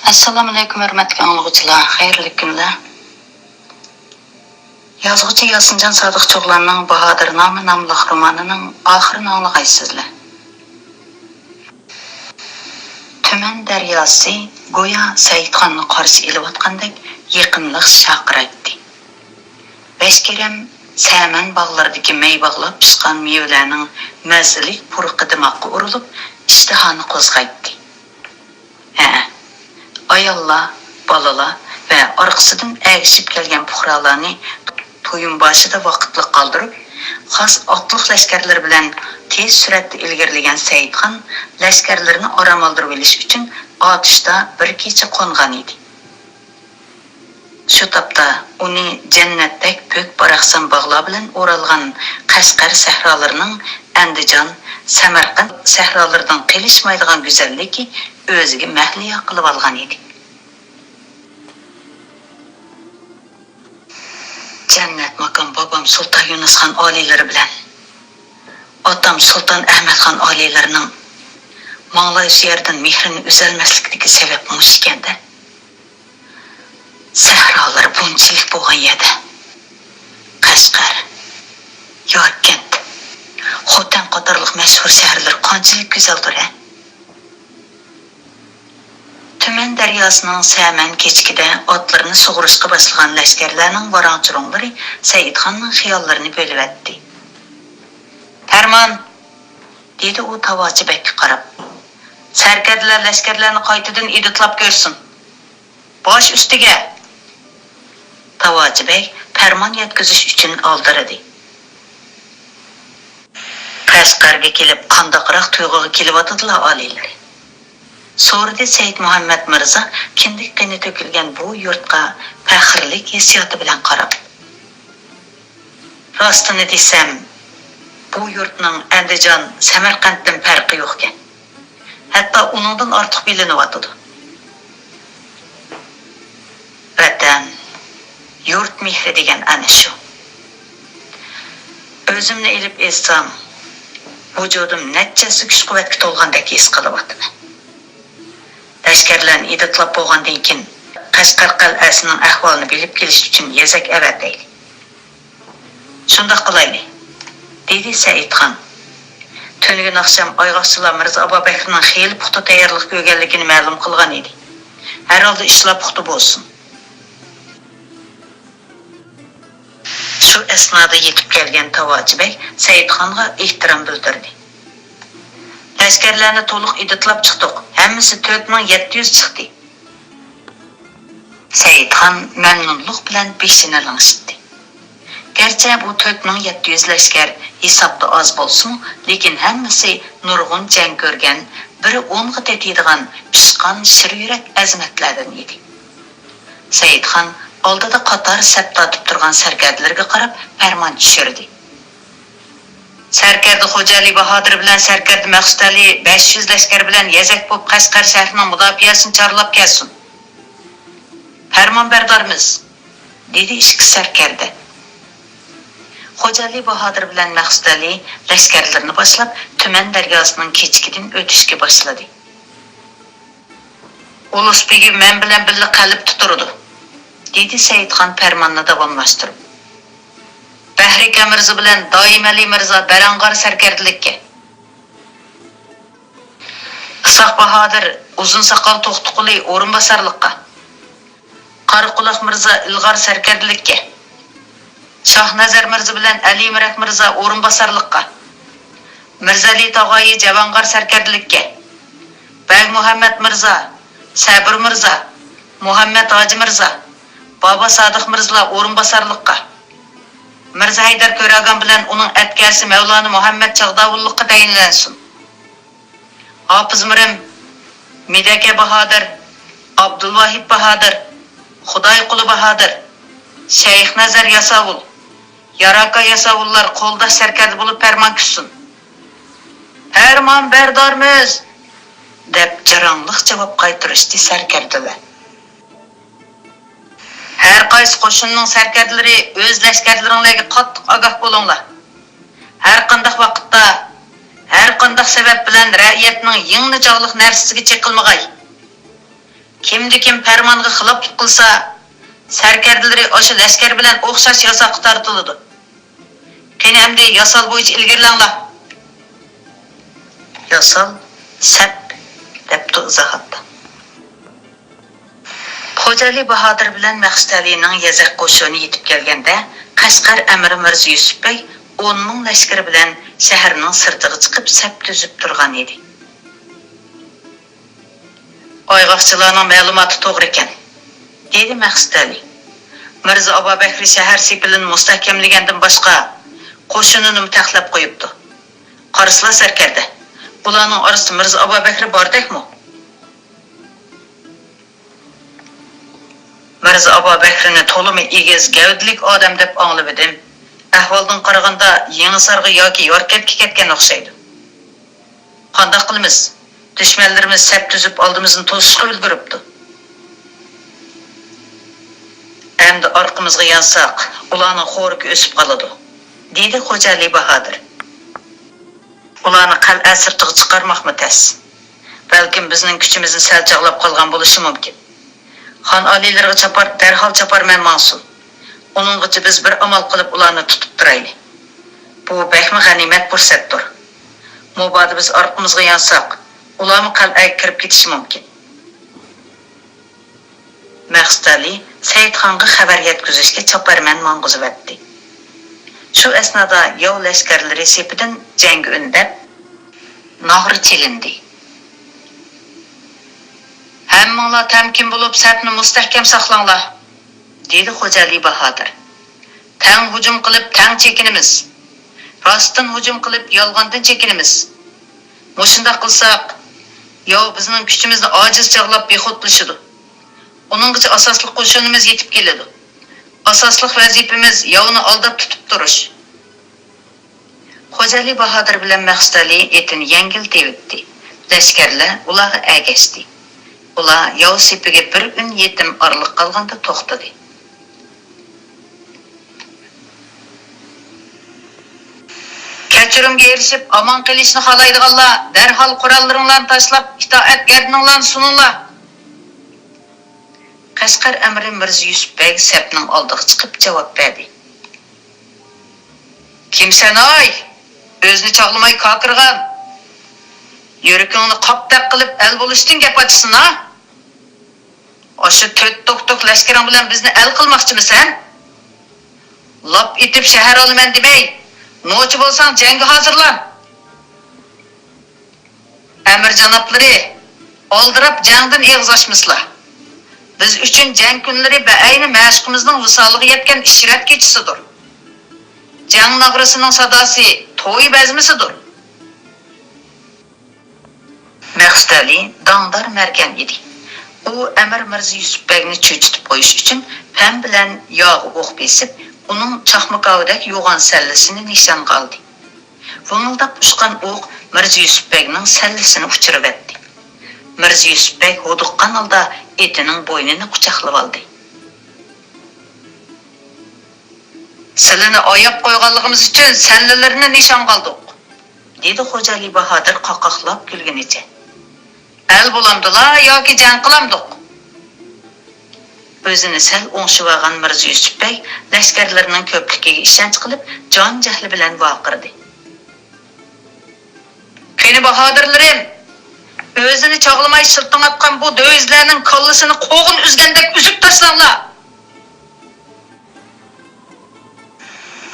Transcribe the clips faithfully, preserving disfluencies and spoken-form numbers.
ئەسسالامۇئەلەيكۇم، ھۆرمەتلىك ئاڭلىغۇچىلار، خەيرلىك كۈنلەر. يازغۇچى ياسىنجان سادىق چوغلاننىڭ باھادىرنامە ناملىق رومانىنىڭ ئاخىرىنى ئاڭلىغايسىزلەر. تۈمەن دەرياسى گويا سەئىدخاننى قارشى ئېلىۋاتقاندەك يېقىملىق شارقىرايتتى. بەشكېرەم سەمەن باغلىرىدىكى مەي باغلاپ پىشقان مېۋىلەرنىڭ مەززىلىك پۇرىقى دىماغقا ئۇرۇلۇپ، ئىشتىھانى قوزغايتتى. ھەئە، ئاياللار، بالىلار ۋە ئارقىسىدىن ئەگىشىپ كەلگەن پۇقرالارنى تويۇن باشىدا ۋاقىتلىق قالدۇرۇپ، خاس ئاتلىق لەشكەرلىرى بىلەن تېز سۈرئەتتە ئىلگىرىلىگەن سەئىدخان لەشكەرلىرىنى ئارام ئالدۇرۇۋېلىش ئۈچۈن ئاتۇشتا بىر كېچە قونغان ئىدى. شۇ تاپتا ئۇنى جەننەتتەك پۆك باراقسان باغلار بىلەن ئورالغان قەشقەر سەھرالىرىنىڭ ئەندىجان، سەمەرقەنت سەھرالىرىدىن قېلىشمايدىغان گۈزەللىكى ئۆزىگە مەھلىيا قىلىۋالغان ئىدى. جەننەت ماكان بابام سۇلتان يۇنۇسخان ئالىيلىرى بىلەن ئاتام سۇلتان ئەھمەتخان ئالىيلىرىنىڭ ماڭلايسى يەردىن مېھرىنى ئۈزەلمەسلىكىدىكى سەۋەب مۇشۇ ئىكەندە. سەھرالىرى بۇنچىلىك بولغان يەردە قەشقەر، ياركەنت، خوتەن قاتارلىق مەشھۇر شەھەرلەر قانچىلىك گۈزەلدۇر ھە؟ تۈمەن دەرياسىنىڭ سەمەن كېچىكىدە ئاتلىرىنى سۇغۇرۇشقا باشلىغان لەشكەرلەرنىڭ ۋاراڭ-چۇرۇڭلىرى سەئىدخاننىڭ خىياللىرىنى بۆلۈۋەتتى. پەرمان! دېدى ئۇ تاۋاچى بەگكە قاراپ. سەركەردىلەر لەشكەرلەرنى قايتىدىن ئىدىتلاپ كۆرسۇن. باش ئۈستىگە! تاۋاچى بەگ پەرمان يەتكۈزۈش ئۈچۈن ئالدىرىدى. قەشقەرگە كېلىپ قانداقراق تۇيغۇغا كېلىۋاتىدىلا ئالىيلىرى؟ سورىدى سەئىد مۇھەممەد مىرزا كىندىك قېنى تۆكۈلگەن بۇ يۇرتقا پەخىرلىك ھېسسىياتى بىلەن قاراپ. راستىنى دېسەم، بۇ يۇرتنىڭ ئەندىجان، سەمەرقەنتتىن پەرقى يوقكەن. ھەتتا ئۇنىڭدىن ئارتۇق بىلىنىۋاتىدۇ. ۋەتەن، يۇرت مېھرى دېگەن ئەنە شۇ. ئۆزۈمنى ئېلىپ ئېيتسام، ۋۇجۇدۇم نەچچە ھەسسە كۈچ-قۇۋۋەتكە تولغاندەك ھېس قىلىۋاتىمەن. لەشكەرلەرنى ئىدىتلاپ بولغاندىن كېيىن، قەشقەر قەلئەسىنىڭ ئەھۋالىنى بىلىپ كېلىش ئۈچۈن يېزەك ئەۋەتەيلى. شۇنداق قىلايلى، دېدى سەئىدخان. تۈنۈگۈن ئاخشام ئايغاقچىلار مىرزا ئابابەكرىنىڭ خېلى پۇختا تەييارلىق كۆرگەنلىكىنى مەلۇم قىلغان ئىدى. ھەرھالدا ئىشلار پۇختا بولسۇن. شۇ ئەسنادا يېتىپ كەلگەن تاۋاچى بەگ سەئىدخانغا ئېھتىرام بىلدۈردى. لەشكەرلەرنى تولۇق ئىدىتلاپ چىقتۇق. ھەممىسى تۆت مىڭ يەتتە يۈز چىقتى. سەئىدخان مەمنۇنلۇق بىلەن بېشىنى لىڭشىتتى. گەرچە بۇ تۆت مىڭ يەتتە يۈز لەشكەر ھېسابتا ئاز بولسىمۇ، لېكىن ھەممىسى نۇرغۇن جەڭ كۆرگەن، بىرى ئونغا تېتىيدىغان پىشقان شىر يۈرەك ئەزىمەتلەردىن ئىدى. سەئىدخان ئالدىدا قاتار سەپ تارتىپ تۇرغان سەركەردىلىرىگە قاراپ پەرمان چۈشۈردى. سەركەردە خوجالى باھادىر بىلەن سەركەردە مەخسۇتئەلى بەش يۈز لەشكەر بىلەن يەزەك بولۇپ قەشقەر شەھىرىنىڭ مۇداپىئەسىنى چارلاپ كەلسۇن. پەرمان بەردارمىز، دېدى ئىككى سەركەردە. خوجالى باھادىر بىلەن مەخسۇتئەلى لەشكەرلىرىنى باشلاپ، تۈمەن دەرياسىنىڭ كېچىكىدىن ئۆتۈشكە باشلىدى. ئۇلۇس بېگى مەن بىلەن بىللە قەلبتە تۇرىدۇ، دېدى سەئىدخان پەرماننى داۋاملاشتۇرۇپ. بەھرىكە مىرزا بىلەن دائىمئەلى مىرزا بەرەڭغار سەركەردىلىككە. ئىسھاق باھادىر، ئۇزۇن ساقال توختىقۇلى ئورۇنباسارلىققا. قارا قۇلاق مىرزا ئىلغار سەركەردىلىككە. شاھنەزەر مىرزا بىلەن ئەلى مىرەك مىرزا ئورۇنباسارلىققا. مىرزەلى تاغايى جەۋانغار سەركەردىلىككە. بەگ مۇھەممەد مىرزا، سەبۇر مىرزا، مۇھەممەد ھاجى مىرزا، بابا سادىق مىرزىلار ئورۇنباسارلىققا. مىرزا ھەيدەر كۆرەگان بىلەن ئۇنىڭ ئەتكەسى مەۋلانا مۇھەممەد چاغداۋۇللۇققا تەيىنلەنسۇن. ھاپىز مىرىم، مىدەكە باھادىر، ئابدۇلۋاھىد باھادىر، خۇدايقۇلى باھادىر، شەيخنەزەر ياساۋۇل، ياراكا ياساۋۇللار قولداش سەركەردە بولۇپ پەرمان كۈتسۇن. پەرمان بەردارمىز! دەپ جاراڭلىق جاۋاب قايتۇرۇشتى سەركەردىلەر. ھەر قايسى قوشۇننىڭ سەركەردىلىرى ئۆز لەشكەرلىرىڭلارغا قاتتىق ئاگاھ بولۇڭلار. ھەر قانداق ۋاقىتتا، ھەر قانداق سەۋەب بىلەن رەئىيەتنىڭ يىڭنە جاغلىق نەرسىسىگە چېقىلمىغاي. كىمدە كىم پەرمانغا خىلاپلىق قىلسا، سەركەردىلىرى ئاشۇ لەشكەر بىلەن ئوخشاش ياساققا تارتىلىدۇ. قېنى ئەمدى ياسال بويىچە ئىلگىرىلەڭلار. ياسال، سەپ، دەپتۇ ئىزاھاتتا. خوجالى باھادىر بىلەن مەقسۇتئەلىنىڭ يەزەك قوشۇنى يېتىپ كەلگەندە، قەشقەر ئەمىرى مىرزا يۈسۈپ بەگ ئون مىڭ لەشكىرى بىلەن شەھەرنىڭ سىرتىغا چىقىپ سەپ تۈزۈپ تۇرغان ئىدى. ئايغاقچىلارنىڭ مەلۇماتى توغرا ئىكەن، دېدى مەقسۇتئەلى. مىرزا ئابابەكرى شەھەر سېپىلىنى مۇستەھكەملىگەندىن باشقا، قوشۇنىنىمۇ تەقلەپ قويۇپتۇ. قارىسىلا سەركەردە، بۇلارنىڭ ئارىسىدا مىرزا ئابابەكرى باردەكمۇ؟ مىرزا ئابابەكرىنى تولىمۇ ئېگىز گەۋدىلىك ئادەم دەپ ئاڭلىۋىدىم. ئەھۋالدىن قارىغاندا، يېڭىسارغا ياكى ياركەنتكە كەتكەن ئوخشايدۇ. قانداق قىلىمىز؟ دۈشمەنلىرىمىز سەپ تۈزۈپ، ئالدىمىزنى توسۇشقا ئۈلگۈرۈپتۇ. ئەمدى ئارقىمىزغا يانساق، ئۇلارنىڭ خورىكى ئۆسۈپ قالىدۇ، دېدى خوجالى باھادىر. ئۇلارنى قەلئە سىرتىغا چىقارماقمۇ تەس. بەلكىم بىزنىڭ كۈچىمىزنى سەل چاغلاپ قالغان بولۇشى مۇمكىن. خان ئالىيلىرىغا چاپار، دەرھال چاپارمەن ماڭسۇن. ئۇنىڭغىچە بىز بىر ئامال قىلىپ ئۇلارنى تۇتۇپ تۇرايلى. بۇ بەكمۇ غەنىيمەت پۇرسەتتۇر. مۇبادا بىز ئارقىمىزغا يانساق، ئۇلارمۇ قەلئەگە كىرىپ كېتىشى مۇمكىن. مەقسۇتئەلى سەئىدخانغا خەۋەر يەتكۈزۈشكە چاپارمەن ماڭغۇزۇۋەتتى. شۇ ئەسنادا ياۋ لەشكەرلىرى سېپىدىن جەڭگە ئۈندەپ، ناغرا چېلىندى. ھەممىڭلار تەمكىن بولۇپ، سەپنى مۇستەھكەم ساقلاڭلار، دېدى خوجالى باھادىر. تەڭ ھۇجۇم قىلىپ، تەڭ چېكىنىمىز. راستتىن ھۇجۇم قىلىپ، يالغاندىن چېكىنىمىز. مۇشۇنداق قىلساق، ياۋ بىزنىڭ كۈچىمىزنى ئاجىز چاغلاپ بىخۇدلىشىدۇ. ئۇنىڭغىچە ئاساسلىق قوشۇنىمىز يېتىپ كېلىدۇ. ئاساسلىق ۋەزىپىمىز ياۋنى ئالداپ تۇتۇپ تۇرۇش. خوجالى باھادىر بىلەن مەقسۇتئەلى ئېتىنى يەڭگىل تېۋىتتى. لەشكەرلەر ئۇلارغا ئەگەشتى. ئۇلار ياۋ سېپىگە بىر ئۈن يېتىم ئارىلىق قالغاندا توختىدى. كەچۈرۈمگە ئېرىشىپ ئامان قېلىشنى خالايدىغانلار، دەرھال قوراللىرىڭلارنى تاشلاپ، ئىتائەت گەردىنىڭلارنى سۇنۇڭلار. قەشقەر ئەمىرى مىرزا يۈسۈپ بەگ سەپنىڭ ئالدىغا چىقىپ جاۋاب بەردى. كىمسەن ھاي؟ ئۆزىنى چاغلىماي كاكىرغان. يۈرىكىڭنى قاپتەك قىلىپ ئەل بولۇشتىن گەپ ئاچىسەن ھا؟ ئاشۇ تۆت توك-توك لەشكىرىڭ بىلەن بىزنى ئەل قىلماقچىمىسەن؟ لاپ ئېتىپ شەھەر ئالىمەن دېمەي، نوچى بولساڭ جەڭگە ھازىرلان. ئەمىر جانابلىرى، ئالدىراپ جەڭدىن ئېغىز ئاچمىسىلا. بىز ئۈچۈن جەڭ كۈنلىرى بەئەينى مەشۇقىمىزنىڭ ۋىسالىغا يەتكەن ئىشرەت كېچىسىدۇر. جەڭ ناغرىسىنىڭ ساداسى توي بەزمىسىدۇر. مەقسۇتئەلى داڭدار مەرگەن ئىدى. ئۇ ئەمىر مىرزا يۈسۈپ بەگنى چۆچۈتۈپ قويۇش ئۈچۈن پەم بىلەن ياغا ئوق بېسىپ، ئۇنىڭ چاقمىكاۋىدەك يوغان سەللىسىنى نىشانغا ئالدى. ۋىڭىلداپ ئۇچقان ئوق مىرزا يۈسۈپ بەگنىڭ سەللىسىنى ئۇچۇرۇۋەتتى. مىرزا يۈسۈپ بەگ ھودۇققان ھالدا ئېتىنىڭ بوينىنى قۇچاقلىۋالدى. سىلىنى ئاياپ قويغانلىقىمىز ئۈچۈن سەللىلىرىنى نىشانغا ئالدۇق، دېدى خوجالى باھادىر قاقاقلاپ كۈلگىنىچە. ئەل بولامدۇلا ياكى جەڭ قىلامدۇق؟ ئۆزىنى سەل ئوڭشىۋالغان مىرزا يۈسۈپ بەگ لەشكەرلىرىنىڭ كۆپلۈكىگە ئىشەنچ قىلىپ، جان جەھلى بىلەن ۋارقىرىدى. قېنى باھادىرلىرىم، ئۆزىنى چاغلىماي شىلتىڭ ئاتقان بۇ دۆۋىزلەرنىڭ كاللىسىنى قوغۇن ئۈزگەندەك ئۈزۈپ تاشلاڭلار!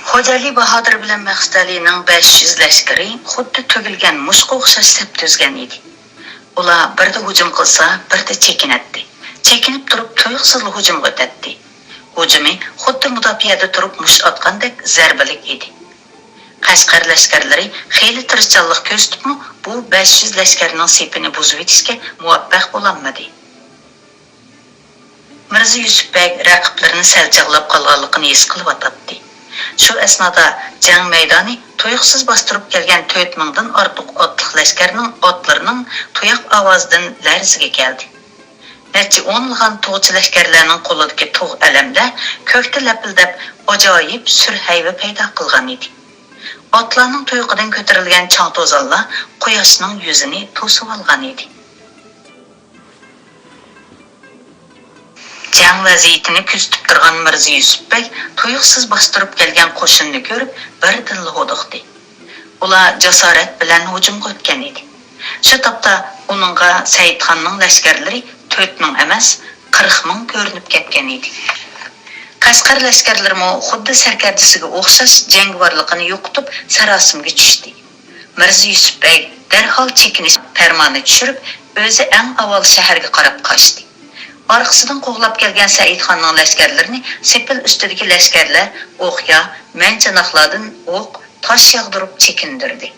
خوجالى باھادىر بىلەن مەقسۇتئەلىنىڭ بەش يۈز لەشكىرى خۇددى تۈگۈلگەن مۇشقا ئوخشاش سەپ تۈزگەن ئىدى. ئۇلار بىردە ھۇجۇم قىلسا، بىردە چېكىنەتتى. چېكىنىپ تۇرۇپ تۇيۇقسىزلا ھۇجۇمغا ئۆتەتتى. ھۇجۇمى خۇددى مۇداپىئەدە تۇرۇپ مۇشت ئاتقاندەك زەربىلىك ئىدى. قەشقەر لەشكەرلىرى خېلى تىرىشچانلىق كۆرسىتىپمۇ، بۇ بەش يۈز لەشكەرنىڭ سېپىنى بۇزۇۋېتىشكە مۇۋەپپەق بولالمىدى. مىرزا يۈسۈپ بەگ رەقىبلىرىنى سەل چاغلاپ قالغانلىقىنى ھېس قىلىۋاتاتتى. شۇ ئەسنادا جەڭ مەيدانى تۇيۇقسىز باستۇرۇپ كەلگەن تۆت مىڭدىن ئارتۇق ئاتلىق لەشكەرنىڭ ئاتلىرىنىڭ تۇياق ئاۋازىدىن لەرزىگە كەلدى. نەچچە ئونلىغان تۇغچە لەشكەرلەرنىڭ قولىدىكى تۇغ ئەلەملەر كۆكتە لەپىلدەپ، ئاجايىپ سۈر ھەيۋە پەيدا قىلغانىدى. ئاتلارنىڭ تۇيىقىدىن كۆتۈرۈلگەن چاڭ-توزانلار قۇياشنىڭ يۈزىنى توسۇۋالغانىدى. جەڭ ۋەزىيىتىنى كۆزىتىپ تۇرغان مىرزا يۈسۈپ بەگ تۇيۇقسىز باستۇرۇپ كەلگەن قوشۇننى كۆرۈپ، بىردىنلا ھودۇقتى. ئۇلار جاسارەت بىلەن ھۇجۇمغا ئۆتكەن ئىدى. شۇ تاپتا ئۇنىڭغا سەئىدخاننىڭ لەشكەرلىرى تۆت مىڭ ئەمەس، قىرىق مىڭ كۆرۈنۈپ كەتكەن ئىدى. قەشقەر لەشكەرلىرىمۇ خۇددى سەركەردىسىگە ئوخشاش جەڭگىۋارلىقىنى يوقىتىپ، ساراسىمىگە چۈشتى. مىرزا يۈسۈپ بەگ دەرھال چېكىنىش پەرمانى چۈشۈرۈپ، ئۆزى ئەڭ ئاۋۋال شەھەرگە قاراپ قاچتى. ئارقىسىدىن قوغلاپ كەلگەن سەئىدخاننىڭ لەشكەرلىرىنى سېپىل ئۈستىدىكى لەشكەرلەر ئوقيا، مەنجاناقلاردىن ئوق، تاش ياغدۇرۇپ چېكىندۈردى.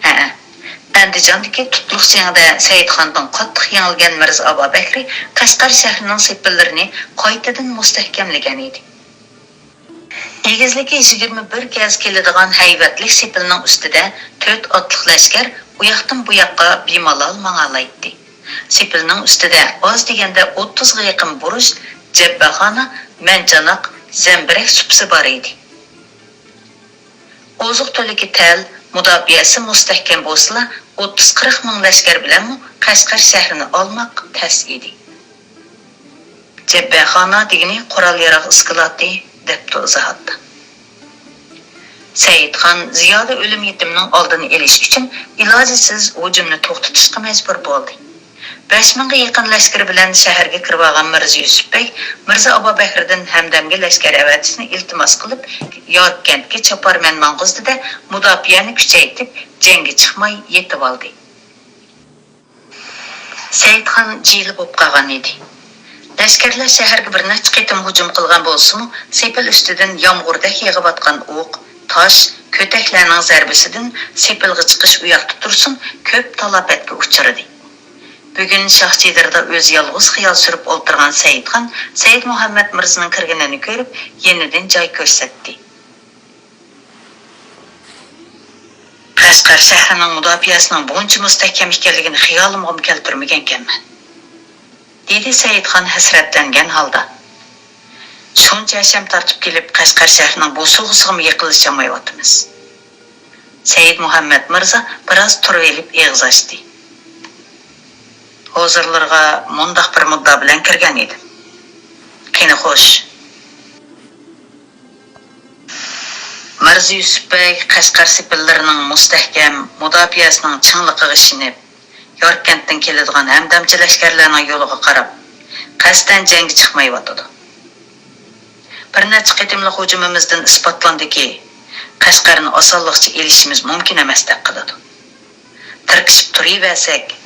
ھەئە، ئەندىجاندىكى تۇتلۇق جېڭىدە سەئىدخاندىن قاتتىق يېڭىلگەن مىرزا ئابابەكرى قەشقەر شەھىرىنىڭ سېپىللىرىنى قايتىدىن مۇستەھكەملىگەن ئىدى. ئېگىزلىكى يىگىرمە بىر گەز كېلىدىغان ھەيۋەتلىك سېپىلنىڭ ئۈستىدە تۆت ئاتلىق لەشكەر ئۇياقتىن بۇياققا بىمالال ماڭالايتتى. سېپىلنىڭ ئۈستىدە ئاز دېگەندە ئوتتۇزغا يېقىن بۇرۇچ، جەببەخانا، مەنجاناق، زەمبىرەك سۇپىسى بار ئىدى. ئوزۇق-تۈلۈكى تەل، مۇداپىئەسى مۇستەھكەم بولسىلا، ئوتتۇز-قىرىق مىڭ لەشكەر بىلەنمۇ قەشقەر شەھىرىنى ئالماق تەس ئىدى. جەببەخانا دېگىنى قورال-ياراغ ئىسكىلاتى، دەپتۇ ئىزاھاتتا. سەئىدخان زىيادە ئۆلۈم-يېتىمنىڭ ئالدىنى ئېلىش ئۈچۈن ئىلاجىسىز ھۇجۇمنى توختىتىشقا مەجبۇر بولدى. بەش مىڭغا يېقىن لەشكىرى بىلەن شەھەرگە كىرىۋالغان مىرزا يۈسۈپ بەگ مىرزا ئابابەكرىدىن ھەمدەمگە لەشكەر ئەۋەتىشنى ئىلتىماس قىلىپ، ياركەنتكە چاپارمەن ماڭغۇزدى-دە، مۇداپىئەنى كۈچەيتىپ، جەڭگە چىقماي يېتىۋالدى. سەئىدخان جىلە بولۇپ قالغان ئىدى. لەشكەرلەر شەھەرگە بىر نەچچە قېتىم ھۇجۇم قىلغان بولسىمۇ، سېپىل ئۈستىدىن يامغۇردەك يېغىۋاتقان ئوق، تاش، كۆتەكلەرنىڭ زەربىسىدىن سېپىلغا چىقىش ئۇياقتا تۇرسۇن، كۆپ تالاپەتكە ئۇچرىدى. بۈگۈن شاھ چېدىرىدا ئۆزى يالغۇز خىيال سۈرۈپ ئولتۇرغان سەئىدخان سەئىد مۇھەممەد مىرزىنىڭ كىرگىنىنى كۆرۈپ، يېنىدىن جاي كۆرسەتتى. قەشقەر شەھىرىنىڭ مۇداپىئەسىنىڭ بۇنچە مۇستەھكەم ئىكەنلىكىنى خىيالىمغىمۇ كەلتۈرمىگەنكەنمەن، دېدى سەئىدخان ھەسرەتلەنگەن ھالدا. شۇنچە ھەشەم تارتىپ كېلىپ، قەشقەر شەھىرىنىڭ بوسۇغىسىغىمۇ يېقىنلىشالمايۋاتىمىز. سەئىد مۇھەممەد مىرزا بىراز تۇرۇۋېلىپ ئېغىز ئاچتى. ھۇزۇرلىرىغا مۇنداق بىر مۇددىئا بىلەن كىرگەن ئىدىم. قېنى خوش. مىرزا يۈسۈپ بەگ قەشقەر سېپىللىرىنىڭ مۇستەھكەم، مۇداپىئەسىنىڭ چىڭلىقىغا ئىشىنىپ، ياركەنتتىن كېلىدىغان ھەمدەمچى لەشكەرلەرنىڭ يولىغا قاراپ، قەستەن جەڭگە چىقمايۋاتىدۇ. بىر نەچچە قېتىملىق ھۇجۇمىمىزدىن ئىسپاتلاندىكى، قەشقەرنى ئاسانلىقچە ئېلىشىمىز مۇمكىن ئەمەستەك قىلىدۇ. تىركىشىپ تۇرۇۋەرسەك،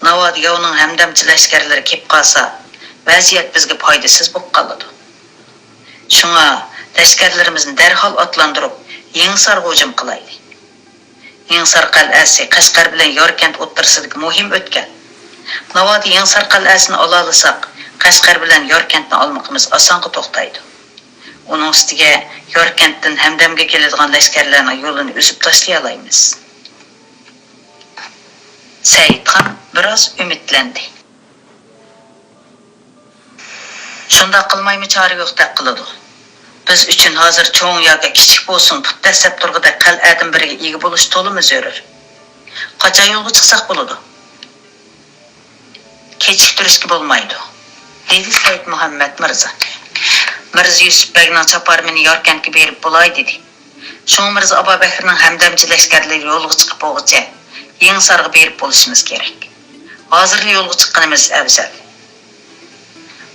ناۋادا ياۋنىڭ ھەمدەمچى لەشكەرلىرى كېلىپ قالسا، ۋەزىيەت بىزگە پايدىسىز بولۇپ قالىدۇ. شۇڭا لەشكەرلىرىمىزنى دەرھال ئاتلاندۇرۇپ، يېڭىسارغا ھۇجۇم قىلايلى. يېڭىسار قەلئەسى قەشقەر بىلەن ياركەنت ئوتتۇرىسىدىكى مۇھىم ئۆتكەل. ناۋادا يېڭىسار قەلئەسىنى ئالالىساق، قەشقەر بىلەن ياركەنتنى ئالمىقىمىز ئاسانغا توختايدۇ. ئۇنىڭ ئۈستىگە ياركەنتتىن ھەمدەمگە كېلىدىغان لەشكەرلەرنىڭ يولىنى ئۈزۈپ تاشلىيالايمىز. سەئىدخان بىراز ئۈمىدلەندى. شۇنداق قىلمايمۇ چارە يوقتەك قىلىدۇ. بىز ئۈچۈن ھازىر چوڭ ياكى كىچىك بولسۇن، پۇت دەسسەپ تۇرغۇدەك قەلئەدىن بىرىگە ئىگە بولۇش تولىمۇ زۆرۈر. قاچان يولغا چىقساق بولىدۇ؟ كېچىكتۈرۈشكە بولمايدۇ، دېدى سەئىد مۇھەممەد مىرزا. مىرزا يۈسۈپ بەگنىڭ چاپارمىنى ياركەنتكە بېرىپ بولاي، دېدى. شۇڭا مىرزا ئابابەكرىنىڭ ھەمدەمچى لەشكەرلىرى يولغا چىقىپ بولغۇچە يېڭىسارغا بېرىپ بولۇشىمىز كېرەك. ھازىرلا يولغا چىققىنىمىز ئەۋزەل.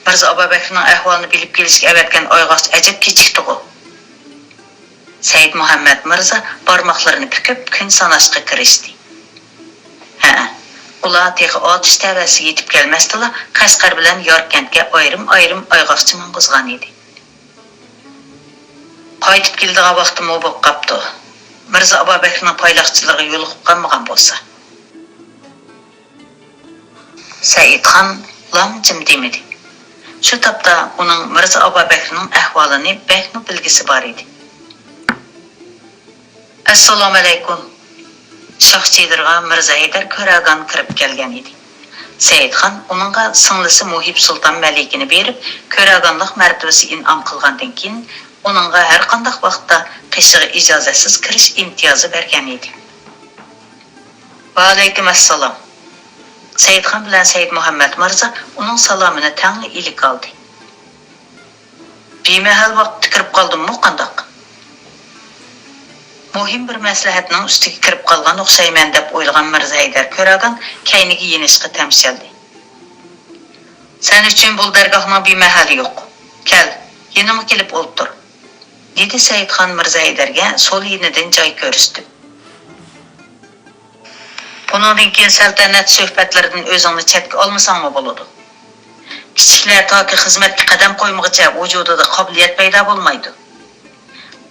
مىرزا ئابابەكرىنىڭ ئەھۋالىنى بىلىپ كېلىشكە ئەۋەتكەن ئايغاقچى ئەجەب كېچىكتىغۇ. سەئىد مۇھەممەد مىرزا بارماقلىرىنى پۈكۈپ كۈن ساناشقا كىرىشتى. ھەئە، ئۇلار تېخى ئاتۇش تەۋەسىگە يېتىپ كەلمەستىلا، قەشقەر بىلەن ياركەنتكە ئايرىم-ئايرىم ئايغاقچى ماڭغۇزغان ئىدى. قايتىپ كېلىدىغان ۋاقتىمۇ بولۇپ قاپتۇ. مىرزا ئابابەكرىنىڭ پايلاقچىلىرىغا يولۇقۇپ قالمىغان بولسا. سەئىدخان لام-جىم دېمىدى. شۇ تاپتا ئۇنىڭ مىرزا ئابابەكرىنىڭ ئەھۋالىنى بەكمۇ بىلگۈسى بار ئىدى. ئەسسالامۇئەلەيكۇم. شاھ چېدىرىغا مىرزا ھەيدەر كۆرەگان كىرىپ كەلگەن ئىدى. سەئىدخان ئۇنىڭغا سىڭلىسى مۇھىب سۇلتان مەلىكىنى بېرىپ، كۆرەگانلىق مەرتىۋىسى ئىنئام قىلغاندىن كېيىن، ئۇنىڭغا ھەرقانداق ۋاقىتتا قېشىغا ئىجازەتسىز كىرىش ئىمتىيازى بەرگەن ئىدى. ۋەئەلەيكۇم ئەسسالام. سەيدخان بىلەن سەيدمۇھەممەت مىرزا ئۇنىڭ سالامىنى تەڭلا ئىلىك ئالدى. بىمەھەل ۋاقىتتا كىرىپ قالدىممۇ قانداق؟ مۇھىم بىر مەسلىھەتنىڭ ئۈستىگە كىرىپ قالغان ئوخشايمەن دەپ ئويلىغان مىرزا ھەيدەر كۆرەگان كەينىگە يېنىشقا تەمشەلدى. سەن ئۈچۈن بۇ دەرگاھنىڭ بىمەھەلى يوق. كەل، يېنىمغا كېلىپ ئولتۇر، دېدى سەيدخان مىرزا ھەيدەرگە سول يېنىدىن جاي كۆرسىتىپ. بۇنىڭدىن كېيىن سەلتەنەت سۆھبەتلىرىدىن ئۆزۈڭنى چەتكە ئالمىساڭمۇ بولىدۇ. كىچىكلەر تاكى خىزمەتكە قەدەم قويمىغىچە ۋۇجۇدىدا قابىلىيەت پەيدا بولمايدۇ.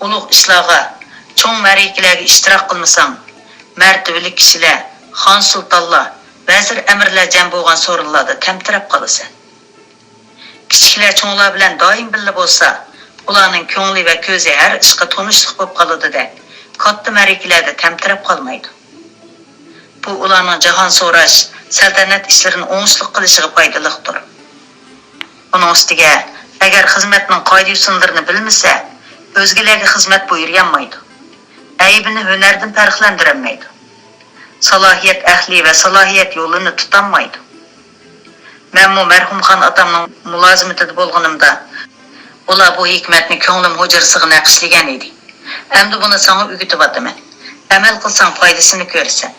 ئۇلۇغ ئىشلارغا، چوڭ مەرىكىلەرگە ئىشتىراك قىلمىساڭ، مەرتىۋىلىك كىشىلەر، خان-سۇلتانلار، ۋەزىر-ئەمىرلەر جەم بولغان سورۇنلاردا تەمتىرەپ قالىسەن. كىچىكلەر چوڭلار بىلەن دائىم بىللە بولسا، ئۇلارنىڭ كۆڭلى ۋە كۆزى ھەر ئىشقا تونۇشلۇق بولۇپ قالىدۇ دەپ، كاتتا مەرىكىلەردە تەمتىرەپ قالمايدۇ. بۇ ئۇلارنىڭ جاھان سوراش، سەلتەنەت ئىشلىرىنى ئوڭۇشلۇق قىلىشىغا پايدىلىقتۇر. ئۇنىڭ ئۈستىگە، ئەگەر خىزمەتنىڭ قائىدە-يوسۇنلىرىنى بىلمىسە، ئۆزگىلەرگە خىزمەت بۇيرۇيالمايدۇ. ئەيىبىنى ھۈنەردىن پەرقلەندۈرەلمەيدۇ. سالاھىيەت ئەھلى ۋە سالاھىيەت يولىنى تۇتالمايدۇ. مەنمۇ مەرھۇم خان ئاتامنىڭ مۇلازىمىتىدە بولغىنىمدا، ئۇلار بۇ ھېكمەتنى كۆڭلۈم ھۇجرىسىغا نەقىشلىگەن ئىدى. ئەمدى بۇنى ساڭا ئۆگىتىۋاتىمەن. ئەمەل قىلساڭ پايدىسىنى كۆرىسەن.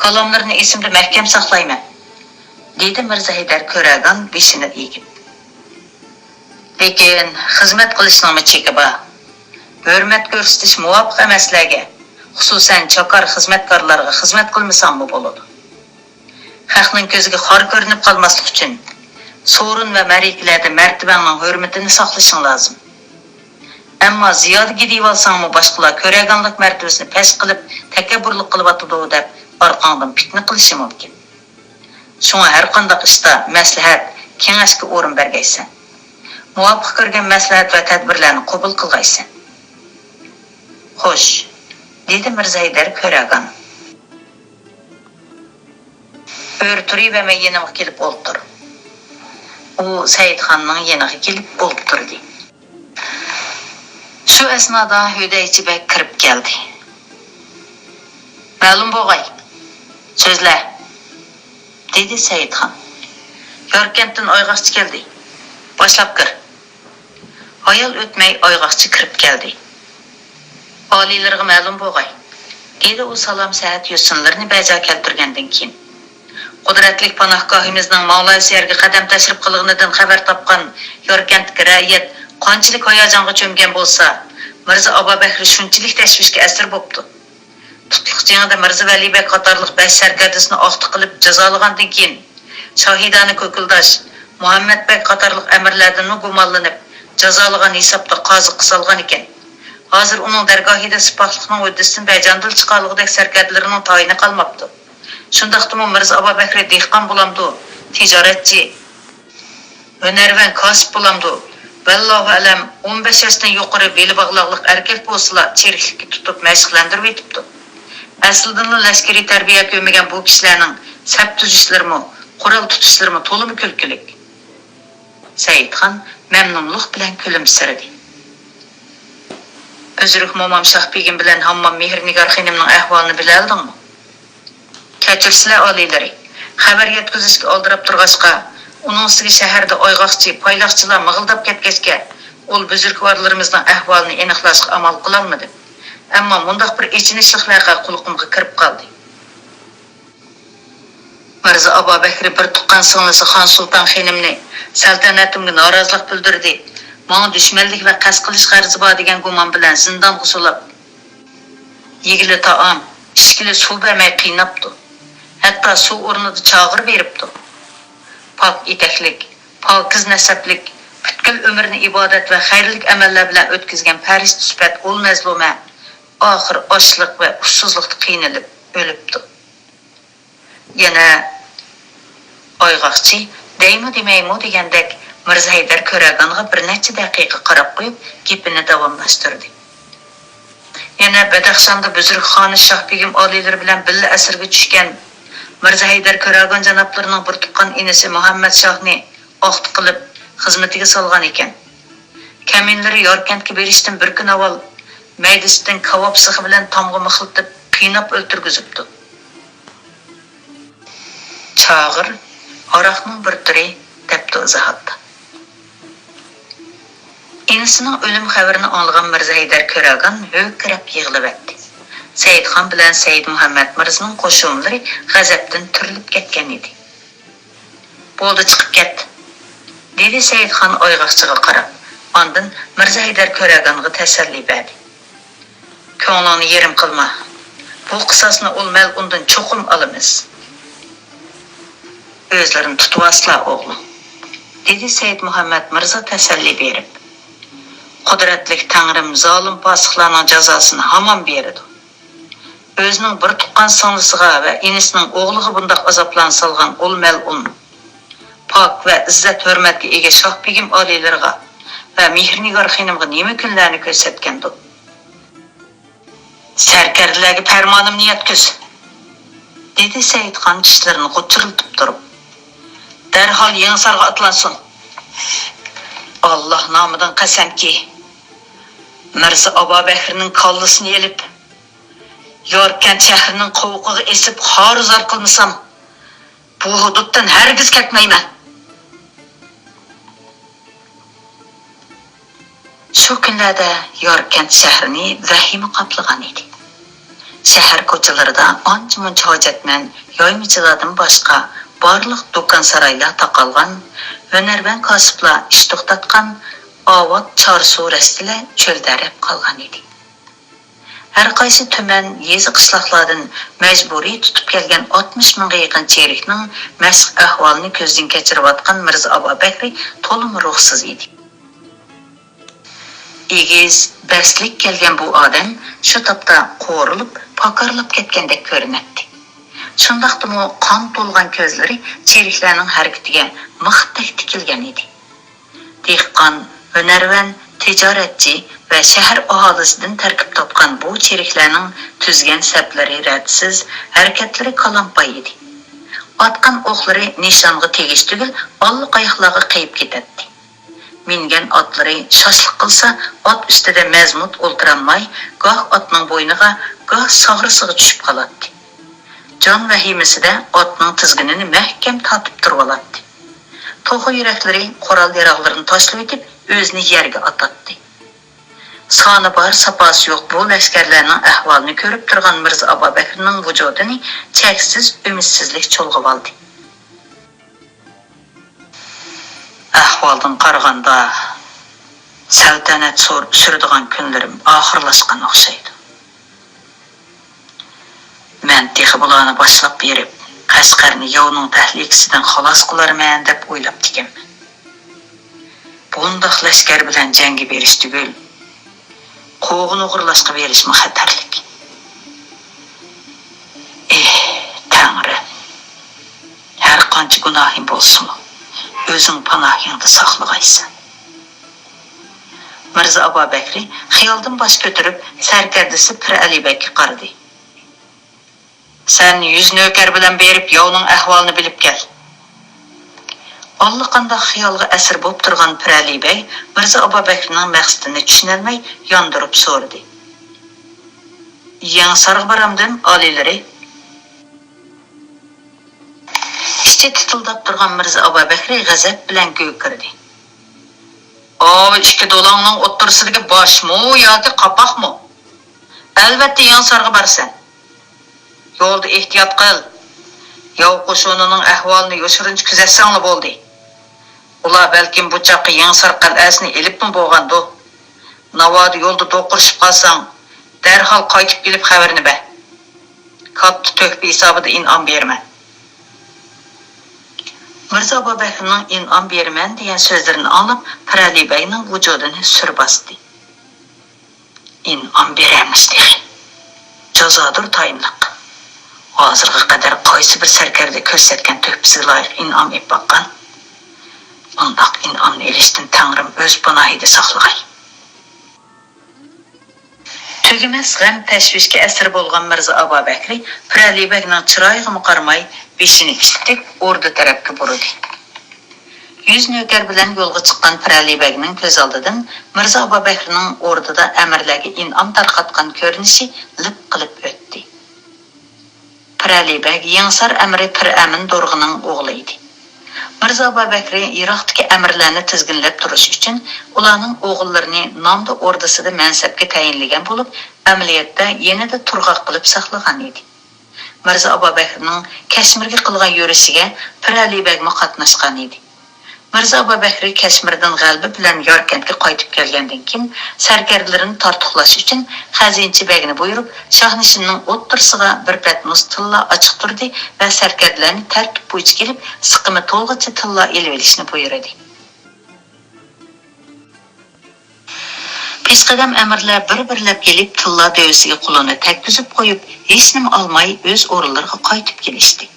كالاملىرىنى ئېسىمدە مەھكەم ساقلايمەن، دېدى مىرزا ھەيدەر كۆرەگان بېشىنى ئېگىپ. لېكىن خىزمەت قىلىشنىڭمۇ چېكى بار. ھۆرمەت كۆرسىتىش مۇۋاپىق ئەمەسلەرگە، خۇسۇسەن چاكار خىزمەتكارلارغا خىزمەت قىلمىساڭمۇ بولىدۇ. خەقنىڭ كۆزىگە خار كۆرۈنۈپ قالماسلىق ئۈچۈن، سورۇن ۋە مەرىكىلەردە مەرتىۋەڭنىڭ ھۆرمىتىنى ساقلىشىڭ لازىم. ئەمما زىيادىگە دېيىۋالساڭمۇ، باشقىلار كۆرەگەنلىك مەرتىۋىسىنى پەش قىلىپ، تەكەببۇرلۇق قىلىۋاتىدۇ دەپ ئارقاڭدىن پىتنە قىلىشى مۇمكىن. شۇڭا ھەرقانداق ئىشتا مەسلىھەت، كېڭەشكە ئورۇن بەرگەيسەن. مۇۋاپىق كۆرگەن مەسلىھەت ۋە تەدبىرلەرنى قوبۇل قىلغايسەن. خوش، دېدى مىرزا ھەيدەر كۆرەگان. ئۆرە تۇرۇۋەرمەي يېنىمغا كېلىپ ئولتۇر. ئۇ سەئىدخاننىڭ يېنىغا كېلىپ ئولتۇردى. شۇ ئەسنادا ھۆدەيچى بەگ كىرىپ كەلدى. مەلۇم بولغاي، سۆزلە، دېدى سەئىدخان. ياركەنتتىن ئايغاقچى كەلدى. باشلاپ كىر. ھايال ئۆتمەي ئايغاقچى كىرىپ كەلدى. ئالىيلىرىغا مەلۇم بولغاي، دېدى ئۇ سالام سەھەت يوسۇنلىرىنى بەجا كەلتۈرگەندىن كېيىن. قۇدرەتلىك پاناھگاھىمىزنىڭ ماڭلايسى يەرگە قەدەم تەشرىپ قىلغىنىدىن خەۋەر تاپقان ياركەنتتىكى رەئىيەت قانچىلىك ھاياجانغا چۆمگەن بولسا، مىرزا ئابابەكرى شۇنچىلىك تەشۋىشكە ئەسىر بوپتۇ. تۇتلۇق جېڭىدە مىرزا ۋەلى بەگ قاتارلىق بەش سەركەردىسىنى ئاختا قىلىپ جازالىغاندىن كېيىن، شاھىدانە كوكۇلداش، مۇھەممەد بەگ قاتارلىق ئەمىرلەردىنمۇ گۇمانلىنىپ، جازالىغان ھېسابتا قازىغا سالغان ئىكەن. ھازىر ئۇنىڭ دەرگاھىدا سىپاھلىقنىڭ ھۆددىسىدىن بەجاندىل چىقارلىغۇدەك سەركەردىلىرىنىڭ تايىنى قالماپتۇ. شۇنداقتىمۇ مىرزا ئابابەكرى دېھقان بولامدۇ، تىجارەتچى، ھۈنەرۋەن كاسىپ بولامدۇ، ۋەللاھۇ ئەلەم، ئون بەش ياشتىن يۇقىرى بېلى باغلاقلىق ئەركەك بولسىلا، چىرىكلىككە تۇتۇپ مەشىقلەندۈرۈۋېتىپتۇ. ئەسلىدىنلا لەشكىرىي تەربىيە كۆرمىگەن بۇ كىشىلەرنىڭ سەپ تۈزۈشلىرىمۇ، قورال تۇتۇشلىرىمۇ تولىمۇ كۈلكىلىك. سەئىدخان مەمنۇنلۇق بىلەن كۈلۈمسىرىدى. بۈزرۈك مومام شاھ بېگىم بىلەن ھاممام مېھرىنىگار خېنىمنىڭ ئەھۋالىنى بىلەلىدىڭمۇ؟ كەچۈرسىلەر ئالىيلىرى، خەۋەر يەتكۈزۈشكە ئالدىراپ تۇرغاچقا، ئۇنىڭ ئۈستىگە شەھەردە ئايغاقچى، پايلاقچىلار مىغىلداپ كەتكەچكە، ئۇل بۈزرۈكۋارلىرىمىزنىڭ ئەھۋالىنى ئېنىقلاشقا ئامال قىلالمىدىم. ئەمما مۇنداق بىر ئېچىنىشلىق ۋەقە قۇلىقىمغا كىرىپ قالدى. مىرزا ئابابەكرى بىر تۇغقان سىڭلىسى خان سۇلتان خېنىمنى سەلتەنىتىمگە نارازىلىق بىلدۈردى، ماڭا دۈشمەنلىك ۋە قەست قىلىش غەرىزى بار دېگەن گۇمان بىلەن زىندانغا سولاپ، يېگىلى تائام، ئىچكىلى سۇ بەرمەي قىيناپتۇ. ھەتتا سۇ ئورنىدا چاغىر بېرىپتۇ. پاك ئېتەكلىك، پاكىز نەسەبلىك، پۈتكۈل ئۆمرىنى ئىبادەت ۋە خەيرلىك ئەمەللەر بىلەن ئۆتكۈزگەن پەرىشتە سۈپەت ئۇل مەزلۇمە ئاخىر ئاچلىق ۋە ئۇسسۇزلۇقتا قىينىلىپ ئۆلۈپتۇ. يەنە ئايغاقچى دەيمۇ دېمەيمۇ دېگەندەك مىرزا ھەيدەر كۆرەگانغا بىر نەچچە دەقىقە قاراپ قويۇپ، گېپىنى داۋاملاشتۇردى. يەنە بەدەخشاندا بۈزرۈك خانى شاھ بېگىم ئالىيلىرى بىلەن بىللە ئەسىرگە چۈشكەن مىرزا ھەيدەر كۆرەگان جانابلىرىنىڭ بىر تۇغقان ئىنىسى مۇھەممەد شاھنى ئاختا قىلىپ خىزمىتىگە سالغان ئىكەن. كەمىنىلىرى ياركەنتكە بېرىشتىن بىر كۈن ئاۋۋال مەيدىسىدىن كاۋاپ سېخى بىلەن تامغا مىخلىتىپ قىيناپ ئۆلتۈرگۈزۈپتۇ. ئاغىر، ھاراقنىڭ بىر تۈرى، دەپتۇ ئىزاھاتتا. ئىنىسىنىڭ ئۆلۈم خەۋىرىنى ئاڭلىغان مىرزا ھەيدەر كۆرەگان ھۆركىرەپ يىغلىۋەتتى. سەئىدخان بىلەن سەئىدمۇھەممەت مىرزىنىڭ قوشۇنلىرى غەزەپتىن تۈرۈلۈپ كەتكەن ئىدى. بولدى، چىقىپ كەت، دېدى سەئىدخان ئايغاقچىغا قاراپ، ئاندىن مىرزا ھەيدەر كۆرەگانغا تەسەللى بەردى. كۆڭلۈڭنى يېرىم قىلما. بۇ قىساسنى ئۇ مەلئۇندىن چوقۇم ئالىمىز. ئۆزلىرىنى تۇتۇۋالسىلا، ئوغلۇم، دېدى سەئىدمۇھەممەت مىرزا تەسەللى بېرىپ. قۇدرەتلىك تەڭرىم زالىم پاسىقلارنىڭ جازاسىنى ھامان بېرىدۇ. ئۆزىنىڭ بىر تۇغقان سىڭلىسىغا ۋە ئىنىسىنىڭ ئوغلىغا بۇنداق ئازابلارنى سالغان ئۇ مەلئۇن، پاك ۋە ئىززەت-ھۆرمەتكە ئىگە شاھ بېگىم ئالىيلىرىغا ۋە مېھرىنىگار خېنىمغا نېمە كۈنلەرنى كۆرسەتكەندۇ؟ سەركەردىلەرگە پەرمانىمنى يەتكۈز، دېدى سەئىدخان چىشلىرىنى غۇچۇرلىتىپ تۇرۇپ. دەرھال يېڭىسارغا ئاتلانسۇن. ئاللاھ نامىدىن قەسەمكى، مىرزا ئابابەكرىنىڭ كاللىسىنى ئېلىپ، ياركەنت شەھىرىنىڭ قوۋۇقىغا ئېسىپ خارۇزار قىلمىسام، بۇ ھۇدۇدتىن ھەرگىز كەتمەيمەن. شۇ كۈنلەردە ياركەنت شەھىرىنى ۋەھىمە قاپلىغان ئىدى. شەھەر كوچىلىرىدا ئانچە-مۇنچە ھاجەتمەن، يايمىچىلاردىن باشقا بارلىق دۇكان-سارايلار تاقالغان، ھۈنەرۋەن كاسىپلار ئىش توختاتقان، ئاۋات چارسۇ رەستىلەر چۆلدەرەپ قالغان ئىدى. ھەرقايسى تۈمەن، يېزا، قىشلاقلاردىن مەجبۇرىي تۇتۇپ كەلگەن ئاتمىش مىڭغا يېقىن چېرىكنىڭ مەشىق ئەھۋالىنى كۆزدىن كەچۈرۈۋاتقان مىرزا ئابابەكرى تولىمۇ روھسىز ئىدى. ئېگىز، بەستلىك كەلگەن بۇ ئادەم شۇ تاپتا قورۇلۇپ، پاكارلاپ كەتكەندەك كۆرۈنەتتى. شۇنداقتىمۇ قان تولغان كۆزلىرى چېرىكلەرنىڭ ھەرىكىتىگە مىختەك تىكىلگەن ئىدى. دېھقان، ھۈنەرۋەن، تىجارەتچى ۋە شەھەر ئاھالىسىدىن تەركىب تاپقان بۇ چېرىكلەرنىڭ تۈزگەن سەپلىرى رەتسىز، ھەرىكەتلىرى كالامپاي ئىدى. ئاتقان ئوقلىرى نىشانغا تېگىش تۈگۈل، ئاللىقاياقلارغا قېيىپ كېتەتتى. مىنگەن ئاتلىرى شاشلىق قىلسا، ئات ئۈستىدە مەزمۇت ئولتۇرالماي، گاھ ئاتنىڭ بوينىغا، گاھ ساغرىسىغا چۈشۈپ قالاتتى. جان ۋەھىمىسىدە ئاتنىڭ تىزگىنىنى مەھكەم تارتىپ تۇرۇۋالاتتى. توخۇ يۈرەكلىرى قورال-ياراغلىرىنى تاشلىۋېتىپ، ئۆزىنى يەرگە ئاتاتتى. سانى بار، ساپاسى يوق بۇ لەشكەرلەرنىڭ ئەھۋالىنى كۆرۈپ تۇرغان مىرزا ئابابەكرىنىڭ ۋۇجۇدىنى چەكسىز ئۈمىدسىزلىك چۇلغىۋالدى. ئەھۋالدىن قارىغاندا، سەلتەنەت سور-، سۈرىدىغان كۈنلىرىم ئاخىرلاشقان ئوخشايدۇ. مەن تېخى بۇلارنى باشلاپ بېرىپ، قەشقەرنى ياۋنىڭ تەھلىكىسىدىن خالاس قىلارمەن دەپ ئويلاپتىكەنمەن. بۇنداق لەشكەر بىلەن جەڭگە بېرىش تۈگۈل، قوغۇن ئوغرىلاشقا بېرىشمۇ خەتەرلىك. ئېھ، تەڭرىم! ھەر قانچە گۇناھىم بولسىمۇ، ئۆزۈڭ پاناھىڭدا ساقلىغايسەن. مىرزا ئابابەكرى خىيالدىن باش كۆتۈرۈپ، سەركەردىسى پىرئەلى بەگكە قارىدى. سەن يۈز نۆكەر بىلەن بېرىپ، ياۋنىڭ ئەھۋالىنى بىلىپ كەل. ئاللىقانداق خىيالغا ئەسىر بولۇپ تۇرغان پىرئەلى بەگ مىرزا ئابابەكرىنىڭ مەقسىتىنى چۈشىنەلمەي ياندۇرۇپ سورىدى. يېڭىسارغا بارامدىم، ئالىيلىرى؟ ئىچى تىتىلداپ تۇرغان مىرزا ئابابەكرى غەزەپ بىلەن گۆكىرىدى. ئاۋۇ ئىككى دولاڭنىڭ ئوتتۇرىسىدىكى باشمۇ ياكى قاپاقمۇ؟ ئەلۋەتتە يېڭىسارغا بارىسەن. يولدا ئېھتىيات قىل. ياۋ قوشۇنىنىڭ ئەھۋالىنى يوشۇرۇنچە كۆزەتسەڭلا بولدى. ئۇلار بەلكىم بۇ چاغقا يېڭىسار قەلئەسىنى ئېلىپمۇ بولغاندۇ. ناۋادا يولدا دوقۇرۇشۇپ قالساڭ، دەرھال قايتىپ كېلىپ خەۋىرىنى بەر. كاتتا تۆھپە ھېسابىدا ئىنئام بېرىمەن. مىرزا ئابابەكرىنىڭ ئىنئام بېرىمەن دېگەن سۆزلىرىنى ئاڭلاپ، پىرئەلى بەگنىڭ ۋۇجۇدىنى سۈر باستى. ئىنئام بېرەرمىش تېخى؟ جازادۇر تايىنلىق. ھازىرغا قەدەر قايسى بىر سەركەردە كۆرسەتكەن تۆھپىسىگە لايىق ئىنئام ئېلىپ باققان؟ ئۇنداق ئىنئامنى ئېلىشتىن تەڭرىم ئۆز پاناھىدا ساقلىغاي. تۈگىمەس غەم-تەشۋىشكە ئەسىر بولغان مىرزا ئابابەكرى پىرئەلى بەگنىڭ چىرايىغىمۇ قارىماي، بېشىنى ئىتتىك ئوردا تەرەپكە بۇرىدى. يۈز نۆكەر بىلەن يولغا چىققان پىرئەلى بەگنىڭ كۆز ئالدىدىن مىرزا ئابابەكرىنىڭ ئوردىدا ئەمىرلەرگە ئىنئام تارقاتقان كۆرۈنۈشى لىپ قىلىپ ئۆتتى. پىرئەلى بەگ يېڭىسار ئەمىرى پىرئەمىن دورغىنىڭ ئوغلى ئىدى. مىرزا ئابابەكرى يىراقتىكى ئەمىرلەرنى تىزگىنلەپ تۇرۇش ئۈچۈن، ئۇلارنىڭ ئوغۇللىرىنى نامدا ئوردىسىدا مەنسەپكە تەيىنلىگەن بولۇپ، ئەمەلىيەتتە يېنىدا تۇرغاق قىلىپ ساقلىغان ئىدى. مىرزا ئابابەكرىنىڭ كەشمىرگە قىلغان يۈرۈشىگە پىرئەلى بەگمۇ قاتناشقان ئىدى. مىرزا ئابابەكرى كەشمىردىن غەلىبە بىلەن ياركەنتكە قايتىپ كەلگەندىن كېيىن، سەركەردىلىرىنى تارتۇقلاش ئۈچۈن خەزىنىچى بەگنى بۇيرۇپ، شاھنىشىننىڭ ئوتتۇرىسىغا بىر پەتنۇس تىللا ئاچىقتۇردى ۋە سەركەردىلەرنى تەرتىپ بويىچە كېلىپ، سىقىمى تولغىچە تىللا ئېلىۋېلىشنى بۇيرۇدى. پېشقەدەم ئەمىرلەر بىر-بىرلەپ كېلىپ، تىللا دۆۋىسىگە قولىنى تەگكۈزۈپ قويۇپ، ھېچنېمە ئالماي ئۆز ئورۇنلىرىغا قايتىپ كېلىشتى.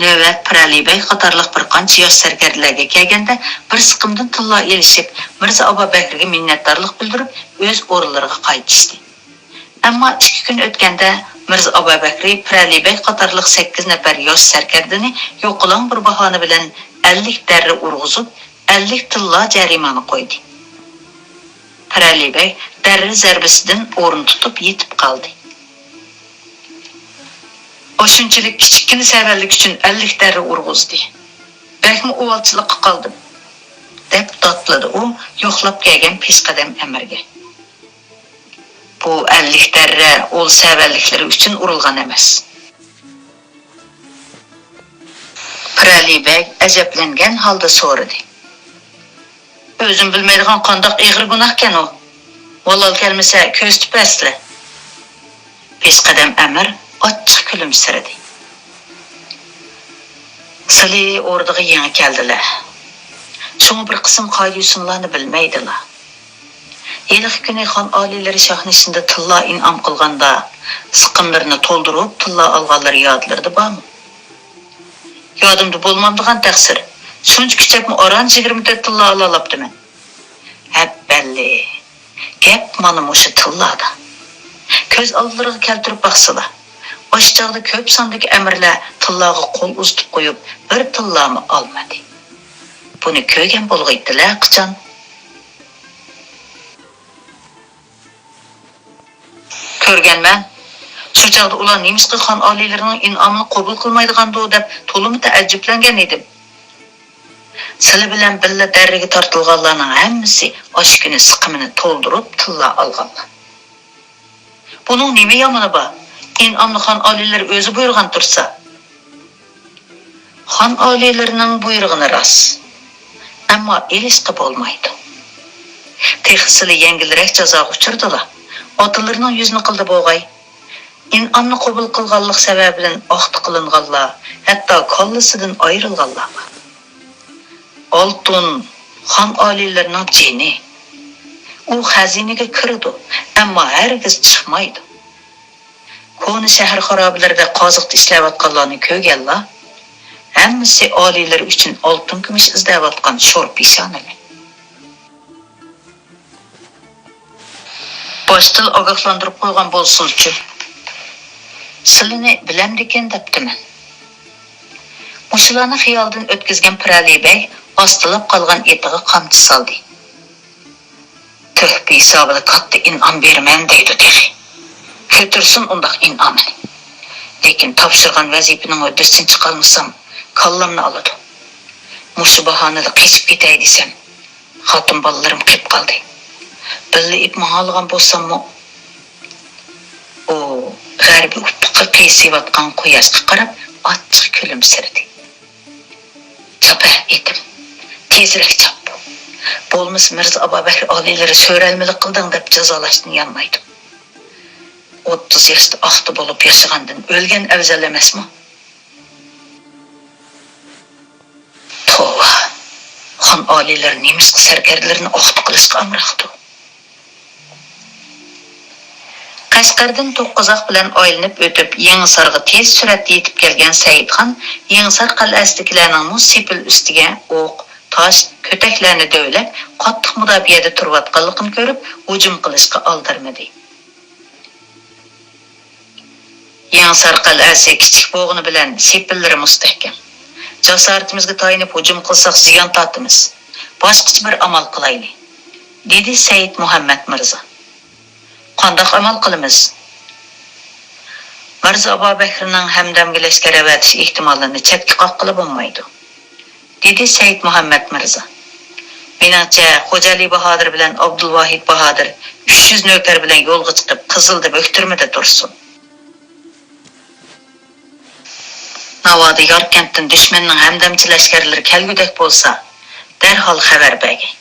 نۆۋەت پىرئەلى بەگ قاتارلىق بىر قانچە ياش سەركەردىلەرگە كەلگەندە، بىر سىقىمدىن تىللا ئېلىشىپ، مىرزا ئابابەكرىگە مىننەتدارلىق بىلدۈرۈپ، ئۆز ئورۇنلىرىغا قايتىشتى. ئەمما ئىككى كۈن ئۆتكەندە، مىرزا ئابابەكرى پىرئەلى بەگ قاتارلىق سەككىز نەپەر ياش سەركەردىنى يوقىلاڭ بىر باھانە بىلەن ئەللىك دەررە ئۇرغۇزۇپ، ئەللىك تىللا جەرىمانە قويدى. پىرئەلى بەگ دەررە زەربىسىدىن ئورۇن تۇتۇپ يېتىپ قالدى. ئاشۇنچىلىك كىچىككىنە سەۋەنلىك ئۈچۈن ئەللىك دەررە ئۇرغۇزدى. بەكمۇ ئۇۋالچىلىققا قالدىم، دەپ داتلىدى ئۇ يوقلاپ كەلگەن پېشقەدەم ئەمىرگە. بۇ ئەللىك دەررە ئۇل سەۋەنلىكلىرى ئۈچۈن ئۇرۇلغان ئەمەس. پىرئەلى بەگ ئەجەبلەنگەن ھالدا سورىدى. ئۆزۈم بىلمەيدىغان قانداق ئېغىر گۇناھكەن ئۇ؟ ۋالال كەلمىسە كۆرسىتىپ بەرسىلە. پېشقەدەم ئەمىر ئاچچىق كۈلۈمسىرىدى. سىلى ئوردىغا يېڭى كەلدىلە. شۇڭا بىر قىسىم قائىدە-يوسۇنلارنى بىلمەيدىلا. ھېلىقى كۈنى خان ئالىيلىرى شاھنىشىندا تىللا ئىنئام قىلغاندا، سىقىملىرىنى تولدۇرۇپ تىللا ئالغانلىرى يادلىرىدا بارمۇ؟ يادىمدا بولمامدىغان تەقسىر. شۇنچە كۈچەپمۇ ئاران يىگىرمە تۆت تىللا ئالالاپتىمەن. ھەببەللى! گەپ مانا مۇشۇ تىللادا. كۆز ئالدىلىرىغا كەلتۈرۈپ باقسىلا، ئاشۇ چاغدا كۆپ ساندىكى ئەمىرلەر تىللاغا قول ئۇزىتىپ قويۇپ، بىر تىللامۇ ئالمىدى. بۇنى كۆرگەن بولغىيتتىلە قاچان؟ كۆرگەنمەن. شۇ چاغدا ئۇلار نېمىشقا خان ئالىيلىرىنىڭ ئىنئامىنى قوبۇل قىلمايدىغاندۇ دەپ تولىمۇ تەئەججۈپلەنگەن ئىدىم. سىلى بىلەن بىللە دەررىگە تارتىلغانلارنىڭ ھەممىسى ئاشۇ كۈنى سىقىمىنى تولدۇرۇپ تىللا ئالغانلار. بۇنىڭ نېمە يامىنى بار؟ ئىنئامنى خان ئالىيلىرى ئۆزى بۇيرۇغان تۇرسا. خان ئالىيلىرىنىڭ بۇيرۇغىنى راست، ئەمما ئېلىشقا بولمايدۇ. تېخى سىلى يەڭگىلرەك جازاغا ئۇچرىدىلا، ئاتىلىرىنىڭ يۈزىنى قىلدى بوغاي. ئىنئامنى قوبۇل قىلغانلىق سەۋەبىدىن ئاختا قىلىنغانلار، ھەتتا كاللىسىدىن ئايرىلغانلار بار. ئالتۇن خان ئالىيلىرىنىڭ جېنى. ئۇ خەزىنىگە كىرىدۇ، ئەمما ھەرگىز چىقمايدۇ. كونا شەھەر خارابىلىرىدە قازىقتا ئىشلەۋاتقانلارنى كۆرگەنلا، ھەممىسى ئالىيلىرى ئۈچۈن ئالتۇن كۈمۈش ئىزدەۋاتقان شور پېشانىلەر. باشتىلا ئاگاھلاندۇرۇپ قويغان بولسىلىچۇ؟ سىلىنى بىلەمدىكىن دەپتىمەن. مۇشۇلارنى خىيالىدىن ئۆتكۈزگەن پىرئەلى بەگ ئاستىلاپ قالغان ئېتىغا قامچا سالدى. تۆھپە ھېسابىدا كاتتا ئىنئام بېرىمەن دەيدۇ تېخى. كۆتۈرسۇن ئۇنداق ئىنئامىنى. لېكىن تاپشۇرغان ۋەزىپىنىڭ ھۆددىسىدىن چىقالمىسام، كاللامنى ئالىدۇ. مۇشۇ باھانىدا قېچىپ كېتەي دېسەم، خوتۇن بالىلىرىم قېپ قالدى. بىللە ئېلىپ ماڭالىغان بولساممۇ. ئۇ غەربىي ئۇپۇققا قىيسىيىۋاتقان قۇياشقا قاراپ ئاچچىق كۈلۈمسىرىدى. چاپ ھە، ئېتىم. تېزرەك چاپ. بولمىسا مىرزا ئابابەكرى ئالىيلىرى سۆرەلمىلىك قىلدىڭ دەپ جازالاشتىن يانمايدۇ. ئوتتۇز ياشتا ئاختا بولۇپ ياشىغاندىن ئۆلگەن ئەۋزەل ئەمەسمۇ؟ توۋا! خان ئالىيلىرى نېمىشقا سەركەردىلىرىنى ئاختا قىلىشقا ئامراقتۇ؟ قەشقەردىن توققۇزاق بىلەن ئايلىنىپ ئۆتۈپ، يېڭىسارغا تېز سۈرئەتتە يېتىپ كەلگەن سەئىدخان يېڭىسار قەلئەسىدىكىلەرنىڭمۇ سېپىل ئۈستىگە ئوق، تاش، كۆتەكلەرنى دۆۋىلەپ، قاتتىق مۇداپىئەدە تۇرۇۋاتقانلىقىنى كۆرۈپ، ھۇجۇم قىلىشقا ئالدىرىمىدى. يېڭىسار قەلئەسى كىچىك بولغىنى بىلەن سېپىللىرى مۇستەھكەم. جاسارىتىمىزگە تايىنىپ ھۇجۇم قىلساق زىيان تارتىمىز. باشقىچە بىر ئامال قىلايلى، دېدى سەئىد مۇھەممەد مىرزا. قانداق ئامال قىلىمىز؟ مىرزا ئابابەكرىنىڭ ھەمدەمگە لەشكەر ئەۋەتىش ئېھتىمالىنى چەتكە قاققىلى بولمايدۇ، دېدى سەئىد مۇھەممەد مىرزا. مېنىڭچە، خوجالى باھادىر بىلەن ئابدۇلۋاھىد باھادىر ئۈچ يۈز نۆكەر بىلەن يولغا چىقىپ، قىزىلدا بۆكتۈرمىدە تۇرسۇن. ناۋادا ياركەنتتىن دۈشمەننىڭ ھەمدەمچى لەشكەرلىرى كەلگۈدەك بولسا، دەرھال خەۋەر بەرگەي.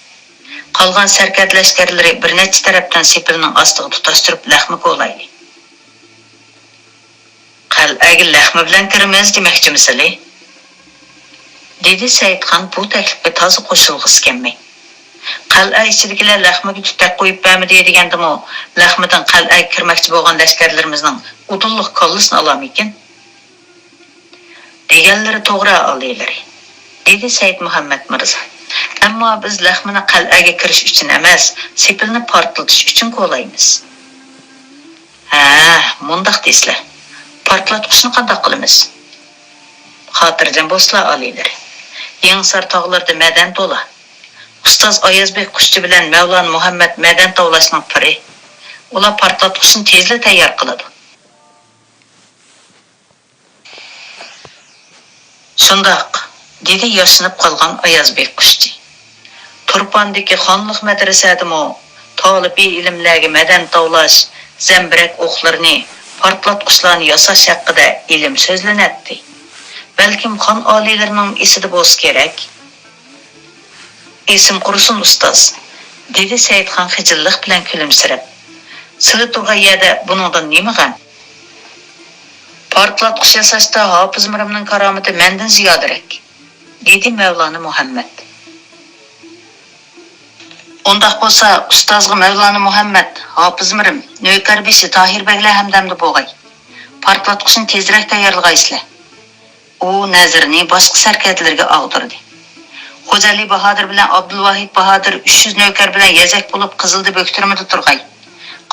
قالغان سەركەردە لەشكەرلىرى بىر نەچچە تەرەپتىن سېپىلنىڭ ئاستىغا تۇتاشتۇرۇپ لەخمە كولايلى. قەلئەگە لەخمە بىلەن كىرىمىز دېمەكچىمىسىلى؟ دېدى سەئىدخان بۇ تەكلىپكە تازا قوشۇلغۇسى كەلمەي. قەلئە ئىچىدىكىلەر لەخمىگە تۈتەك قويۇپ بەرمىدى دېگەندىمۇ، لەخمىدىن قەلئەگە كىرمەكچى بولغان لەشكەرلىرىمىزنىڭ ئۇدۇللۇق كاللىسىنى ئالامىكىن؟ دېگەنلىرى توغرا، ئالىيلىرى، دېدى سەئىد مۇھەممەد مىرزا. ئەمما بىز لەخمىنى قەلئەگە كىرىش ئۈچۈن ئەمەس، سېپىلنى پارتلىتىش ئۈچۈن كولايمىز. ھە، مۇنداق دېسىلە، پارتلاتقۇچنى قانداق قىلىمىز؟ خاتىرجەم بولسىلا، ئالىيلىرى. يېڭىسار تاغلىرىدا مەدەن تولا. ئۇستاز ئايازبېك قۇشچى بىلەن مەۋلانا مۇھەممەد مەدەن تاۋلاشنىڭ پىرى. ئۇلار پارتلاتقۇچنى تېزلا تەييار قىلىدۇ. شۇنداق، دېدى ياشىنىپ قالغان ئايازبېك قۇشچى. تۇرپاندىكى خانلىق مەدرىسەدىمۇ تالىپىي ئىلىملەرگە مەدەن تاۋلاش، زەمبىرەك ئوقلىرىنى، پارتلاتقۇچلارنى ياساش ھەققىدە ئىلىم سۆزلىنەتتى. بەلكىم خان ئالىيلىرىنىڭ ئېسىدە بولسا كېرەك. ئېسىم قۇرۇسۇن، ئۇستاز، دېدى سەئىدخان خىجىللىق بىلەن كۈلۈمسىرەپ. سىلى تۇرغان يەردە بۇنىڭدىن نېمە غەم؟ پارتلاتقۇچ ياساشتا ھاپىز مىرىمنىڭ كارامىتى مەندىن زىيادىرەك، دېدى مەۋلانا مۇھەممەد. ئۇنداق بولسا، ئۇستازغا مەۋلانا مۇھەممەد، ھاپىز مىرىم، نۆكەر بېشى تاھىر بەگلەر ھەمدەمدە بولغاي. پارتلاتقۇچنى تېزرەك تەييارلىغايسىلەر. ئۇ نەزىرىنى باشقا سەركەردىلەرگە ئاغدۇردى. خوجالى باھادىر بىلەن ئابدۇلۋاھىد باھادىر ئۈچ يۈز نۆكەر بىلەن يەزەك بولۇپ قىزىلدا بۆكتۈرمىدە تۇرغاي.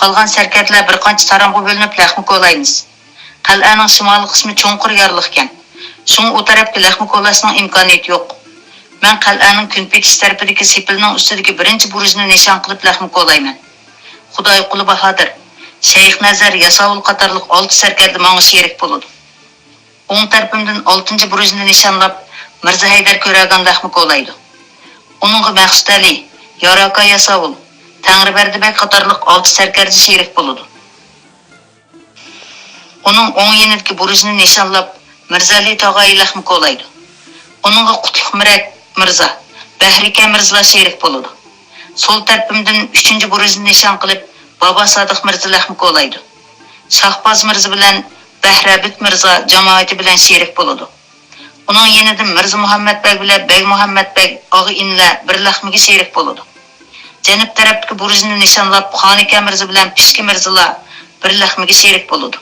قالغان سەركەردىلەر بىر قانچە تارامغا بۆلۈنۈپ لەخمە كولايمىز. قەلئەنىڭ شىمالىي قىسمى چوڭقۇر يارلىقكەن. شۇڭا ئۇ تەرەپكە لەخمە كولاشنىڭ ئىمكانىيىتى يوق. مەن قەلئەنىڭ كۈنپېتىش تەرىپىدىكى سېپىلنىڭ ئۈستىدىكى بىرىنچى بۇرۇجنى نىشان قىلىپ لەخمە كولايمەن. خۇدايقۇلى باھادىر، شەيخ نەزەر، ياساۋۇل قاتارلىق ئالتە سەركەردە ماڭا شېرىك بولىدۇ. ئوڭ تەرىپىمدىن ئالتىنچى بۇرۇجنى نىشانلاپ، مىرزا ھەيدەر كۆرەگان لەخمە كولايدۇ. ئۇنىڭغا مەخسۇت ئەلى، ياراكا ياساۋۇل، تەڭرىبەردى بەگ قاتارلىق ئالتە سەركەردە شېرىك بولىدۇ. ئۇنىڭ ئوڭ يېنىدىكى بۇرۇجنى نىشانلاپ، مىرزا ئەلى تاغايى لەخمە كولايدۇ. ئۇنىڭغا قۇتلۇق مىرەك مىرزا، بەھرىكە مىرزىلار شېرىك بولىدۇ. سول تەرىپىمدىن ئۈچىنچى بۇرۇجنى نىشان قىلىپ، بابا سادىق مىرزا لەخمە كولايدۇ. شاھباز مىرزا بىلەن بەھرەبىت مىرزا جامائىتى بىلەن شېرىك بولىدۇ. ئۇنىڭ يېنىدىن مىرزا مۇھەممەت بەگ بىلەن بەگ مۇھەممەت بەگ ئاغا ئىنىلەر بىر لەخمىگە شېرىك بولىدۇ. جەنۇب تەرەپتىكى بۇرۇجنى نىشانلاپ، خانىكە مىرزا بىلەن پىشكى مىرزىلار بىر لەخمىگە شېرىك بولىدۇ.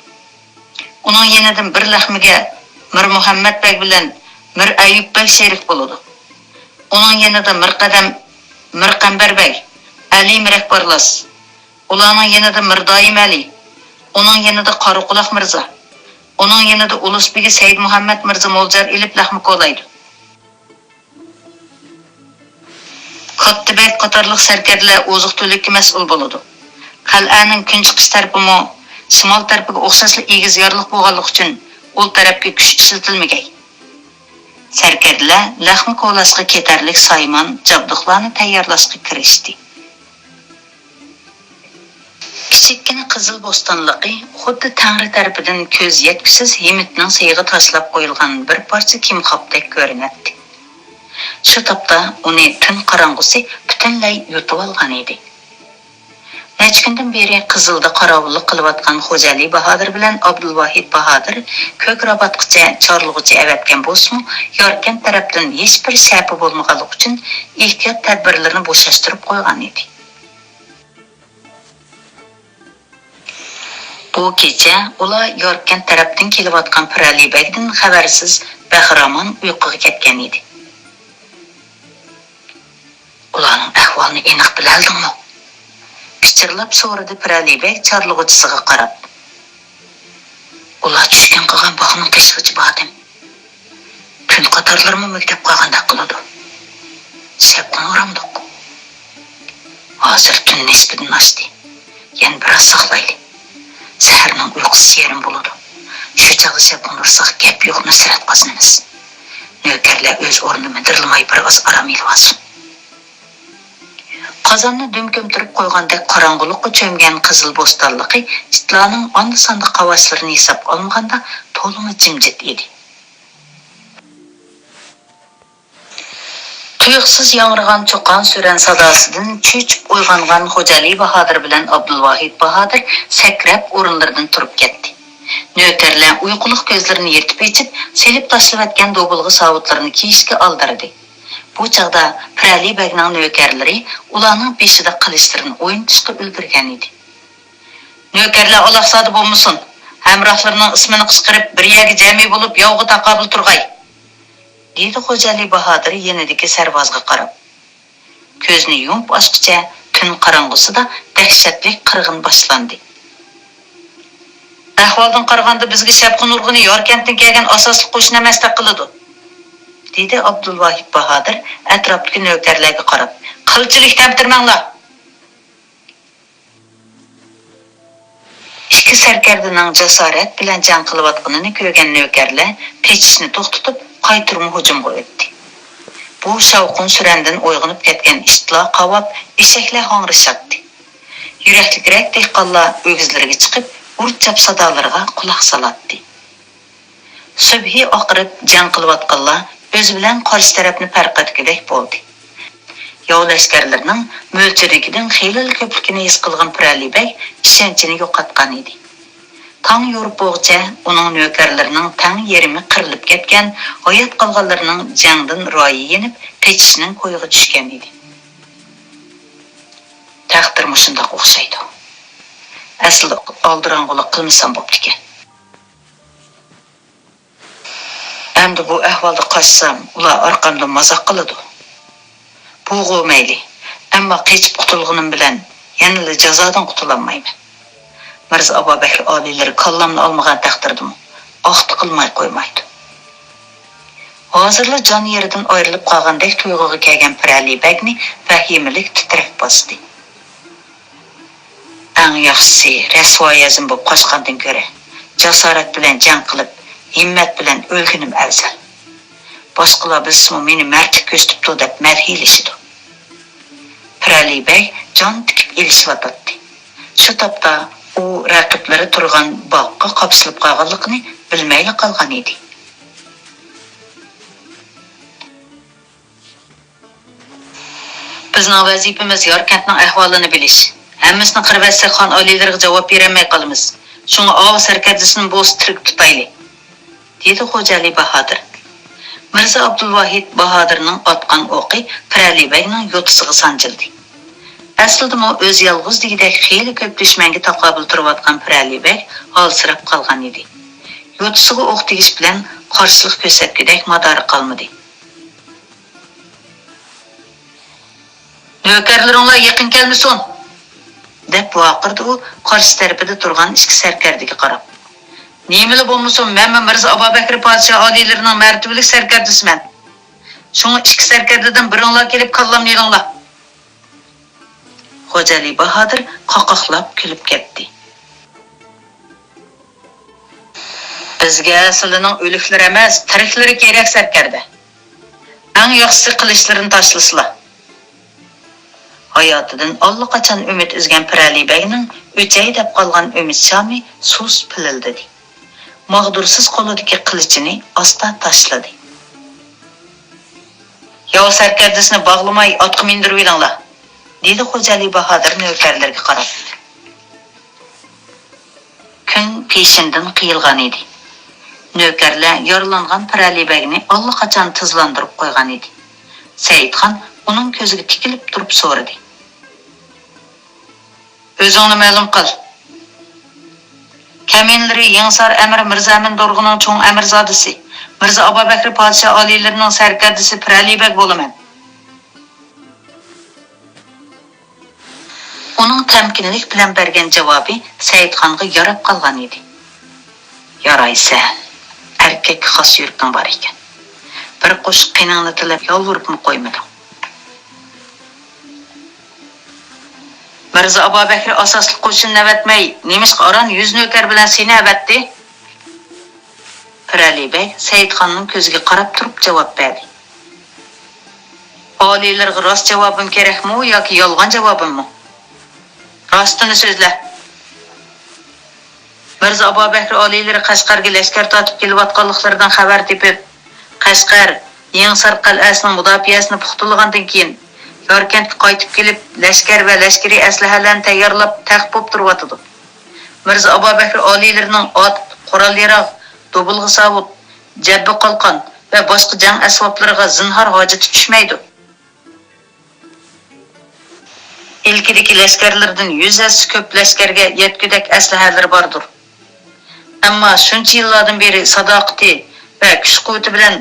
ئۇنىڭ يېنىدىن بىر لەخمىگە مىر مۇھەممەت بەگ بىلەن مىر ئەييۇپ بەگ شېرىك بولىدۇ. ئۇنىڭ يېنىدا مىر قەدەم، مىر قەمبەر بەگ، ئەلى مىرەك بارلاس. ئۇلارنىڭ يېنىدا مىر دائىم ئەلى. ئۇنىڭ يېنىدا قارا قۇلاق مىرزا. ئۇنىڭ يېنىدا ئۇلۇس بېگى سەيىد مۇھەممەت مىرزا مولجار ئېلىپ لەخمە كولايدۇ. كاتتا بەگ قاتارلىق سەركەردىلەر ئوزۇق-تۈلۈككە مەسئۇل بولىدۇ. قەلئەنىڭ كۈنچىقىش تەرىپىمۇ شىمال تەرىپىگە ئوخشاشلا ئېگىز يارلىق بولغانلىقى ئۈچۈن، ئۇ تەرەپكە كۈچ ئىشلىتىلمىگەي. سەركەردىلەر لەخمە كولاشقا كېتەرلىك سايمان، جابدۇقلارنى تەييارلاشقا كىرىشتى. كىچىككىنە قىزىل بوستانلىقى خۇددى تەڭرى تەرىپىدىن كۆز يەتكۈسىز ھىمىتنىڭ سېيىغا تاشلاپ قويۇلغان بىر پارچە كىمخاپتەك كۆرۈنەتتى. شۇ تاپتا ئۇنى تۈن قاراڭغۇسى پۈتۈنلەي يۇتۇۋالغانىدى. نەچچە كۈندىن بېرى قىزىلدا قاراۋۇللۇق قىلىۋاتقان خوجالى باھادىر بىلەن ئابدۇلۋاھىد باھادىر كۆك راباتقىچە چارلىغۇچى ئەۋەتكەن بولسىمۇ، ياركەنت تەرەپتىن ھېچبىر شەپە بولمىغانلىقى ئۈچۈن ئېھتىيات تەدبىرلىرىنى بوشاشتۇرۇپ قويغانىدى. بۇ كېچە ئۇلار ياركەنت تەرەپتىن كېلىۋاتقان پىرئەلى بەگدىن خەۋەرسىز بەخىرامان ئۇيقۇغا كەتكەن ئىدى. ئۇلارنىڭ ئەھۋالىنى ئېنىق بىلەلىدىڭمۇ؟ پىچىرلاپ سورىدى پىرئەلى بەگ چارلىغۇچىسىغا قاراپ. ئۇلار چۈشكۈن قىلغان باغنىڭ قېشىغىچە باردىم. كۈن قاتارلىرىمۇ مۈگدەپ قالغاندەك قىلىدۇ. شەپقۇن ئۇرامدۇق. ھازىر تۈن نىسپىدىن ئاشتى. يەنە بىراز ساقلايلى. سەھەرنىڭ ئۇيقۇسى يېرىم بولىدۇ. شۇ چاغدا شەپقۇن ئۇرساق گەپ يوق، نۇسرەت قازىنىمىز. نۆكەرلەر ئۆز ئورنىدا مىدىرلىماي بىر ئاز ئارام ئېلىۋالسۇن. قازاننى دۈم كۆمتۈرۈپ قويغاندەك قاراڭغۇلۇققا چۆمگەن قىزىل بوستانلىقى ئىتلارنىڭ ئاندا-ساندا قاۋاشلىرىنى ھېسابقا ئالمىغاندا تولىمۇ جىمجىت ئىدى. تۇيۇقسىز ياڭرىغان چۇقان-سۈرەن ساداسىدىن چۆچۈپ ئويغانغان خوجالى باھادىر بىلەن ئابدۇلۋاھىد باھادىر سەكرەپ ئورۇنلىرىدىن تۇرۇپ كەتتى. نۆكەرلەر ئۇيقۇلۇق كۆزلىرىنى يىرتىپ ئېچىپ، سېلىپ تاشلىۋەتكەن دوبۇلغا ساۋۇتلىرىنى كىيىشكە ئالدىرىدى. بۇ چاغدا پىرەلى بەگنىڭ نۆكەرلىرى ئۇلارنىڭ بېشىدا قىلىچلىرىنى ئوينىتىشقا ئۈلگۈرگەن ئىدى. نۆكەرلەر ئالاقزادە بولمىسۇن، ھەمراھلىرىنىڭ ئىسمىنى قىچقىرىپ، بىر يەرگە جەمئىي بولۇپ، ياۋغا تاقابىل تۇرغاي، دېدى خوجالى باھادىر يېنىدىكى سەرۋازغا قاراپ. كۆزنى يۇمۇپ ئاچقۇچە تۈن قاراڭغۇسىدا دەھشەتلىك قىرغىن باشلاندى. ئەھۋالدىن قارىغاندا، بىزگە شەپقۇن ئۇرغىنى ياركەنتتىن كەلگەن ئاساسلىق قوشۇن ئەمەستەك قىلىدۇ، دېدى ئابدۇلۋاھىد باھادىر ئەتراپتىكى نۆكەرلەرگە قاراپ. قىلچىلىك تەمتىرىمەڭلار! ئىككى سەركەردىنىڭ جاسارەت بىلەن جەڭ قىلىۋاتقىنىنى كۆرگەن نۆكەرلەر قېچىشنى توختىتىپ، قايتۇرما ھۇجۇمغا ئۆتتى. بۇ شاۋقۇن-سۈرەندىن ئويغىنىپ كەتكەن ئىتلار قاۋاپ، ئېشەكلەر ھاڭرىشاتتى. يۈرەكلىكرەك دېھقانلار ئۆگزىلىرىگە چىقىپ، ئۇر-چاپ سادالىرىغا قۇلاق سالاتتى. سۈبھى ئاقىرىپ، جەڭ قىلىۋاتقانلار ئۆزى بىلەن قارشى تەرەپنى پەرقلەتكۈدەك بولدى. ياۋ لەشكەرلىرىنىڭ مۆلچىرىدىكىدىن خېلىلا كۆپلۈكىنى ھېس قىلغان پىرەلى بەگ ئىشەنچىنى يوقاتقان ئىدى. تاڭ يورۇپ بولغۇچە ئۇنىڭ نۆكەرلىرىنىڭ تەڭ يېرىمى قىرىلىپ كەتكەن، ھايات قالغانلىرىنىڭ جەڭدىن رايى يېنىپ، قېچىشنىڭ كويىغا چۈشكەن ئىدى. تەقدىر مۇشۇنداق ئوخشايدۇ. ئەسلىدە ئالدىراڭغۇلۇق قىلمىسام بوپتىكەن. ئەمدى بۇ ئەھۋالدا قاچسام، ئۇلار ئارقامدىن مازاق قىلىدۇ. بۇغۇ مەيلى، ئەمما قېچىپ قۇتۇلغىنىم بىلەن يەنىلا جازادىن قۇتۇلالمايمەن. مىرزا ئابابەكرى ئالىيلىرى كاللامنى ئالمىغان تەقدىردىمۇ ئاختا قىلماي قويمايدۇ. ھازىرلا جان يېرىدىن ئايرىلىپ قالغاندەك تۇيغۇغا كەلگەن پىرەلى بەگنى ۋەھىمىلىك تىترەك باستى. ئەڭ ياخشىسى، رەسۋايىئەزىم بولۇپ قاچقاندىن كۆرە، جاسارەت بىلەن جەڭ قىلىپ، ھىممەت بىلەن ئۆلگىنىم ئەۋزەل. باشقىلار بىلسىمۇ، مېنى مەردلىك كۆرسىتىپتۇ دەپ مەدھىيلىشىدۇ. پىرەلى بەگ جان تىكىپ ئېلىشىۋاتاتتى. شۇ تاپتا ئۇ رەقىبلىرى تۇرغان باغقا قاپسىلىپ قالغانلىقىنى بىلمەيلا قالغان ئىدى. بىزنىڭ ۋەزىپىمىز ياركەنتنىڭ ئەھۋالىنى بىلىش. ھەممىسىنى قىرىۋەتسەك، خان ئالىيلىرىغا جاۋاب بېرەلمەي قالىمىز. شۇڭا ئاۋۇ سەركەردىسىنى بولسا تىرىك تۇتايلى، دېدى خوجالى باھادىر. مىرزا ئابدۇلۋاھىد باھادىرنىڭ ئاتقان ئوقى پىرەلى بەگنىڭ يوتىسىغا سانجىلدى. ئەسلىدىمۇ ئۆزى يالغۇز دېگۈدەك خېلى كۆپ دۈشمەنگە تاقابىل تۇرۇۋاتقان پىرەلى بەگ ھالسىراپ قالغان ئىدى. يوتىسىغا ئوق تېگىش بىلەن قارشىلىق كۆرسەتكۈدەك مادارى قالمىدى. نۆكەرلىرىڭلار يېقىن كەلمىسۇن! دەپ ۋارقىرىدى ئۇ قارشى تەرىپىدە تۇرغان ئىككى سەركەردىگە قاراپ. نېمىلا بولمىسۇن، مەنمۇ مىرزا ئابابەكرى پادىشاھ ئالىيلىرىنىڭ مەرتىۋىلىك سەركەردىسىمەن. شۇڭا ئىككى سەركەردىدىن بىرىڭلار كېلىپ كاللامنى ئېلىڭلار. خوجالى باھادىر قاقاقلاپ كۈلۈپ كەتتى. بىزگە سىلىنىڭ ئۆلۈكلىرى ئەمەس، تىرىكلىرى كېرەك، سەركەردە. ئەڭ ياخشىسى قىلىچلىرىنى تاشلىسىلا. ھاياتىدىن ئاللىقاچان ئۈمىد ئۈزگەن پىرەلى بەگنىڭ ئۆچەي دەپ قالغان ئۈمىد شامى سۇس پىلىلدىدى. ماغدۇرسىز قولىدىكى قىلىچىنى ئاستا تاشلىدى. ياۋ سەركەردىسىنى باغلىماي ئاتقا مىندۈرۈۋېلىڭلار، دېدى خوجالى باھادىر نۆكەرلىرىگە قاراپ. كۈن پېشىندىن قىيىلغان ئىدى. نۆكەرلەر يارىلانغان پىرەلى بەگنى ئاللىقاچان تىزلاندۇرۇپ قويغان ئىدى. سەئىدخان ئۇنىڭ كۆزىگە تىكىلىپ تۇرۇپ سورىدى. ئۆزۈڭنى مەلۇم قىل. كەمىنىلىرى يېڭىسار ئەمىرى مىرزا ئەمىن دورغىنىڭ چوڭ ئەمىرزادىسى، مىرزا ئابابەكرى پادىشاھ ئالىيلىرىنىڭ سەركەردىسى پىرەلى بەگ بولىمەن. ئۇنىڭ تەمكىنلىك بىلەن بەرگەن جاۋابى سەئىدخانغا ياراپ قالغان ئىدى. يارايسەن، ئەركەككە خاس يۈرىكىڭ بار ئىكەن. بىر قوشۇق قېنىڭنى تىلەپ يالۋۇرۇپمۇ قويمىدىڭ. مىرزا ئابابەكرى ئاساسلىق قوشۇننى ئەۋەتمەي، نېمىشقا ئاران يۈز نۆكەر بىلەن سېنى ئەۋەتتى؟ پىرئەلى بەگ سەئىدخاننىڭ كۆزىگە قاراپ تۇرۇپ جاۋاب بەردى. ئالىيلىرىغا راست جاۋابىم كېرەكمۇ ياكى يالغان جاۋابىممۇ؟ راستىنى سۆزلە. مىرزا ئابابەكرى ئالىيلىرى قەشقەرگە لەشكەر تارتىپ كېلىۋاتقانلىقلىرىدىن خەۋەر تېپىپ، قەشقەر، يېڭىسار قەلئەسىنىڭ مۇداپىئەسىنى پۇختىلىغاندىن كېيىن، ياركەنتكە قايتىپ كېلىپ، لەشكەر ۋە لەشكىرىي ئەسلىھەلەرنى تەييارلاپ، تەق بولۇپ تۇرۇۋاتىدۇ. مىرزا ئابابەكرى ئالىيلىرىنىڭ ئات، قورال-ياراغ، دوبۇلغا ساۋۇت، جەببە قالقان ۋە باشقا جەڭ ئەسۋابلىرىغا زىنھار ھاجىتى چۈشمەيدۇ. ئىلكىدىكى لەشكەرلىرىدىن يۈز ھەسسە كۆپ لەشكەرگە يەتكۈدەك ئەسلىھەلىرى باردۇر. ئەمما شۇنچە يىللاردىن بېرى ساداقىتى ۋە كۈچ-قۇۋۋىتى بىلەن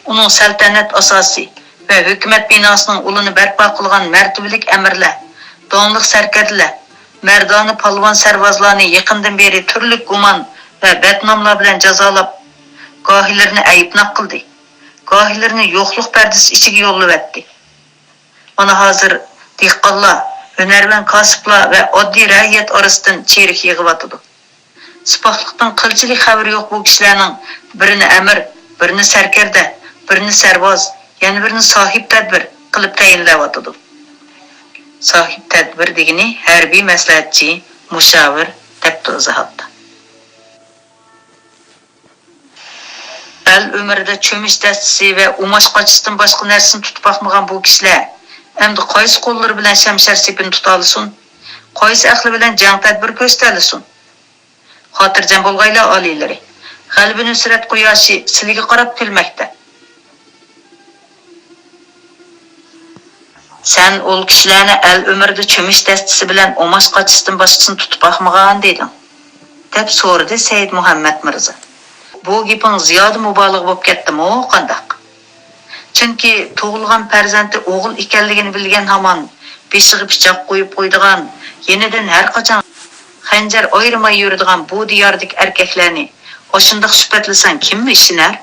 ئۇنىڭ سەلتەنەت ئاساسى ۋە ھۆكۈمەت بىناسىنىڭ ئۇلىنى بەرپا قىلغان مەرتىۋىلىك ئەمىرلەر، داڭلىق سەركەردىلەر، مەردانە پالۋان سەرۋازلارنى يېقىندىن بېرى تۈرلۈك گۇمان ۋە بەتناملار بىلەن جازالاپ، گاھىلىرىنى ئەيىبناك قىلدى، گاھىلىرىنى يوقلۇق پەردىسى ئىچىگە يوللىۋەتتى. مانا ھازىر دېھقانلار، ھۈنەرۋەن كاسىپلار ۋە ئاددىي رەئىيەت ئارىسىدىن چىرىك يىغىۋاتىدۇ. سىپاھلىقتىن قىلچىلىك خەۋىرى يوق بۇ كىشىلەرنىڭ بىرىنى ئەمىر، بىرىنى سەركەردە، بىرىنى سەرۋاز، يەنە بىرىنى ساھىب تەدبىر قىلىپ تەيىنلەۋاتىدۇ. ساھىب تەدبىر دېگىنى ھەربىي مەسلىھەتچى، مۇشاۋىر، دەپتۇ ئىزاھاتتا. ئەل ئۆمرىدە چۆمۈچ دەستىسى ۋە ئۇماچ قاچىسىدىن باشقا نەرسىنى تۇتۇپ باقمىغان بۇ كىشىلەر ئەمدى قايسى قوللىرى بىلەن شەمشەر سېپىنى تۇتالىسۇن؟ قايسى ئەقلى بىلەن جەڭ تەدبىر كۆرسىتەلىسۇن؟ خاتىرجەم بولغايلا، ئالىيلىرى، غەلىبە نۇسرەت قۇياشى سىلىگە قاراپ كۈلمەكتە. سەن ئۇ كىشىلەرنى ئەل ئۆمرىدە چۆمۈچ دەستىسى بىلەن ئۇماچ قاچىسىدىن باشقىسىنى تۇتۇپ باقمىغان دېدىڭ، دەپ سورىدى سەيىد مۇھەممەد مىرزا. بۇ گېپىڭ زىيادە مۇبالىغە بولۇپ كەتتىمۇ قانداق؟ چۈنكى تۇغۇلغان پەرزەنتى ئوغۇل ئىكەنلىكىنى بىلگەن ھامان بېشىغا پىچاق قويۇپ قويىدىغان، يېنىدىن ھەرقاچان خەنجەر ئايرىماي يۈرىدىغان بۇ دىياردىكى ئەركەكلەرنى ئاشۇنداق سۈپەتلىسەڭ كىممۇ ئىشىنەر؟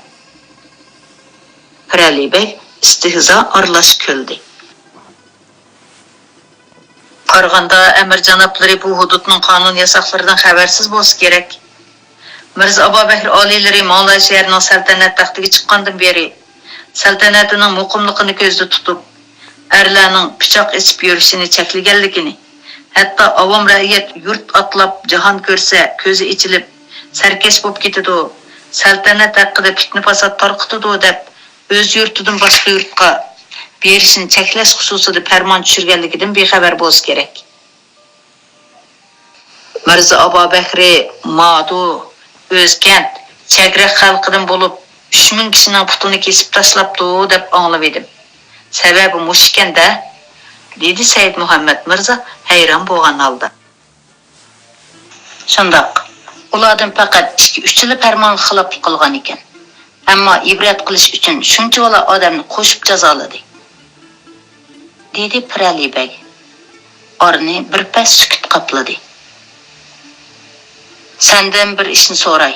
پىرئەلى بەگ ئىستىھزا ئارىلاش كۈلدى. قارىغاندا، ئەمىر جانابلىرى بۇ ھۇدۇدنىڭ قانۇن ياساقلىرىدىن خەۋەرسىز بولسا كېرەك. مىرزا ئابابەكرى ئالىيلىرى ماڭلاي شەھىرىنىڭ سەلتەنەت تەختىگە چىققاندىن بېرى، سەلتەنىتىنىڭ مۇقىملىقىنى كۆزدە تۇتۇپ، ئەرلەرنىڭ پىچاق ئېسىپ يۈرۈشىنى چەكلىگەنلىكىنى، ھەتتا ئاۋام رەئىيەت يۇرت ئاتلاپ، جاھان كۆرسە، كۆزى ئېچىلىپ، سەركەش بولۇپ كېتىدۇ، سەلتەنەت ھەققىدە پىتنە-پاسات تارقىتىدۇ، دەپ، ئۆز يۇرتىدىن باشقا يۇرتقا بېرىشنى چەكلەش خۇسۇسىدا پەرمان چۈشۈرگەنلىكىدىن بىخەۋەر بولسا كېرەك. مىرزا ئابابەكرى مادۇ، ئۆزكەنت، چەگرەك خەلقىدىن بولۇپ، ئۈچ مىڭ كىشىنىڭ پۇتىنى كېسىپ تاشلاپتۇ، دەپ ئاڭلىۋىدىم. سەۋەبى مۇشۇ ئىكەن-دە، دېدى سەيىد مۇھەممەد مىرزا ھەيران بولغان ھالدا. شۇنداق، ئۇلاردىن پەقەت ئىككى-ئۈچىلا پەرمانغا خىلاپلىق قىلغان ئىكەن. ئەمما ئىبرەت قىلىش ئۈچۈن شۇنچىۋالا ئادەمنى قوشۇپ جازالىدى، دېدى پىرئەلى بەگ. ئارىنى بىر پەس سۈكۈت قاپلىدى. سەندىن بىر ئىشنى سوراي،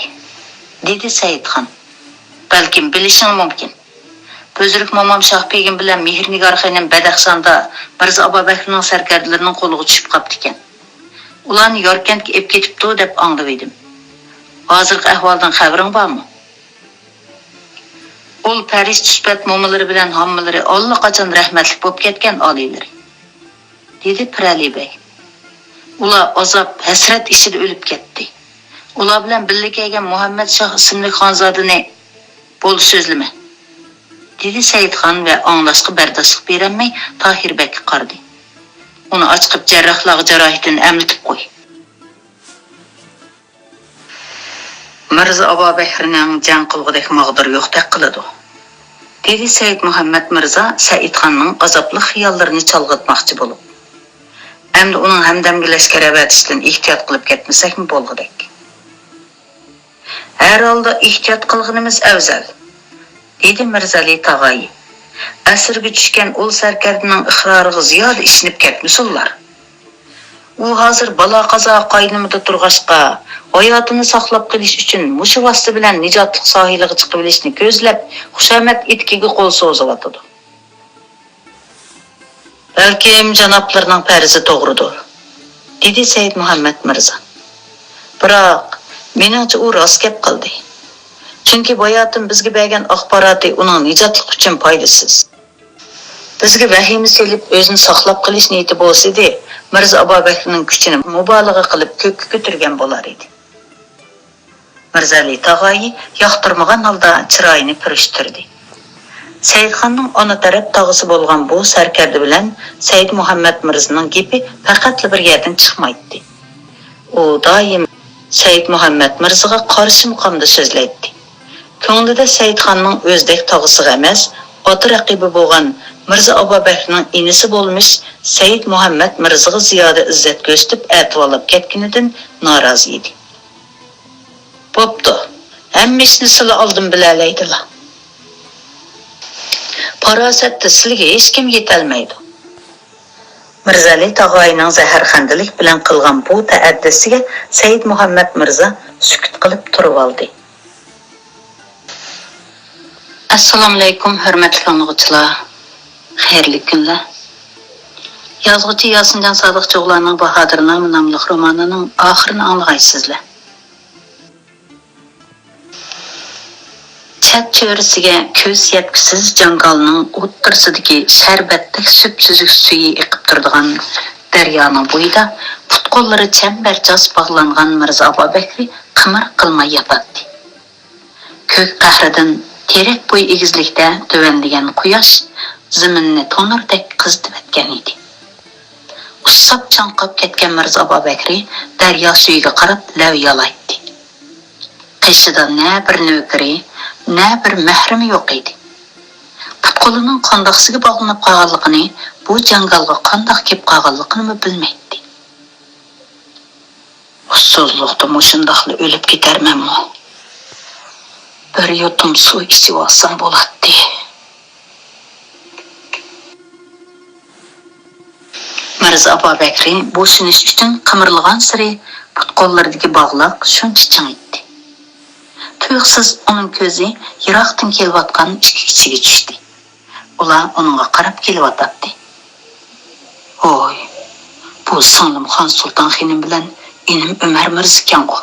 دېدى سەئىدخان. بەلكىم بىلىشىڭ مۇمكىن. بۈزرۈك مومام شاھ بېگىم بىلەن مېھرىنىگار خېنىم بەدەخشاندا مىرزا ئابابەكرىنىڭ سەركەردىلىرىنىڭ قولىغا چۈشۈپ قاپتىكەن. ئۇلارنى ياركەنتكە ئېلىپ كېتىپتۇ دەپ ئاڭلىۋىدىم. ھازىرقى ئەھۋالدىن خەۋىرىڭ بارمۇ؟ ئۇل پەرىشتە سۈپەت مومىلىرى بىلەن ھاممىلىرى ئاللىقاچان رەھمەتلىك بولۇپ كەتكەن ئالىيلىرى، دېدى پىرئەلى بەگ. ئۇلار ئازاب، ھەسرەت ئىچىدە ئۆلۈپ كەتتى. ئۇلار بىلەن بىللە كەلگەن مۇھەممەد شاھ ئىسىملىك خانزادىنى بولدى سۆزلىمە، دېدى سەئىدخان ۋە ئاڭلاشقا بەرداشلىق بېرەلمەي تاھىر بەگكە قارىدى. ئۇنى ئاچىقىپ جەرراھلارغا جاراھىتىنى ئەملىتىپ قوي. مىرزا ئابابەكرىنىڭ جەڭ قىلغۇدەك ماغدۇرى يوقتەك قىلىدۇ، دېدى سەئىد مۇھەممەد مىرزا سەئىدخاننىڭ ئازابلىق خىياللىرىنى چالغىتماقچى بولۇپ. ئەمدى ئۇنىڭ ھەمدەمگە لەشكەر ئەۋەتىشتىن ئېھتىيات قىلىپ كەتمىسەكمۇ بولغۇدەك. ھەر ھالدا ئېھتىيات قىلغىنىمىز ئەۋزەل، دېدى مىرزالى تاغايى. ئەسىرگە چۈشكەن ئۇل سەركەردىنىڭ ئىقرارىغا زىيادە ئىشىنىپ كەتمىسۇنلار. ئۇ ھازىر بالا-قازا قاينىمىدا تۇرغاچقا، ھاياتىنى ساقلاپ قېلىش ئۈچۈن مۇشۇ ۋاسىتە بىلەن نىجاتلىق ساھىلىغا چىقىۋېلىشنى كۆزلەپ، خۇشامەت ئېتىكىگە قول سوزۇۋاتىدۇ. بەلكىم جانابلىرىنىڭ پەرىزى توغرىدۇر، دېدى سەئىد مۇھەممەد مىرزا. بىراق، مېنىڭچە ئۇ راست گەپ قىلدى. چۈنكى باياتىن بىزگە بەرگەن ئاخباراتى ئۇنىڭ نىجاتلىقى ئۈچۈن پايدىسىز. بىزگە ۋەھىمە سېلىپ، ئۆزىنى ساقلاپ قېلىش نىيىتى بولسىدى، مىرزا ئابابەكرىنىڭ كۈچىنى مۇبالىغە قىلىپ كۆككە كۆتۈرگەن بولار ئىدى. مىرزالى تاغايى ياقتۇرمىغان ھالدا چىرايىنى پۈرۈشتۈردى. سەئىدخاننىڭ ئانا تەرەپ تاغىسى بولغان بۇ سەركەردە بىلەن سەئىدمۇھەممەت مىرزىنىڭ گېپى پەقەتلا بىر يەردىن چىقمايتتى. ئۇ دائىم سەئىدمۇھەممەت مىرزىغا قارشى مۇقامدا سۆزلەيتتى. كۆڭلىدە سەئىدخاننىڭ ئۆزىدەك تاغىسىغا ئەمەس، ئاتا رەقىبى بولغان مىرزا ئابابەكرىنىڭ ئىنىسى بولمىش سەئىدمۇھەممەت مىرزىغا زىيادە ئىززەت كۆرسىتىپ ئەتىۋارلاپ كەتكىنىدىن نارازى ئىدى. بوپتۇ، ھەممە ئىشنى سىلە ئالدىن بىلەلەيدىلا. پاراسەتتە سىلىگە ھېچكىم يېتەلمەيدۇ. مىرزالى تاغايىنىڭ زەھەرخەندىلىك بىلەن قىلغان بۇ تەئەددىسىگە سەئىدمۇھەممەت مىرزا سۈكۈت قىلىپ تۇرۇۋالدى. ئەسسالامۇئەلەيكۇم، ھۆرمەتلىك ئاڭلىغۇچىلار. خەيرلىك كۈنلەر. يازغۇچى ياسىنجان سادىق جۇغلاننىڭ باھادىرنامە ناملىق رومانىنىڭ ئاخىرىنى ئاڭلىغايسىزلەر. چەت چۆرىسىگە كۆز يەتكۈسىز جاڭگالنىڭ ئوتتۇرىسىدىكى شەربەتتەك سۈپسۈزۈك سۈيى ئېقىپ تۇرىدىغان دەريانىڭ بويىدا پۇت-قوللىرى چەمبەرچاس باغلانغان مىرزا ئابابەكرى قىمىر قىلماي ياتاتتى. كۆك قەھرىدىن تېرەك بويى ئېگىزلىكتە تۆۋەنلىگەن قۇياش زېمىننى تونۇردەك قىزىتىۋەتكەن ئىدى. ئۇسساپ چاڭقاپ كەتكەن مىرزا ئابابەكرى دەريا سۈيىگە قاراپ لەۋ يالايتتى. قېشىدا نە بىر نۆكىرى، نە بىر مەھرىمى يوق ئىدى. پۇت-قولىنىڭ قانداقسىگە باغلىنىپ قالغانلىقىنى، بۇ جاڭگالغا قانداق كېلىپ قالغانلىقىنىمۇ بىلمەيتتى. ئۇسسۇزلۇقتا مۇشۇنداقلا ئۆلۈپ كېتەرمەنمۇ؟ بىر يۇتۇم سۇ ئىچىۋالسام بولاتتى. مىرزا ئابابەكرى بوشىنىش ئۈچۈن قىمىرلىغانسېرى پۇت-قوللىرىدىكى باغلاق شۇنچە چىڭىيتتى. تۇيۇقسىز ئۇنىڭ كۆزى يىراقتىن كېلىۋاتقان ئىككى كىشىگە چۈشتى. ئۇلار ئۇنىڭغا قاراپ كېلىۋاتاتتى. ھوي، بۇ سىڭلىم خانسۇلتان خېنىم بىلەن ئىنىم ئۆمەر مىرزىكەنغۇ؟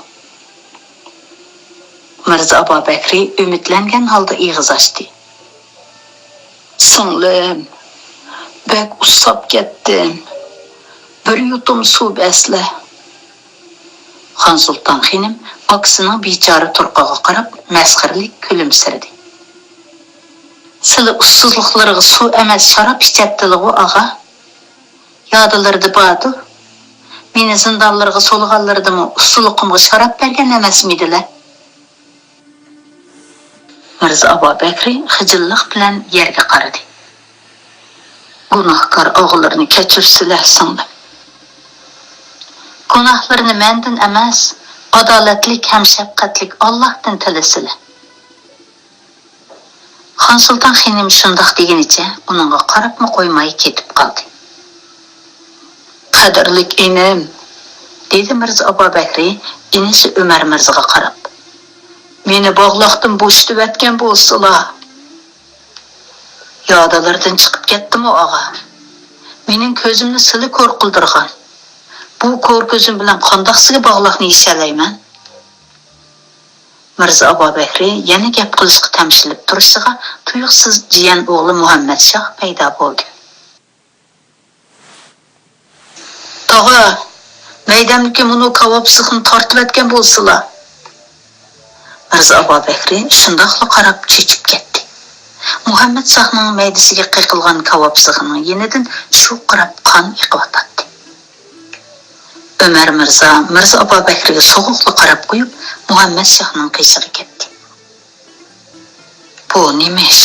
مىرزا ئابابەكرى ئۈمىدلەنگەن ھالدا ئېغىز ئاچتى. سىڭلىم، بەك ئۇسساپ كەتتىم. بىر يۇتۇم سۇ بەرسىلە. خانسۇلتان خېنىم ئاكىسىنىڭ بىچارە تۇرقىغا قاراپ مەسخىرىلىك كۈلۈمسىرىدى. سىلى ئۇسسۇزلۇقلىرىغا سۇ ئەمەس، شاراب ئىچەتتىلىغۇ، ئاغا؟ يادىلىرىدا باردۇ. مېنى زىندانلىرىغا سولىغانلىرىدىمۇ ئۇسسۇلۇقۇمغا شاراب بەرگەن ئەمەسمىدىلە؟ مىرزا ئابابەكرى خىجىللىق بىلەن يەرگە قارىدى. گۇناھكار ئاغىلىرىنى كەچۈرسىلە، سىڭلىم. گۇناھلىرىنى مەندىن ئەمەس، ئادالەتلىك ھەم شەپقەتلىك ئاللاھتىن تىلىسىلە. خانسۇلتان خېنىم شۇنداق دېگىنىچە ئۇنىڭغا قاراپمۇ قويماي كېتىپ قالدى. قەدىرلىك ئىنىم، دېدى مىرزا ئابابەكرى ئىنىسى ئۆمەر مىرزىغا قاراپ. مېنى باغلاقتىن بوشىتىۋەتكەن بولسىلا. يادىلىرىدىن چىقىپ كەتتىمۇ، ئاغا؟ مېنىڭ كۆزۈمنى سىلى كور قىلدۇرغان. بۇ كور كۆزۈم بىلەن قانداقسىگە باغلاقنى يېشەلەيمەن؟ مىرزا ئابابەكرى يەنە گەپ قىلىشقا تەمشىلىپ تۇرۇشىغا تۇيۇقسىز جىيەن ئوغلى مۇھەممەت شاھ پەيدا بولدى. تاغا، مەيدەمدىكى مۇنۇ كاۋاپ سىخنى تارتىۋەتكەن بولسىلا. مىرزا ئابابەكرى شۇنداقلا قاراپ چۆچۈپ كەتتى. مۇھەممەت شاھنىڭ مەيدىسىگە قېقىلغان كاۋاپ سىخىنىڭ يېنىدىن شوققىراپ قان ئېقىۋاتاتتى. ئۆمەر مىرزا مىرزا ئابابەكرىگە سوغۇقلا قاراپ قويۇپ، مۇھەممەت شاھنىڭ قېشىغا كەتتى. بۇ نېمە ئىش؟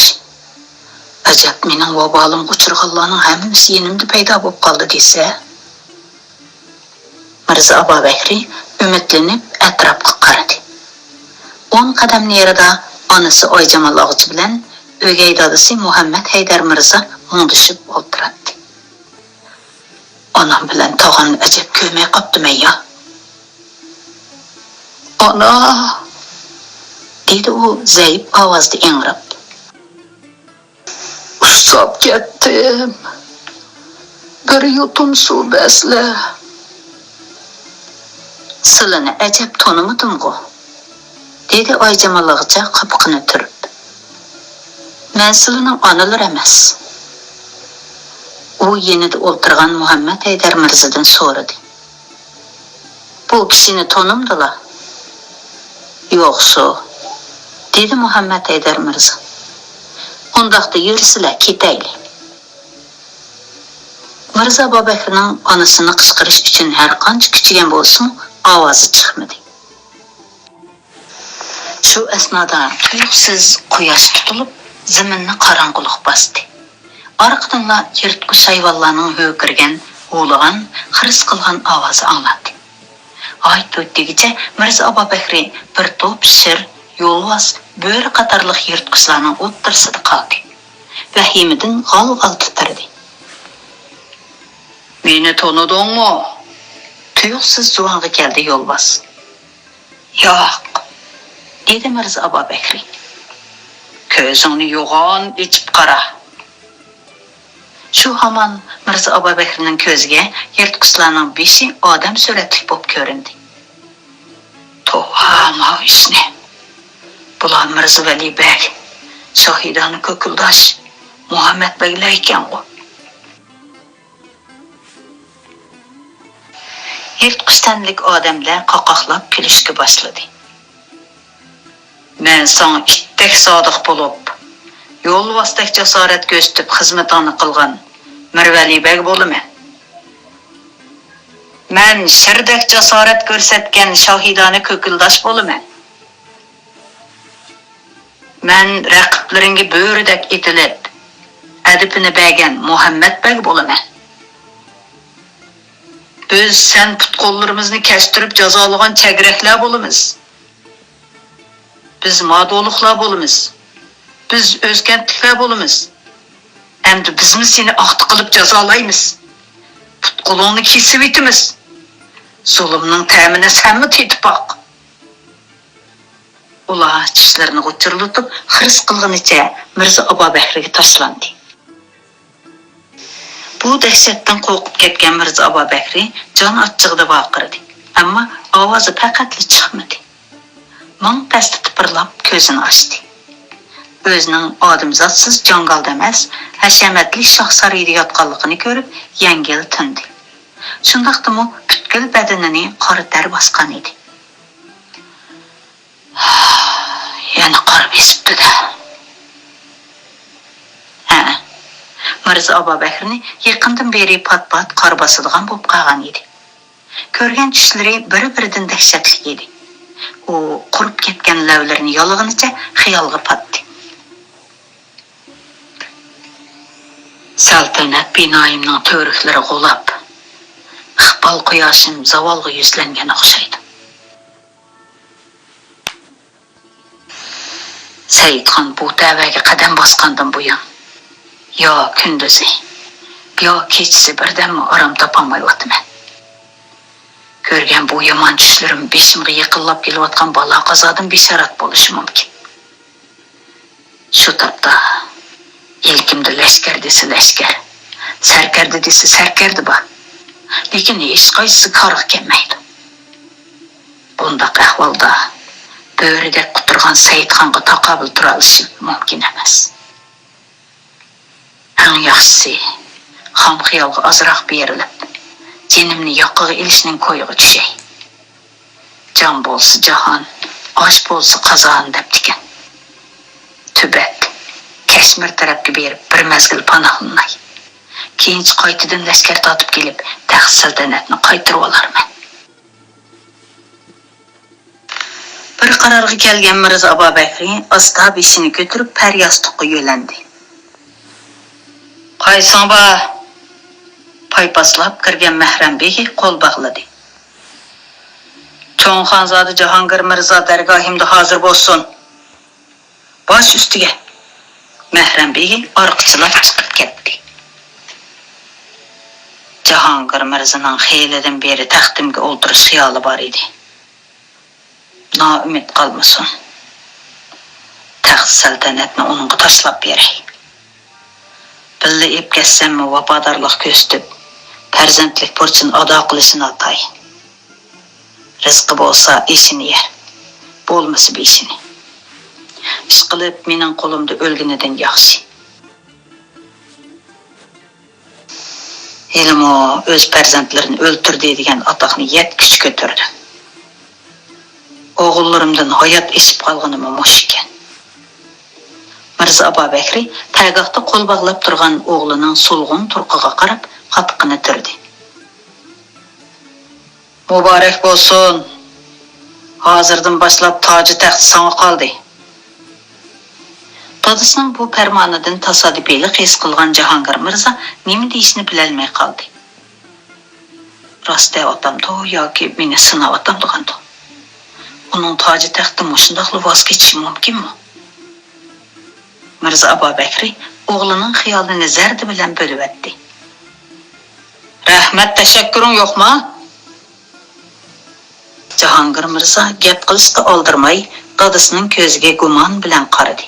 ئەجەب، مېنىڭ ۋابالىمغا ئۇچرىغانلارنىڭ ھەممىسى يېنىمدا پەيدا بولۇپ قالدى دېسە؟ مىرزا ئابابەكرى ئۈمىدلىنىپ ئەتراپقا قارىدى. ئون قەدەم نېرىدا ئانىسى ئايجامال ئاغىچى بىلەن ئۆگەي دادىسى مۇھەممەت ھەيدەر مىرزا مۇڭدىشىپ ئولتۇراتتى. ئانام بىلەن تاغامنى ئەجەب كۆرمەي قاپتىمەن يا. ئانا! دېدى ئۇ زەئىپ ئاۋازدا ئىڭراپ. ئۇسساپ كەتتىم. بىر يۇتۇم سۇ بەرسىلە. سىلىنى ئەجەب تونۇمىدىمغۇ؟ دېدى ئايجاماللىغىچە قاپىقىنى تۈرۈپ. مەن سىلىنىڭ ئانىلىرى ئەمەس. ئۇ يېنىدا ئولتۇرغان مۇھەممەت ھەيدەر مىرزىدىن سورىدى. بۇ كىشىنى تونۇمدىلا؟ يوقسۇ، دېدى مۇھەممەت ھەيدەر مىرزا. ئۇنداقتا يۈرسىلە، كېتەيلى. مىرزا ئابابەكرىنىڭ ئانىسىنى قىچقۇرۇش ئۈچۈن ھەرقانچە كۈچىگەن بولسىمۇ، ئاۋازى چىقمىدى. شۇ ئەسنادا تۇيۇقسىز قۇياش تۇتۇلۇپ، زېمىننى قاراڭغۇلۇق باستى. ئارقىدىنلا يىرتقۇچ ھايۋانلارنىڭ ھۆركىرىگەن، ھۇۋلىغان، خىرىس قىلغان ئاۋازى ئاڭلاندى. ھايت-ھۇيت دېگۈچە مىرزا ئابابەكرى بىر توپ شىر، يولۋاس، بۆرە قاتارلىق يىرتقۇچلارنىڭ ئوتتۇرىسىدا قالدى. ۋەھىمىدىن غال-غال تىترىدى. مېنى تونۇدۇڭمۇ؟ تۇيۇقسىز زۇۋانغا كەلدى يولۋاس. ياق، دېدى مىرزا ئابابەكرى. كۆزۈڭنى يوغان ئېچىپ قارا. شۇ ھامان مىرزا ئابابەكرىنىڭ كۆزىگە يىرتقۇچلارنىڭ بېشى ئادەم سۈرەتلىك بولۇپ كۆرۈندى. توۋا، ماۋۇ ئىشنى! بۇلار مىرزا ۋەلى بەگ، شاھىدانە كوكۇلداش، مۇھەممەت بەگلەر ئىكەنغۇ! يىرتقۇچ تەنلىك ئادەملەر قاقاقلاپ كۈلۈشكە باشلىدى. مەن ساڭا ئىتتەك سادىق بولۇپ، يولۋاستەك جاسارەت كۆرسىتىپ خىزمىتىڭنى قىلغان مىرۋەلى بەگ بولىمەن. مەن شىردەك جاسارەت كۆرسەتكەن شاھىدانە كۆكۈلداش بولىمەن. مەن رەقىبلىرىڭگە بۆرىدەك ئېتىلىپ، ئەدىپىنى بەرگەن مۇھەممەت بەگ بولىمەن. بىز سەن پۇت-قوللىرىمىزنى كەستۈرۈپ جازالىغان چەگرەكلەر بولىمىز. بىز مادولۇقلار بولىمىز. بىز ئۆزكەنتلىكلەر بولىمىز. ئەمدى بىزمۇ سېنى ئاختا قىلىپ جازالايمىز. پۇت-قولۇڭنى كېسىۋېتىمىز. زۇلۇمنىڭ تەمىنى سەنمۇ تېتىپ باق. ئۇلار چىشلىرىنى غۇچۇرلىتىپ، خىرىس قىلغىنىچە مىرزا ئابابەكرىگە تاشلاندى. بۇ دەھشەتتىن قورقۇپ كەتكەن مىرزا ئابابەكرى جان ئاچچىقىدا ۋارقىرىدى، ئەمما ئاۋازى پەقەتلا چىقمىدى. مىڭ تەستە تىپىرلاپ كۆزىنى ئاچتى. ئۆزىنىڭ ئادەمزاتسىز جاڭگالدا ئەمەس، ھەشەمەتلىك شاھ سارىيىدا ياتقانلىقىنى كۆرۈپ يەڭگىل تىندى. شۇنداقتىمۇ پۈتكۈل بەدىنىنى قارا تەر باسقان ئىدى. يەنە قار بېسىپتۇ-دە. ھە، مىرزا ئابابەكرىنى يېقىندىن بېرى پات-پات قار باسىدىغان بولۇپ قالغان ئىدى. كۆرگەن چۈشلىرى بىر-بىرىدىن دەھشەتلىك ئىدى. ئۇ قۇرۇپ كەتكەن لەۋلىرىنى يالىغىنىچە خىيالغا پاتتى. سەلتەنەت بىنايىمنىڭ تۈۋرۈكلىرى غۇلاپ، ئىقبال قۇياشىم زاۋالغا يۈزلەنگەن ئوخشايدۇ. سەئىدخان بۇ تەۋەگە قەدەم باسقاندىن بۇيان، يا كۈندۈزى، يا كېچىسى بىردەممۇ ئارام تاپالمايۋاتىمەن. كۆرگەن بۇ يامان چۈشلىرىم بېشىمغا يېقىنلاپ كېلىۋاتقان بالا-قازادىن بېشارەت بولۇشى مۇمكىن. شۇ تاپتا ئىلكىمدە لەشكەر دېسە لەشكەر، سەركەردە دېسە سەركەردە بار. لېكىن ھېچقايسىسى كارغا كەلمەيدۇ. بۇنداق ئەھۋالدا بۆرىدەك قۇترىغان سەئىدخانغا تاقابىل تۇرالىشىم مۇمكىن ئەمەس. ئەڭ ياخشىسى، خام خىيالغا ئازراق بېرىلىپ، جېنىمنى ياقىغا ئېلىشنىڭ كويىغا چۈشەي. جان بولسا جاھان، ئاش بولسا قازان دەپتىكەن. تىبەت، كەشمىر تەرەپكە بېرىپ بىر مەزگىل پاناھلىناي. كېيىنچە قايتىدىن لەشكەر تارتىپ كېلىپ، تەخت سەلتەنەتنى قايتۇرۇۋالارمەن. بىر قارارغا كەلگەن مىرزا ئابابەكرى ئاستا بېشىنى كۆتۈرۈپ پەر ياستۇققا يۆلەندى. قايسىڭ بار؟ پايپاسلاپ كىرگەن مەھرەم بېگى قول باغلىدى. چوڭ خانزادە جاھانگىر مىرزا دەرگاھىمدا ھازىر بولسۇن. باش ئۈستىگە! مەھرەم بېگى ئارقىچىلاپ چىقىپ كەتتى. جاھانگىر مىرزىنىڭ خېلىدىن بېرى تەختىمگە ئولتۇرۇش خىيالى بار ئىدى. نائۈمىد قالمىسۇن. تەخت سەلتەنەتنى ئۇنىڭغا تاشلاپ بېرەي. بىللە ئېلىپ كەتسەممۇ ۋاپادارلىق كۆرسىتىپ، پەرزەنتلىك بۇرچىنى ئادا قىلىشى ناتايىن. رىزقى بولسا ئېشىنى يەر، بولمىسا بېشىنى. ئىشقىلىپ، مېنىڭ قولۇمدا ئۆلگىنىدىن ياخشى. ھېلىمۇ ئۆز پەرزەنتلىرىنى ئۆلتۈردى دېگەن ئاتاقنى يەتكۈچە كۆتۈردۈم. ئوغۇللىرىمدىن ھايات ئېسىپ قالغىنىمۇ مۇشۇ ئىكەن. مىرزا ئابابەكرى تەگاھتا قول باغلاپ تۇرغان ئوغلىنىڭ سولغۇن تۇرقىغا قاراپ قاتقىنى تۈردى. مۇبارەك بولسۇن! ھازىردىن باشلاپ تاجى تەخت ساڭا قالدى. دادىسىنىڭ بۇ پەرمانىدىن تاسادىپىيلىق ھېس قىلغان جاھانگىر مىرزا نېمە دېيىشنى بىلەلمەي قالدى. راست دەۋاتامدۇ ياكى مېنى سىناۋاتامدىغاندۇ؟ ئۇنىڭ تاجى تەختتىن مۇشۇنداقلا ۋاز كېچىشى مۇمكىنمۇ؟ مىرزا ئابابەكرى ئوغلىنىڭ خىيالىنى زەردە بىلەن بۆلۈۋەتتى. رەھمەت، تەشەككۈرۈڭ يوقما؟ جاھانگىر مىرزا گەپ قىلىشقا ئالدىرىماي، دادىسىنىڭ كۆزىگە گۇمان بىلەن قارىدى.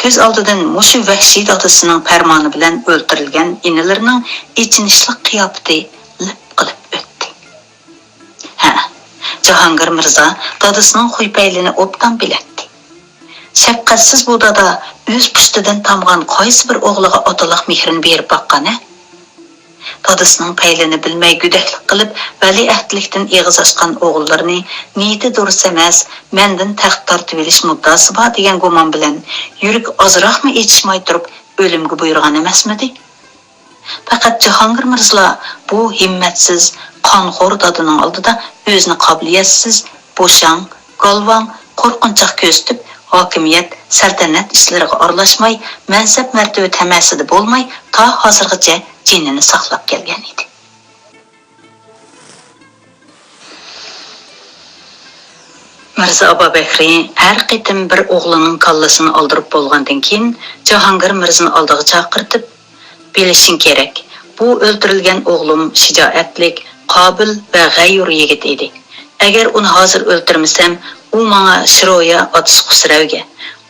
كۆز ئالدىدىن مۇشۇ ۋەھشىي دادىسىنىڭ پەرمانى بىلەن ئۆلتۈرۈلگەن ئىنىلىرىنىڭ ئېچىنىشلىق قىياپىتى لىپ قىلىپ ئۆتتى. ھە، جاھانگىر مىرزا دادىسىنىڭ خۇيپەيلىنى ئوبدان بىلەتتى. شەپقەتسىز بۇ دادا ئۆز پۇشتىدىن تامغان قايسى بىر ئوغلىغا ئاتىلىق مېھرىنى بېرىپ باققان ھە؟ دادىسىنىڭ پەيلىنى بىلمەي گۆدەكلىك قىلىپ، ۋەلىئەھدلىكتىن ئېغىز ئاچقان ئوغۇللىرىنى نىيىتى دۇرۇس ئەمەس، مەندىن تەخت تارتىۋېلىش مۇددىئاسى بار دېگەن گۇمان بىلەن يۈرىكى ئازراقمۇ ئېچىشماي تۇرۇپ ئۆلۈمگە بۇيرۇغان ئەمەسمىدى؟ پەقەت جاھانگىر مىرزىلا بۇ ھىممەتسىز، قانخور دادىنىڭ ئالدىدا ئۆزىنى قابىلىيەتسىز، بوشاڭ، گالۋاڭ، قورقۇنچاق كۆرسىتىپ، ھاكىمىيەت، سەلتەنەت ئىشلىرىغا ئارىلاشماي، مەنسەپ-مەرتىۋە تەمەسىدە بولماي، تا ھازىرغىچە جېنىنى ساقلاپ كەلگەن ئىدى. مىرزا ئابابەكرى ھەر قېتىم بىر ئوغلىنىڭ كاللىسىنى ئالدۇرۇپ بولغاندىن كېيىن، جاھانگىر مىرزىنى ئالدىغا چاقىرتىپ، بىلىشىڭ كېرەك، بۇ ئۆلتۈرۈلگەن ئوغلۇم شىجائەتلىك، قابىل ۋە غەيۇر يىگىت ئىدى. ئەگەر ئۇنى ھازىر ئۆلتۈرمىسەم، ئۇ ماڭا شىرويا، ئاتىسى خۇسرەۋگە،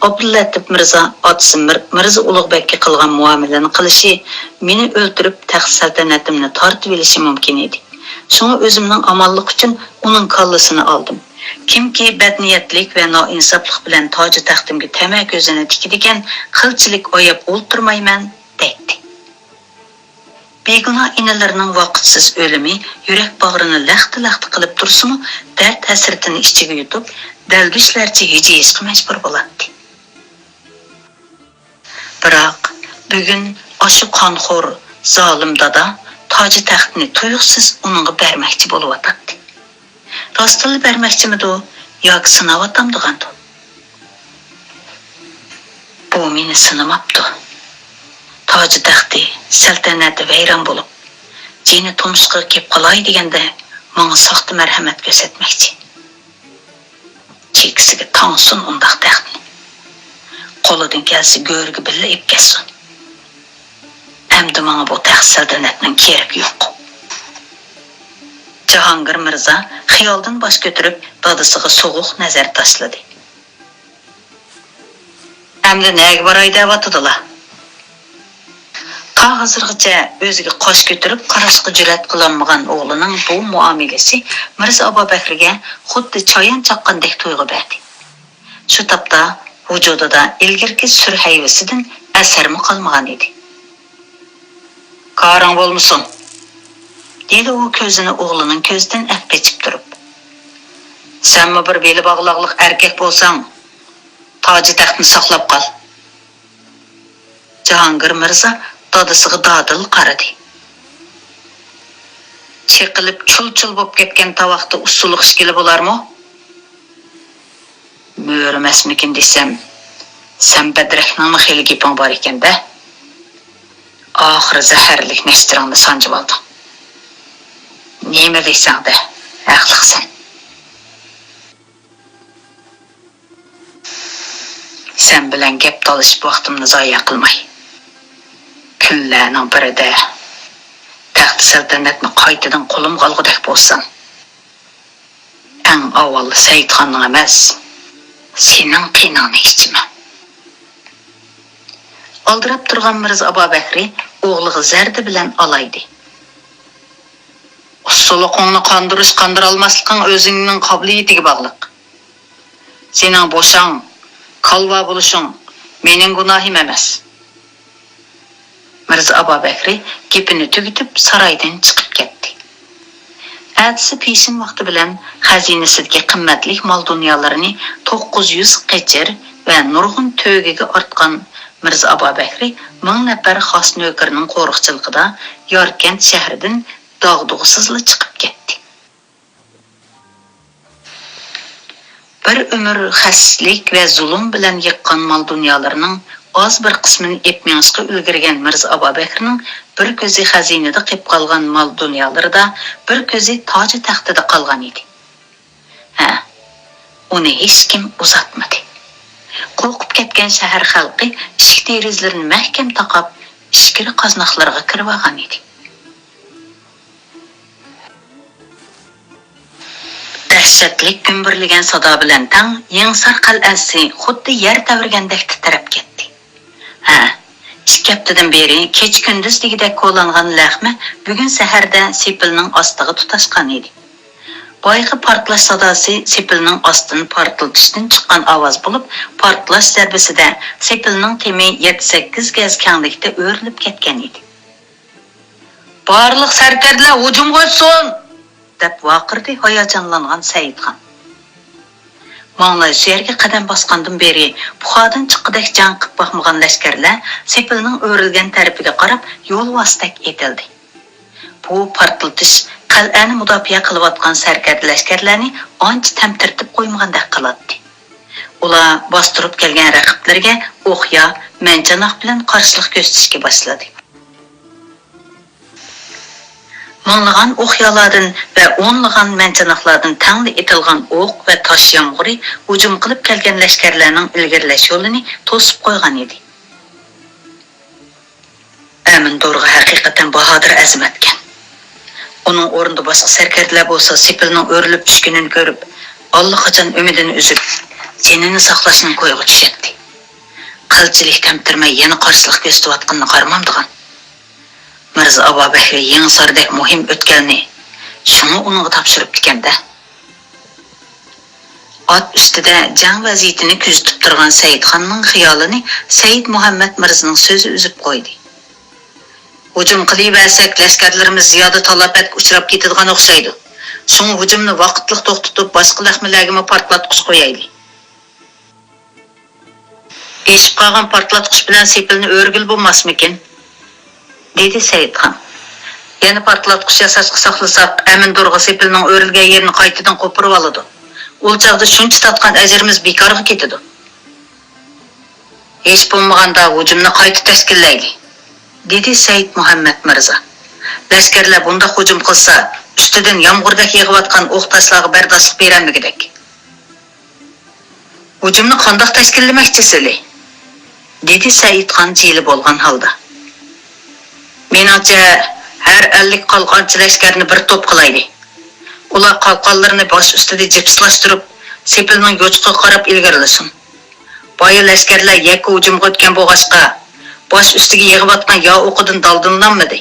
ئابدۇللەتىپ مىرزا، ئاتىسى مىر-، مىرزا ئۇلۇغبەگكە قىلغان مۇئامىلىنى قىلىشى، مېنى ئۆلتۈرۈپ تەخت سەلتەنىتىمنى تارتىۋېلىشى مۇمكىن ئىدى. شۇڭا ئۆزۈمنىڭ ئامانلىقى ئۈچۈن ئۇنىڭ كاللىسىنى ئالدىم. كىمكى بەتنىيەتلىك ۋە نائىنساپلىق بىلەن تاجى تەختىمگە تەمە كۆزىنى تىكىدىكەن، قىلچىلىك ئاياپ ئولتۇرمايمەن، دەيتتى. بىگۇناھ ئىنىلىرىنىڭ ۋاقىتسىز ئۆلۈمى يۈرەك باغرىنى لەختە-لەختە قىلىپ تۇرسىمۇ، دەرد ھەسرىتىنى ئىچىگە يۇتۇپ، دەلدۈشلەرچە ھىجىيىشقا مەجبۇر بولاتتى. بىراق، بۈگۈن ئاشۇ قانخور، زالىم دادا تاجى تەختنى تۇيۇقسىز ئۇنىڭغا بەرمەكچى بولۇۋاتاتتى. راستتىنلا بەرمەكچىمىدۇ ياكى سىناۋاتامدىغاندۇ؟ بۇ مېنى سىنىماپتۇ. تاجى تەختى، سەلتەنەتى ۋەيران بولۇپ، جېنى تۇمشۇقىغا كېلىپ قالاي دېگەندە، ماڭا ساختا مەرھەمەت كۆرسەتمەكچى. چېكىسىگە تاڭسۇن ئۇنداق تەختنى. قولىدىن كەلسە گۆرگە بىللە ئېلىپ كەتسۇن. ئەمدى ماڭا بۇ تەخت سەلتەنەتنىڭ كېرىكى يوق. جاھانگىر مىرزا خىيالدىن باش كۆتۈرۈپ، دادىسىغا سوغۇق نەزەر تاشلىدى. ئەمدى نەگە باراي دەۋاتىدىلا؟ تا ھازىرغىچە ئۆزىگە قاش كۆتۈرۈپ قاراشقا جۈرئەت قىلالمىغان ئوغلىنىڭ بۇ مۇئامىلىسى مىرزا ئابابەكرىگە خۇددى چايان چاققاندەك تۇيغۇ بەردى. شۇ تاپتا ۋۇجۇدىدا ئىلگىرىكى سۈر ھەيۋىسىدىن ئەسەرمۇ قالمىغان ئىدى. «كارىڭ بولمىسۇن!» دېدى ئۇ كۆزىنى ئوغلىنىڭ كۆزىدىن ئەپ قېچىپ تۇرۇپ. «سەنمۇ بىر بېلى باغلاقلىق ئەركەك بولساڭ، تاجى تەختنى ساقلاپ قال.» جاھانگىر مىرزا دادىسىغا دادىل قارىدى. «چېقىلىپ چۇل-چۇل بوپ كەتكەن تاۋاقتا ئۇسسۇلۇق ئىچكىلى بولارمۇ؟ مۆرىمەسمىكىن دېسەم، سەن بەدرەكنىڭمۇ خېلى گېپىڭ بار ئىكەن-دە. ئاخىرى زەھەرلىك نەشتىرىڭنى سانجىۋالدىڭ. نېمە دېسەڭ دە، ھەقلىقسەن. سەن بىلەن گەپ تالىشىپ ۋاقتىمنى زايە قىلماي، كۈنلەرنىڭ بىرىدە تەخت سەلتەنەتنى قايتىدىن قولۇمغا ئالغۇدەك بولسام، ئەڭ ئاۋۋال سەيدخاننىڭ ئەمەس، سېنىڭ قېنىڭنى ئىچىمەن.» ئالدىراپ تۇرغان مىرزا ئابابەكرى ئوغلىغا زەردە بىلەن ئالايدى. «ئۇسسۇلۇقۇڭنى قاندۇرۇش-قاندۇرالماسلىقىڭ ئۆزۈڭنىڭ قابىلىيىتىگە باغلىق. سېنىڭ بوشاڭ، كالۋا بولۇشۇڭ مېنىڭ گۇناھىم ئەمەس. مىرزا ئابابەكرى گېپىنى تۈگىتىپ، سارايدىن چىقىپ كەتتى. ئەتىسى پېشىن ۋاقتى بىلەن خەزىنىسىدىكى قىممەتلىك مال-دۇنيالىرىنى، توققۇز يۈز قېچىر ۋە نۇرغۇن تۆگىگە ئارتقان مىرزا ئابابەكرى مىڭ نەپەر خاس نۆكىرىنىڭ قورۇقچىلىقىدا ياركەنت شەھىرىدىن داغدۇغىسىزلا چىقىپ كەتتى. بىر ئۆمۈر خەسلىك ۋە زۇلۇم بىلەن يىغقان مال-دۇنيالىرىنىڭ ئاز بىر قىسمىنى ئېلىپ مېڭىشقا ئۈلگۈرگەن مىرزا ئابابەكرىنىڭ بىر كۆزى خەزىنىدە قېلىپ قالغان مال-دۇنيالىرىدا، بىر كۆزى تاجى تەختىدە قالغان ئىدى. ھە، ئۇنى ھېچكىم ئۇزاتمىدى. قورقۇپ كەتكەن شەھەر خەلقى ئىشىك-دېرىزىلىرىنى مەھكەم تاقاپ، ئىچكىرى قازناقلىرىغا كىرىۋالغان ئىدى. دەھشەتلىك گۈمبۈرلىگەن سادا بىلەن تەڭ يېڭىسار قەلئەسى خۇددى يەر تەۋرىگەندەك تىترەپ كەتتى. ھە، ئىككى ھەپتىدىن بېرى كېچە-كۈندۈز دېگۈدەك كولانغان لەخمە بۈگۈن سەھەردە سېپىلنىڭ ئاستىغا تۇتاشقان ئىدى. بايىقى پارتلاش ساداسى سېپىلنىڭ ئاستىدىن پارتلىتىشتىن چىققان ئاۋاز بولۇپ، پارتلاش زەربىسىدە سېپىلنىڭ تېمى يەتتە-سەككىز گەز كەڭلىكتە ئۆرۈلۈپ كەتكەن ئىدى. «بارلىق سەركەردىلەر ھۇجۇمغا ئۆتسۇن!» دەپ ۋارقىرىدى ھاياجانلانغان سەئىدخان. ماڭلاي شۇ يەرگە قەدەم باسقاندىن بېرى پۇخادىن چىققۇدەك جەڭ قىپ باقمىغان لەشكەرلەر سېپىلنىڭ ئۆرۈلگەن تەرىپىگە قاراپ يولۋاستەك ئېتىلدى. بۇ پارتلىتىش قەلئەنى مۇداپىئە قىلىۋاتقان سەركەردە لەشكەرلەرنى ئانچە تەمتىرىتىپ قويمىغاندەك قىلاتتى. ئۇلار باستۇرۇپ كەلگەن رەقىبلىرىگە ئوق-يا، مەنچاناق بىلەن قارشىلىق كۆرسىتىشكە باشلىدى. مىڭلىغان ئوق-يالاردىن ۋە ئونلىغان مەنچاناقلاردىن تەڭلا ئېتىلغان ئوق ۋە تاش يامغۇرى ھۇجۇم قىلىپ كەلگەن لەشكەرلەرنىڭ ئىلگىرىلەش يولىنى توسۇپ قويغان ئىدى. ئەمىن دورغا ھەقىقەتەن باھادىر ئەزىمەتكەن. ئۇنىڭ ئورنىدا باشقا سەركەردىلەر بولسا سېپىلنىڭ ئۆرۈلۈپ چۈشكىنىنى كۆرۈپ، ئاللىقاچان ئۈمىدىنى ئۈزۈپ، جېنىنى ساقلاشنىڭ كويىغا چۈشەتتى. قىلچىلىك تەمتىرىمەي يەنە قارشىلىق كۆرسىتىۋاتقىنىنى قارىمامدىغان. مىرزا ئابابەكرى يېڭىساردەك مۇھىم ئۆتكەلنى شۇڭا ئۇنىڭغا تاپشۇرۇپتىكەن-دە. ئات ئۈستىدە جەڭ ۋەزىيىتىنى كۆزىتىپ تۇرغان سەئىدخاننىڭ خىيالىنى سەئىد مۇھەممەد مىرزىنىڭ سۆزى ئۈزۈپ قويدى. «ھۇجۇم قىلىۋەرسەك، لەشكەرلىرىمىز زىيادە تالاپەتكە ئۇچراپ كېتىدىغان ئوخشايدۇ. شۇڭا ھۇجۇمنى ۋاقىتلىق توختىتىپ، باشقا لەخمىلەرگىمۇ پارتلاتقۇچ قويايلى.» «ئېشىپ قالغان پارتلاتقۇچ بىلەن سېپىلنى ئۆرگىلى بولماسمىكىن؟» دېدى سەئىدخان. «يەنە پارتلاتقۇچ ياساشقا ساقلىساق، ئەمىندۇرغا سېپىلنىڭ ئۆرۈلگەن يېرىنى قايتىدىن قوپۇرۇۋالىدۇ. ئۇ چاغدا شۇنچە تارتقان ئەجرىمىز بىكارغا كېتىدۇ.» «ھېچ بولمىغاندا ھۇجۇمنى قايتا تەشكىللەيلى.» دېدى سەئىد مۇھەممەد مىرزا. «لەشكەرلەر بۇنداق ھۇجۇم قىلسا، ئۈستىدىن يامغۇردەك يېغىۋاتقان ئوق-تاشلارغا بەرداشلىق بېرەلمىگۈدەك.» «ھۇجۇمنى قانداق تەشكىللىمەكچى سىلى؟» دېدى سەئىدخان جىلە بولغان ھالدا. «مېنىڭچە، ھەر ئەللىك قالقانچى لەشكەرنى بىر توپ قىلايلى. ئۇلار قالقانلىرىنى باش ئۈستىدە جىپسلاشتۇرۇپ، سېپىلنىڭ يوچۇقىغا قاراپ ئىلگىرىلىسۇن. بايا لەشكەرلەر يەككە ھۇجۇمغا ئۆتكەن بولغاچقا، باش ئۈستىگە يېغىۋاتقان ياۋ ئوقىدىن دالدىلىنالمىدى.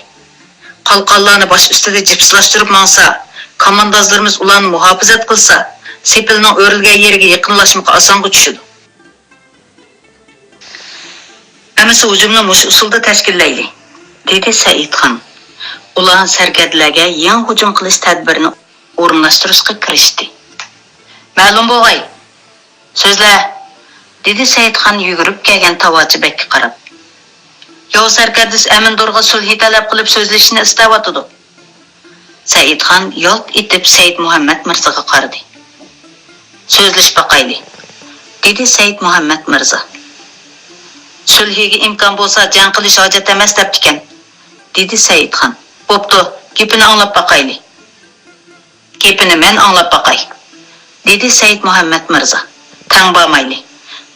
قالقانلارنى باش ئۈستىدە جىپسلاشتۇرۇپ ماڭسا، كاماندازلىرىمىز ئۇلارنى مۇھاپىزەت قىلسا، سېپىلنىڭ ئۆرۈلگەن يېرىگە يېقىنلاشمىقى ئاسانغا چۈشىدۇ. ئەمىسە ھۇجۇمنى مۇشۇ ئۇسۇلدا تەشكىللەيلى.» دېدى سەئىدخان. ئۇلار سەركەردىلەرگە يېڭى ھۇجۇم قىلىش تەدبىرىنى ئورۇنلاشتۇرۇشقا كىرىشتى. «مەلۇم بولغاي، سۆزلە!» دېدى سەئىدخان يۈگۈرۈپ كەلگەن تاۋاچى بەگكە قاراپ. «ياۋ سەركەردىسى ئەمىندۇرغا سۈلھى تەلەپ قىلىپ سۆزلىشىشنى ئىستەۋاتىدۇ.» سەئىدخان يالت ئېتىپ سەئىد مۇھەممەد مىرزىغا قارىدى. «سۆزلىشىپ باقايلى.» دېدى سەئىد مۇھەممەد مىرزا. «سۈلھىگە ئىمكان بولسا، جەڭ قىلىش ھاجەت ئەمەس دەپتىكەن.» دېدى سەئىدخان. «بوپتۇ، گېپىنى ئاڭلاپ باقايلى.» «گېپىنى مەن ئاڭلاپ باقاي.» دېدى سەئىد مۇھەممەد مىرزا. «تەڭ بارمايلى.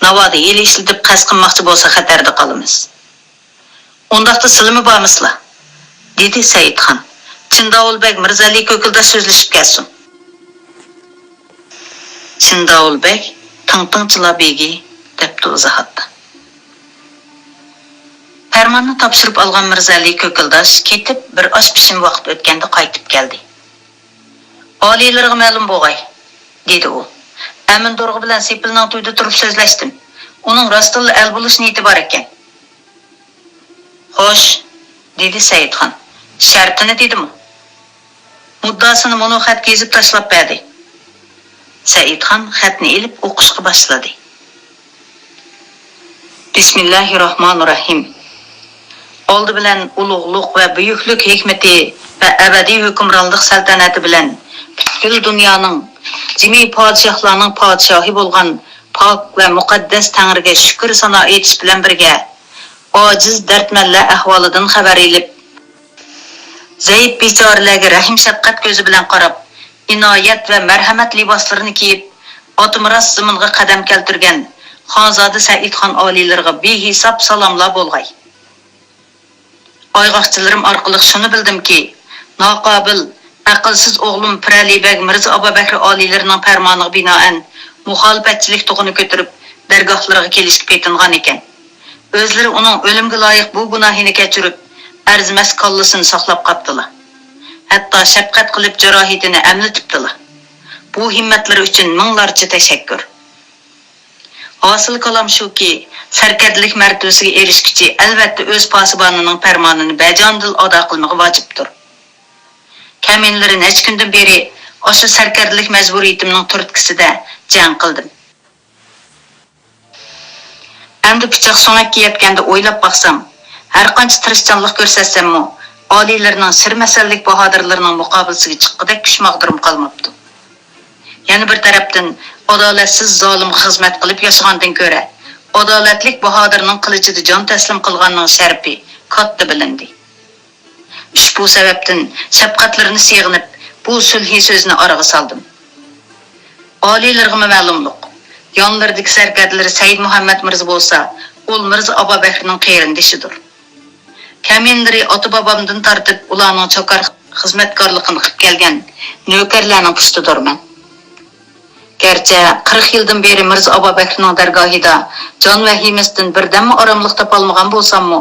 ناۋادا ھىيلە ئىشلىتىپ قەست قىلماقچى بولسا، خەتەردە قالىمىز.» «ئۇنداقتا سىلىمۇ بارمىسىلا؟» دېدى سەئىدخان. «چىنداۋۇل بەگ مىرزەلى كۆكۈلداش سۆزلىشىپ كەلسۇن.» «چىنداۋۇل بەگ تىڭتىڭچىلار بېگى» دەپتۇ ئىزاھاتتا. پەرماننى تاپشۇرۇپ ئالغان مىرزەلى كۆكۈلداش كېتىپ بىر ئاش پىشىم ۋاقىت ئۆتكەندە قايتىپ كەلدى. «ئالىيلىرىغا مەلۇم بولغاي.» دېدى ئۇ. ئەمىن دورغا بىلەن سېپىلنىڭ تۈۋىدە تۇرۇپ سۆزلەشتىم. ئۇنىڭ راستتىنلا ئەل بولۇش نىيىتى بار ئىكەن. خوش، دېدى سەئىدخان. شەرتىنى دېدىمۇ؟ مۇددىئاسىنى مۇنۇ خەتكە يېزىپ تاشلاپ بەردى. سەئىدخان خەتنى ئېلىپ ئوقۇشقا باشلىدى. بىسمىللاھىرراھمانىرراھىم. ئالدى بىلەن ئۇلۇغلۇق ۋە بۈيۈكلۈك ھېكمىتى ۋە ئەبەدىي ھۆكۈمرانلىق سەلتەنىتى بىلەن پۈتكۈل دۇنيانىڭ، جىمى پادىشاھلارنىڭ پادىشاھى بولغان پاك ۋە مۇقەددەس تەڭرىگە شۈكۈر سانا ئېيتىش بىلەن بىرگە، ئاجىز دەردمەنلەر ئەھۋالىدىن خەۋەر ئېلىپ، زەئىپ بىچارىلەرگە رەھىم-شەپقەت كۆزى بىلەن قاراپ، ئىنايەت ۋە مەرھەمەت لىباسلىرىنى كىيىپ، ئاتىمىراس زېمىنغا قەدەم كەلتۈرگەن خانزادە سەئىدخان ئالىيلىرىغا بىھېساب سالاملار بولغاي. ئايغاقچىلىرىم ئارقىلىق شۇنى بىلدىمكى، ناقابىل، ئەقىلسىز ئوغلۇم پىرئەلى بەگ مىرزا ئابابەكرى ئالىيلىرىنىڭ پەرمانىغا بىنائەن مۇخالىپەتچىلىك تۇغىنى كۆتۈرۈپ، دەرگاھلىرىغا كېلىشكە پېتىنغان ئىكەن. ئۆزلىرى ئۇنىڭ ئۆلۈمگە لايىق بۇ گۇناھىنى كەچۈرۈپ، ئەرزىمەس كاللىسىنى ساقلاپ قاپتىلا. ھەتتا شەپقەت قىلىپ جاراھىتىنى ئەملىتىپتىلا. بۇ ھىممەتلىرى ئۈچۈن مىڭلارچە تەشەككۈر. ھاسىل كالام شۇكى، سەركەردىلىك مەرتىۋىسىگە ئېرىشكۈچى ئەلۋەتتە ئۆز پاسىبانىنىڭ پەرمانىنى بەجانىدىل ئادا قىلمىغا ۋاجىپتۇر. كەمىنىلىرى نەچچە كۈندىن بېرى ئاشۇ سەركەردىلىك مەجبۇرىيىتىمنىڭ تۈرتكىسىدە جەڭ قىلدىم. ئەمدى پىچاق سۆڭەككە يەتكەندە ئويلاپ باقسام، ھەرقانچە تىرىشچانلىق كۆرسەتسەممۇ، ئالىيلىرىنىڭ شىرمەسەللىك باھادىرلىرىنىڭ مۇقابىلىسىگە چىققۇدەك كۈچ ماغدۇرۇم قالماپتۇ. يەنە بىر تەرەپتىن، ئادالەتسىز زالىمغا خىزمەت قىلىپ ياشىغاندىن كۆرە، ئادالەتلىك باھادىرنىڭ قىلىچىدا جان تەسلىم قىلغاننىڭ شەرىپى كاتتا بىلىندى. ئۇشبۇ سەۋەبتىن شەپقەتلىرىنى سېغىنىپ، بۇ سۈلھى سۆزنى ئارىغا سالدىم. ئالىيلىرىغىمۇ مەلۇملۇق، يانلىرىدىكى سەركەردىلىرى سەئىد مۇھەممەد مىرزا بولسا، ئۇل مىرزا ئابابەكرىنىڭ قېرىندىشىدۇر. كەمىنىلىرى ئاتا-بابامدىن تارتىپ ئۇلارنىڭ چاكار خىزمەتكارلىقىنى قىپ كەلگەن نۆكەرلەرنىڭ پۇشتىدۇرمەن. گەرچە قىرىق يىلدىن بېرى مىرزا ئابابەكرىنىڭ دەرگاھىدا جان ۋەھىمىسىدىن بىردەممۇ ئاراملىق تاپالمىغان بولساممۇ،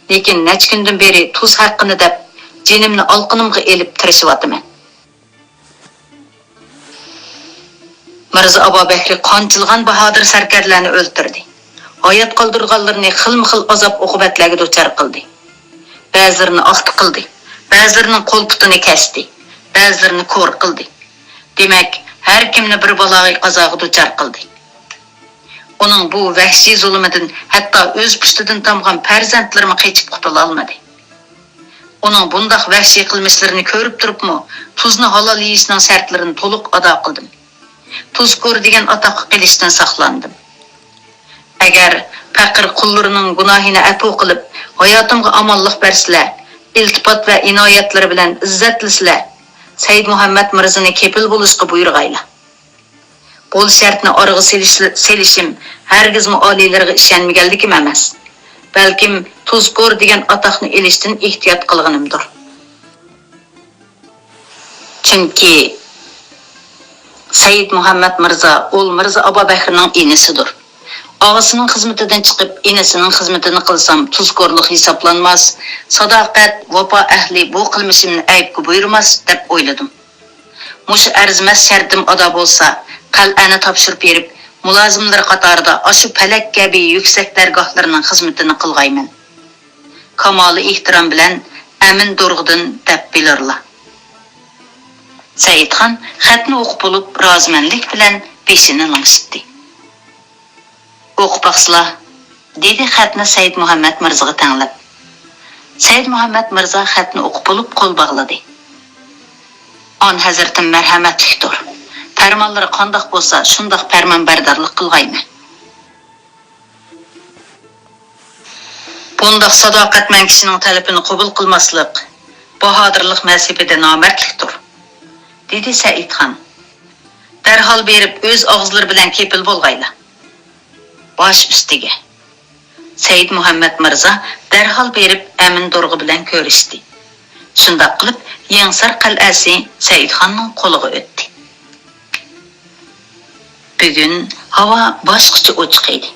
لېكىن نەچچە كۈندىن بېرى تۇز ھەققىنى دەپ، جېنىمنى ئالقىنىمغا ئېلىپ تىرىشىۋاتىمەن. مىرزا ئابابەكرى قانچىلىغان باھادىر سەركەردىلەرنى ئۆلتۈردى. ھايات قالدۇرغانلىرىنى خىلمۇ خىل ئازاب-ئوقۇبەتلەرگە دۇچار قىلدى. بەزىلىرىنى ئاختا قىلدى، بەزىلىرىنىڭ قول-پۇتىنى كەستى، بەزىلىرىنى كور قىلدى. دېمەك، ھەر كىمنى بىر بالاغا-قازاغا دۇچار قىلدى. ئۇنىڭ بۇ ۋەھشىي زۇلۇمىدىن ھەتتا ئۆز پۇشتىدىن تامغان پەرزەنتلىرىمۇ قېچىپ قۇتۇلالمىدى. ئۇنىڭ بۇنداق ۋەھشىي قىلمىشلىرىنى كۆرۈپ تۇرۇپمۇ، تۇزنى ھالال يېيىشنىڭ شەرتلىرىنى تولۇق ئادا قىلدىم. تۇزكور دېگەن ئاتاققا قېلىشتىن ساقلاندىم. ئەگەر پەقىر قۇللىرىنىڭ گۇناھىنى ئەپۇ قىلىپ، ھاياتىمغا ئامانلىق بەرسىلە، ئىلتىپات ۋە ئىنايەتلىرى بىلەن ئىززەتلىسىلە، سەئىد مۇھەممەد مىرزىنى كېپىل بولۇشقا بۇيرۇغايلا. بۇ شەرتنى ئارىغا سېلىش-، سېلىشىم ھەرگىزمۇ ئالىيلىرىغا ئىشەنمىگەنلىكىم ئەمەس، بەلكىم تۇزكور دېگەن ئاتاقنى ئېلىشتىن ئېھتىيات قىلغىنىمدۇر. چۈنكى سەئىد مۇھەممەد مىرزا ئۇل مىرزا ئابابەكرىنىڭ ئىنىسىدۇر. ئاغىسىنىڭ خىزمىتىدىن چىقىپ، ئىنىسىنىڭ خىزمىتىنى قىلسام، تۇزكورلۇق ھېسابلانماس، ساداقەت، ۋاپا ئەھلى بۇ قىلمىشىمنى ئەيىبكە بۇيرۇماس، دەپ ئويلىدىم. مۇشۇ ئەرزىمەس شەرتىم ئادا بولسا، قەلئەنى تاپشۇرۇپ بېرىپ، مۇلازىملىرى قاتارىدا ئاشۇ پەلەك كەبى يۈكسەك دەرگاھلىرىنىڭ خىزمىتىنى قىلغايمەن. كامالىي ئېھتىرام بىلەن، ئەمىن دورغىدىن، دەپ بىلۇرلا. سەئىدخان خەتنى ئوقۇپ بولۇپ، رازىمەنلىك بىلەن بېشىنى لىڭشىتتى. ئوقۇپ باقسىلا، دېدى خەتنى سەئىد مۇھەممەد مىرزىغا تەڭلەپ. سەئىد مۇھەممەد مىرزا خەتنى ئوقۇپ بولۇپ قول باغلىدى. ئان ھەزرىتىم مەرھەمەتلىكتۇر. پەرمانلىرى قانداق بولسا، شۇنداق پەرمانبەردارلىق قىلغايمەن. بۇنداق ساداقەتمەن كىشىنىڭ تەلىپىنى قوبۇل قىلماسلىق باھادىرلىق مەزھىپىدە نامەردلىكتۇر، دېدى سەئىدخان. دەرھال بېرىپ ئۆز ئاغزىلىرى بىلەن كېپىل بولغايلا. باش ئۈستىگە. سەئىد مۇھەممەد مىرزا دەرھال بېرىپ ئەمىن دورغا بىلەن كۆرۈشتى. شۇنداق قىلىپ، يېڭىسار قەلئەسى سەئىدخاننىڭ قولىغا ئۆتتى. بۈگۈن ھاۋا باشقىچە ئوچۇق ئىدى.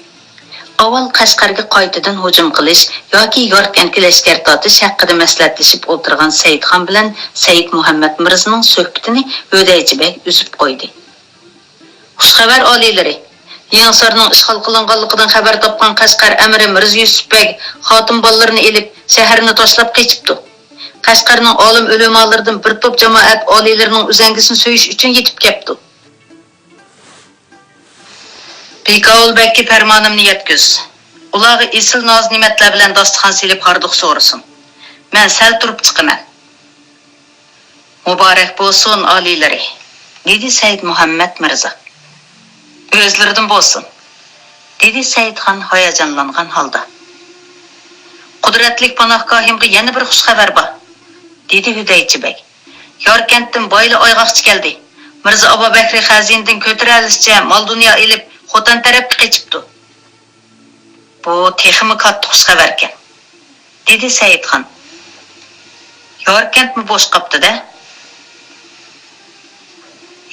ئاۋۋال قەشقەرگە قايتىدىن ھۇجۇم قىلىش ياكى ياركەنتكە لەشكەر تارتىش ھەققىدە مەسلىھەتلىشىپ ئولتۇرغان سەئىدخان بىلەن سەئىد مۇھەممەد مىرزىنىڭ سۆھبىتىنى ھۆدەيچى بەگ ئۈزۈپ قويدى. خۇشخەۋەر ئالىيلىرى! يېڭىسارنىڭ ئىشغال قىلىنغانلىقىدىن خەۋەر تاپقان قەشقەر ئەمىرى مىرزا يۈسۈپ بەگ خاتىن بالىلىرىنى ئېلىپ، شەھەرنى تاشلاپ قېچىپتۇ. قەشقەرنىڭ ئالىم ئۆلىمالىرىدىن بىر توپ جامائەت ئالىيلىرىنىڭ ئۈزەڭگىسىنى سۆيۈش ئۈچۈن يېتىپ كەپتۇ. بىكاۋۇل بەگكە پەرمانىمنى يەتكۈز. ئۇلارغا ئېسىل ناز-نېمەتلەر بىلەن داستىخان سېلىپ ھاردۇق سورىسۇن. مەن سەل تۇرۇپ چىقىمەن. مۇبارەك بولسۇن، ئالىيلىرى، دېدى سەئىد مۇھەممەد مىرزا. ئۆزلىرىدىن بولسۇن، دېدى سەئىدخان ھاياجانلانغان ھالدا. قۇدرەتلىك پاناھگاھىمغا يەنە بىر خۇش خەۋەر بار، دېدى ھۈدەيچە بەگ. ياركەنتتىن بايلا ئايغاقچى كەلدى. مىرزا ئابابەكرى خەزىنىدىن كۆتۈرەلىشىچە مال-دۇنيا ئېلىپ، خوتەن تەرەپكە قېچىپتۇ. بۇ تېخىمۇ كاتتا خۇش خەۋەركەن، دېدى سەئىدخان. ياركەنتمۇ بوش قاپتۇ-دە.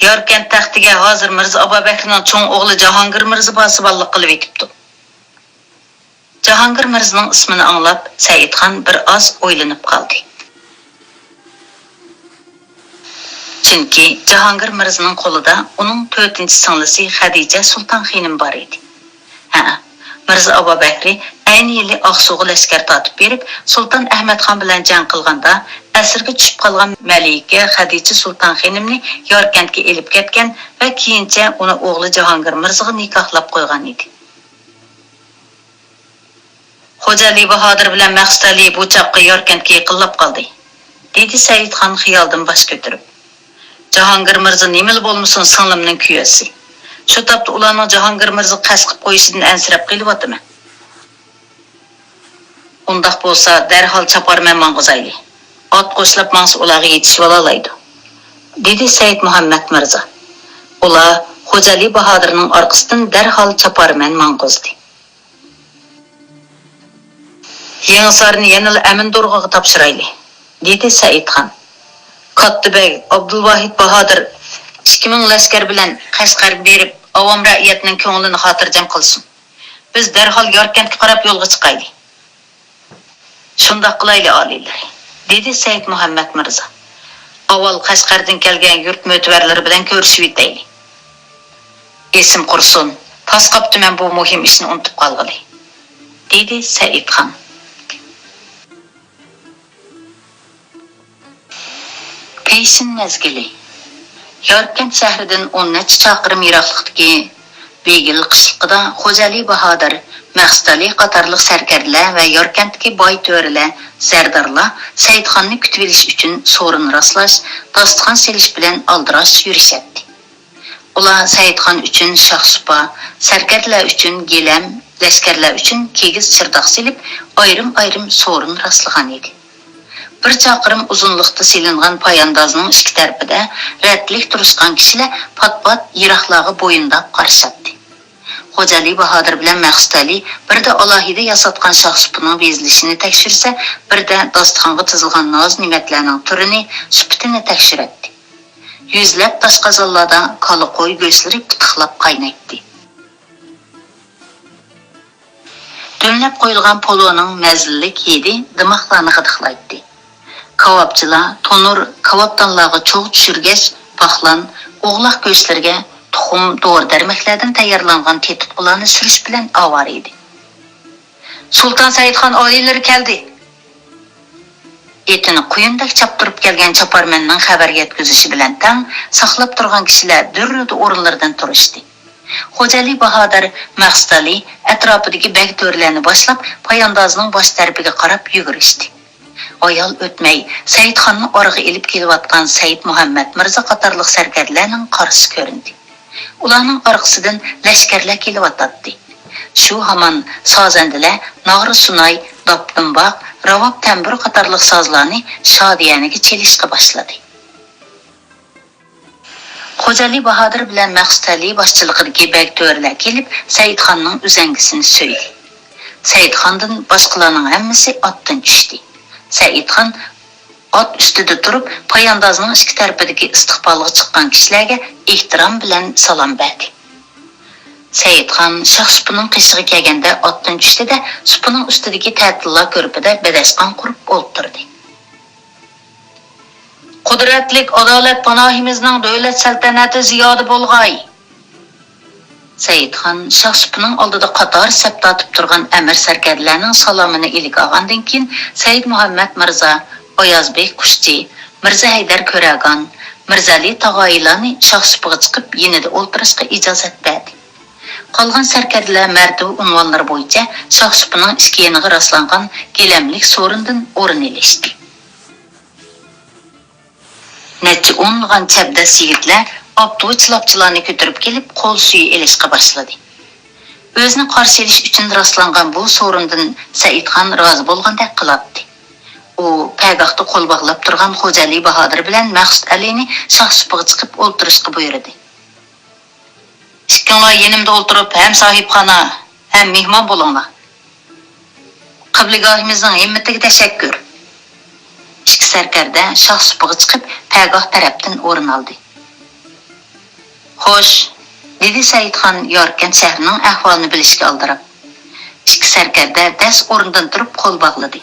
ياركەنت تەختىگە ھازىر مىرزا ئابابەكرىنىڭ چوڭ ئوغلى جاھانگىر مىرزا پاسىبانلىق قىلىۋېتىپتۇ. جاھانگىر مىرزىنىڭ ئىسمىنى ئاڭلاپ، سەئىدخان بىر ئاز ئويلىنىپ قالدى. چۈنكى جاھانگىر مىرزىنىڭ قولىدا ئۇنىڭ تۆتىنچى سىڭلىسى خەدىچە سۇلتان خېنىم بار ئىدى. ھە، مىرزا ئابابەكرى ئەينى يىلى ئاقسۇغا لەشكەر تارتىپ بېرىپ، سۇلتان ئەھمەدخان بىلەن جەڭ قىلغاندا، ئەسىرگە چۈشۈپ قالغان مەلىكە خەدىچە سۇلتان خېنىمنى ياركەنتكە ئېلىپ كەتكەن ۋە كېيىنچە ئۇنى ئوغلى جاھانگىر مىرزىغا نىكاھلاپ قويغان ئىدى. خوجالى باھادىر بىلەن مەقسۇت ئەلى بۇ چاغقا ياركەنتكە يېقىنلاپ قالدى، دېدى سەئىدخان خىيالدىن باش كۆتۈرۈپ. جاھانگىر مىرزا نېمىلا بولمىسۇن سىڭلىمنىڭ كۈيەسى. شۇ تاپتا ئۇلارنىڭ جاھانگىر مىرزىغا قەست قىلىپ قويۇشىدىن ئەنسىرەپ قېلىۋاتىمەن. ئۇنداق بولسا دەرھال چاپارمەن ماڭغۇزايلى. ئات قوشلاپ ماڭسا ئۇلارغا يېتىشىۋالالايدۇ، دېدى سەئىد مۇھەممەد مىرزا. ئۇلار خوجالى باھادىرنىڭ ئارقىسىدىن دەرھال چاپارمەن ماڭغۇزدى. يېڭىسارنى يەنىلا ئەمىندورغىغا تاپشۇرايلى، دېدى سەئىدخان. كاتتا بەگ ئابدۇلۋاھىد باھادىر ئىككى مىڭ لەشكەر بىلەن قەشقەرگە بېرىپ، ئاۋام رەئىيەتنىڭ كۆڭلىنى خاتىرجەم قىلسۇن. بىز دەرھال ياركەنتكە قاراپ يولغا چىقايلى. شۇنداق قىلايلى، ئالىيلىرى، دېدى سەئىد مۇھەممەد مىرزا. ئاۋۋال قەشقەردىن كەلگەن يۇرت مۆتىۋەرلىرى بىلەن كۆرۈشۈۋېتەيلى. ئېسىم قۇرسۇن، تاس قاپتىمەن بۇ مۇھىم ئىشنى ئۇنتۇپ قالغىلى، دېدى سەئىدخان. پېشىن مەزگىلى. ياركەنت شەھىرىدىن ئون نەچچە چاقىرىم يىراقلىقتىكى بېگىل قىشلىقىدا خوجالى باھادىر، مەقسۇتئالى قاتارلىق سەركەردىلەر ۋە ياركەنتتىكى باي تۆرىلەر، زەردارلار سەئىدخاننى كۈتۈۋېلىش ئۈچۈن سورۇن راسلاش، داستىخان سېلىش بىلەن ئالدىراش يۈرۈشەتتى. ئۇلار سەئىدخان ئۈچۈن شاخ-سۇپا، سەركەردىلەر ئۈچۈن گىلەم، لەشكەرلەر ئۈچۈن كىگىز چىرداق سېلىپ، ئايرىم-ئايرىم سورۇن راسلىغان ئىدى. بىر چاقىرىم ئۇزۇنلۇقتا سېلىنغان پاياندازنىڭ ئىككى تەرىپىدە رەتلىك تۇرۇشقان كىشىلەر پات-پات يىراقلارغا بويۇنداپ قارىشاتتى. خوجالى باھادىر بىلەن مەقسۇت ئەلى بىردە ئالاھىدە ياساتقان شاخ-سۇپىنىڭ بېزىلىشىنى تەكشۈرسە، بىردە داستىخانغا تىزىلغان ناز-نېمەتلەرنىڭ تۈرىنى، سۈپىتىنى تەكشۈرەتتى. يۈزلەپ تاشقازانلاردا كالا، قوي گۆشلىرى پىتىقلاپ قاينايتتى. دۈملەپ قويۇلغان پولۇنىڭ مەززىلىك ھىدى دىماقلارنى غىدىقلايتتى. كاۋاپچىلار تونۇر، كاۋاپدانلارغا چوغ چۈشۈرگەچ، باقلان، ئوغلاق گۆشلىرىگە تۇخۇم، دورا-دەرمەكلەردىن تەييارلانغان تېتىتقۇلارنى سۈرۈش بىلەن ئاۋارە ئىدى. سۇلتان سەئىدخان ئالىيلىرى كەلدى! ئېتىنى قۇيۇندەك چاپتۇرۇپ كەلگەن چاپارمەننىڭ خەۋەر يەتكۈزۈشى بىلەن تەڭ، ساقلاپ تۇرغان كىشىلەر دۈررىدە ئورۇنلىرىدىن تۇرۇشتى. خوجالى باھادىر، مەقسۇتئالى ئەتراپىدىكى بەگ تۆرىلەرنى باشلاپ، پاياندازنىڭ باش تەرىپىگە قاراپ يۈگۈرۈشتى. ھايال ئۆتمەي، سەئىدخاننى ئارىغا ئېلىپ كېلىۋاتقان سەئىد مۇھەممەد مىرزا قاتارلىق سەركەردىلەرنىڭ قارىسى كۆرۈندى. ئۇلارنىڭ ئارقىسىدىن لەشكەرلەر كېلىۋاتاتتى. شۇ ھامان سازەندىلەر ناغرا-سۇناي، داپدىمباق، راۋاب-تەمبۇر قاتارلىق سازلارنى شادىيەنىگە چېلىشقا باشلىدى. خوجالى باھادىر بىلەن مەقسۇتئەلى باشچىلىقىدىكى بەگ تۆرىلەر كېلىپ، سەئىدخاننىڭ ئۈزەڭگىسىنى سۆيدى. سەئىدخاندىن باشقىلارنىڭ ھەممىسى ئاتتىن چۈشتى. سەئىدخان ئات ئۈستىدە تۇرۇپ، پاياندازنىڭ ئىككى تەرىپىدىكى ئىستىقبالغا چىققان كىشىلەرگە ئېھتىرام بىلەن سالام بەردى. سەئىدخان شاخ-سۇپىنىڭ قېشىغا كەلگەندە ئاتتىن چۈشتى-دە، سۇپىنىڭ ئۈستىدىكى تەتىللا كۆرپىدە بەدەشقان قۇرۇپ ئولتۇردى. قۇدرەتلىك ئادالەت پاناھىمىزنىڭ دۆلەت سەلتەنىتى زىيادە بولغاي! سەئىدخان شاھ سۇپىنىڭ ئالدىدا قاتار سەپ تارتىپ تۇرغان ئەمىر سەركەردىلەرنىڭ سالامىنى ئىلىك ئالغاندىن كېيىن، سەئىد مۇھەممەد مىرزا، ئاياز بېگ قۇشچى، مىرزا ھەيدەر كۆرەگان، مىرزەلى تاغايىلارنى شاھ سۇپىغا چىقىپ يېنىدا ئولتۇرۇشقا ئىجازەت بەردى. قالغان سەركەردىلەر مەرتىۋە ئۇنۋانلىرى بويىچە شاھ سۇپىنىڭ ئىككى يېنىغا راسلانغان گىلەملىك سورۇندىن ئورۇن ئېلىشتى. نەچچە ئونلىغان چەبدەس يىگىتلەر ئاپتۇ چىلاپچىلارنى كۆتۈرۈپ كېلىپ، قول سۈيى ئېلىشقا باشلىدى. ئۆزىنى قارشى ئېلىش ئۈچۈن راسلانغان بۇ سورۇندىن سەئىدخان رازى بولغاندەك قىلاتتى. ئۇ پەگاھتا قول باغلاپ تۇرغان خوجالى باھادىر بىلەن مەخسۇت ئەلىنى شاھ سۇپىغا چىقىپ ئولتۇرۇشقا بۇيرۇدى. ئىككىڭلار يېنىمدا ئولتۇرۇپ، ھەم ساھىبخانا، ھەم مېھمان بولۇڭلار. قىبلىگاھىمىزنىڭ ھىممىتىگە تەشەككۈر. ئىككى سەركەردە شاھ سۇپىغا چىقىپ، پەگاھ تەرەپتىن ئورۇن ئالدى. خوش، دېدى سەئىدخان ياركەنت شەھىرىنىڭ ئەھۋالىنى بىلىشكە ئالدىراپ. ئىككى سەركەردە دەس ئورنىدىن تۇرۇپ قول باغلىدى.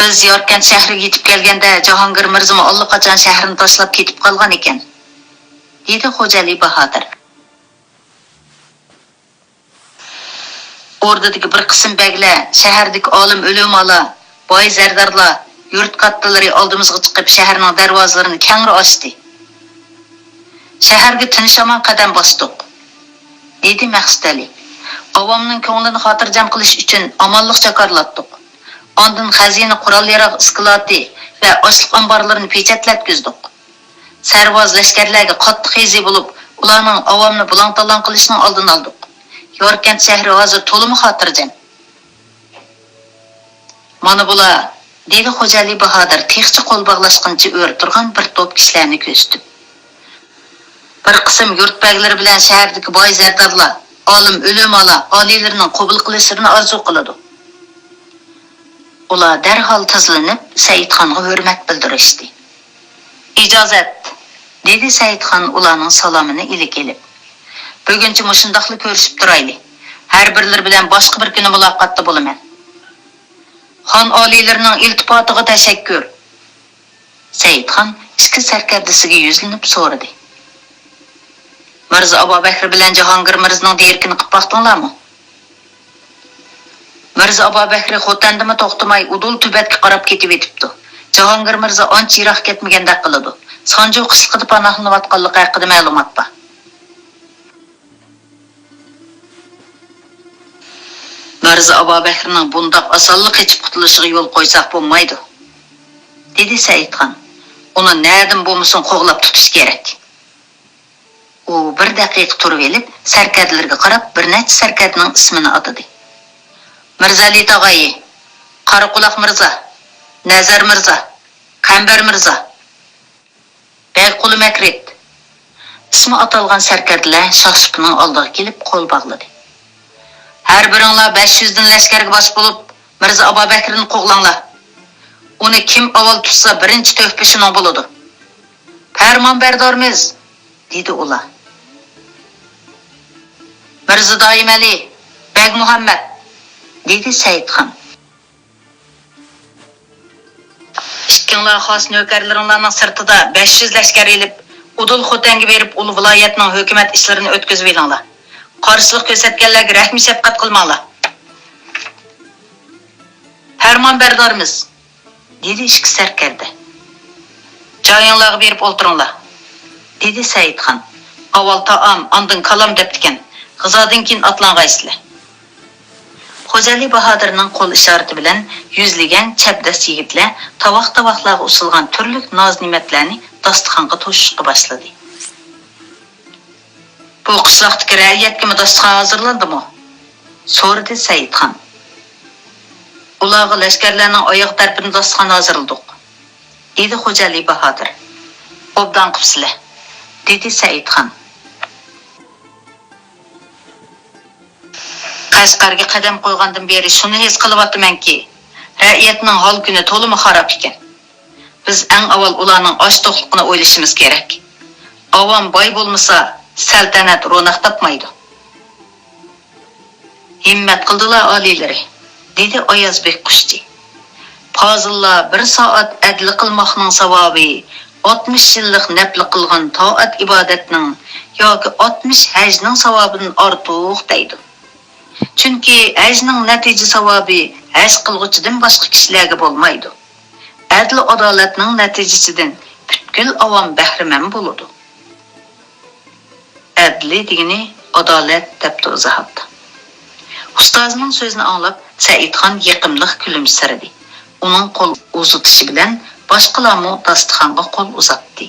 بىز ياركەنت شەھىرىگە يېتىپ كەلگەندە، جاھانگىر مىرزىمۇ ئاللىقاچان شەھىرنى تاشلاپ كېتىپ قالغان ئىكەن، دېدى خوجالى باھادىر. ئوردىدىكى بىر قىسىم بەگلەر، شەھەردىكى ئالىم ئۆلىمالار، باي زەردارلار، يۇرت كاتتىلىرى ئالدىمىزغا چىقىپ، شەھەرنىڭ دەرۋازىلىرىنى كەڭرى ئاچتى. شەھەرگە تىنچ-ئامان قەدەم باستۇق، دېدى مەخسۇت ئەلى. ئاۋامنىڭ كۆڭلىنى خاتىرجەم قىلىش ئۈچۈن ئامانلىق جاكارلاتتۇق. ئاندىن خەزىنە، قورال-ياراغ ئىسكىلاتى ۋە ئاشلىق ئامبارلىرىنى پېچەتلەتكۈزدۇق. سەرۋاز لەشكەرلەرگە قاتتىق خىزى بولۇپ، ئۇلارنىڭ ئاۋامنى بۇلاڭ-تالاڭ قىلىشىنىڭ ئالدىنى ئالدۇق. ياركەنت شەھىرى ھازىر تولىمۇ خاتىرجەم. مانا بۇلار، دېدى خوجالى باھادىر تېخىچە قول باغلاشقىنىچە ئۆرە تۇرغان بىر توپ كىشىلەرنى كۆرسىتىپ. بىر قىسىم يۇرت بەگلىرى بىلەن شەھەردىكى باي زەردارلار، ئالىم ئۆلىمالار ئالىيلىرىنىڭ قوبۇل قىلىشلىرىنى ئارزۇ قىلىدۇ. ئۇلار دەرھال تىزلىنىپ، سەئىدخانغا ھۆرمەت بىلدۈرۈشتى. ئىجازەت، دېدى سەئىدخان ئۇلارنىڭ سالامىنى ئىلىك ئېلىپ. بۈگۈنچە مۇشۇنداقلا كۆرۈشۈپ تۇرايلى. ھەر بىرلىرى بىلەن باشقا بىر كۈنى مۇلاقاتتا بولىمەن. خان ئالىيلىرىنىڭ ئىلتىپاتىغا تەشەككۈر. سەئىدخان ئىچكى سەركەردىسىگە يۈزلىنىپ سورىدى. مىرزا ئابابەكرى بىلەن جاھانگىر مىرزىنىڭ دېرىكىنى قىپ باقتىڭلارمۇ؟ مىرزا ئابابەكرى خوتەندىمۇ توختىماي ئۇدۇل تۈبەتكە قاراپ كېتىۋېتىپتۇ. جاھانگىر مىرزا ئانچە يىراق كەتمىگەندەك قىلىدۇ. سانجۇ قىشلىقىدا پاناھلىنىۋاتقانلىقى ھەققىدە مەلۇمات بار. مىرزا ئابابەكرىنىڭ بۇنداق ئاسانلا قېچىپ قۇتۇلۇشىغا يول قويساق بولمايدۇ، دېدى سەئىدخان. ئۇنى نەدىن بولمىسۇن قوغلاپ تۇتۇش كېرەك. ئۇ بىر دەقىقە تۇرۇۋېلىپ، سەركەردىلىرىگە قاراپ بىر نەچچە سەركەردىنىڭ ئىسمىنى ئاتىدى. مىرزالى تاغايى، قاراقۇلاق مىرزا، نەزەر مىرزا، قەمبەر مىرزا. بەگقۇلى مەكرىت. ئىسمى ئاتالغان سەركەردىلەر شاھ سۇپىنىڭ ئالدىغا كېلىپ قول باغلىدى. ھەر بىرىڭلار بەش يۈزدىن لەشكەرگە باش بولۇپ، مىرزا ئابابەكرىنى قوغلاڭلار. ئۇنى كىم ئاۋۋال تۇتسا، بىرىنچى تۆھپە شۇنىڭ بولىدۇ. پەرمانبەردارمىز، دېدى ئۇلار. مىرزا دائىمئەلى، بەگ مۇھەممەد، دېدى سەئىدخان. ئىككىڭلار خاس نۆكەرلىرىڭلارنىڭ سىرتىدا بەش يۈز لەشكەر ئېلىپ، ئۇدۇل خوتەنگە بېرىپ، ئۇلۇ ۋىلايەتنىڭ ھۆكۈمەت ئىشلىرىنى ئۆتكۈزۈۋېلىڭلار. قارشىلىق كۆرسەتكەنلەرگە رەھمى شەپقەت قىلماڭلار. پەرمانبەردارمىز، دېدى ئىككى سەركەردە. جايىڭلارغا بېرىپ ئولتۇرۇڭلار، دېدى سەئىدخان. ئاۋۋال تائام، ئاندىن كالام دەپتىكەن. غىزادىن كېيىن ئاتلانغايسىلەر. خوجالى باھادىرنىڭ قول ئىشارىتى بىلەن يۈزلىگەن چەبدەس يىگىتلەر تاۋاق-تاۋاقلارغا ئۇسۇلغان تۈرلۈك ناز-نېمەتلەرنى داستىخانغا توشۇشقا باشلىدى. بۇ قىشلاقتىكى رەئىيەتكىمۇ داستىخان ھازىرلاندىمۇ؟ سورىدى سەئىدخان. ئۇلارغا لەشكەرلەرنىڭ ئاياغ تەرىپىدىن داستىخان ھازىرلىدۇق، دېدى خوجالى باھادىر. ئوبدان قىپسىلە، دېدى سەئىدخان. قەشقەرگە قەدەم قويغاندىن بېرى شۇنى ھېس قىلىۋاتىمەنكى، رەئىيەتنىڭ ھال-كۈنى تولىمۇ خاراب ئىكەن. بىز ئەڭ ئاۋۋال ئۇلارنىڭ ئاچ-توقلۇقىنى ئويلىشىمىز كېرەك. ئاۋام باي بولمىسا، سەلتەنەت روناق تاپمايدۇ. ھىممەت قىلدىلا ئالىيلىرى، دېدى ئاياز بېگ قۇشچى. پازىللار بىر سائەت ئەدلى قىلماقنىڭ ساۋابى ئاتمىش يىللىق نەپلى قىلغان تائەت-ئىبادەتنىڭ ياكى ئاتمىش ھەجنىڭ ساۋابىدىن ئارتۇق دەيدۇ. چۈنكى ھەجنىڭ نەتىجە ساۋابى ھەج قىلغۇچىدىن باشقا كىشىلەرگە بولمايدۇ. ئەدىل-ئادالەتنىڭ نەتىجىسىدىن پۈتكۈل ئاۋام بەھرىمەن بولىدۇ. ئەدلى دېگىنى ئادالەت، دەپتۇ ئىزاھاتتا. ئۇستازىنىڭ سۆزىنى ئاڭلاپ، سەئىدخان يېقىملىق كۈلۈمسىرىدى. ئۇنىڭ قول ئۇزىتىشى بىلەن باشقىلارمۇ داستىخانغا قول ئۇزاتتى.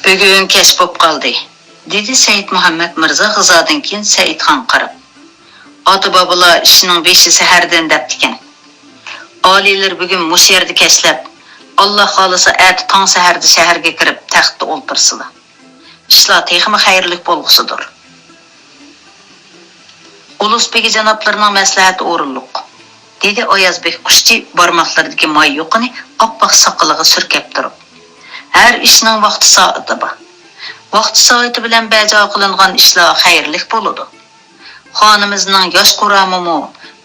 بۈگۈن كەچ بوپ قالدى، دېدى سەئىد مۇھەممەد مىرزا غىزادىن كېيىن سەئىدخانغا قاراپ. ئاتا-بابىلار ئىشنىڭ بېشى سەھەردىن دەپتىكەن. ئالىيلىرى بۈگۈن مۇشۇ يەردە كەچلەپ، ئاللا خالىسا ئەتە تاڭ سەھەردە شەھەرگە كىرىپ تەختتە ئولتۇرسىلا. ئىشلار تېخىمۇ خەيرلىك بولغۇسىدۇر. ئۇلۇس بېگى جانابلىرىنىڭ مەسلىھەتى ئورۇنلۇق، دېدى ئاياز بېگ قۇشچى بارماقلىرىدىكى ماي يۇقىنى ئاپئاق ساقىلىغا سۈركەپ تۇرۇپ. ھەر ئىشنىڭ ۋاقتى سائىتى بار. ۋاقتى سائىتى بىلەن بەجا قىلىنغان ئىشلار خەيرلىك بولىدۇ. خانىمىزنىڭ ياش قۇرامىمۇ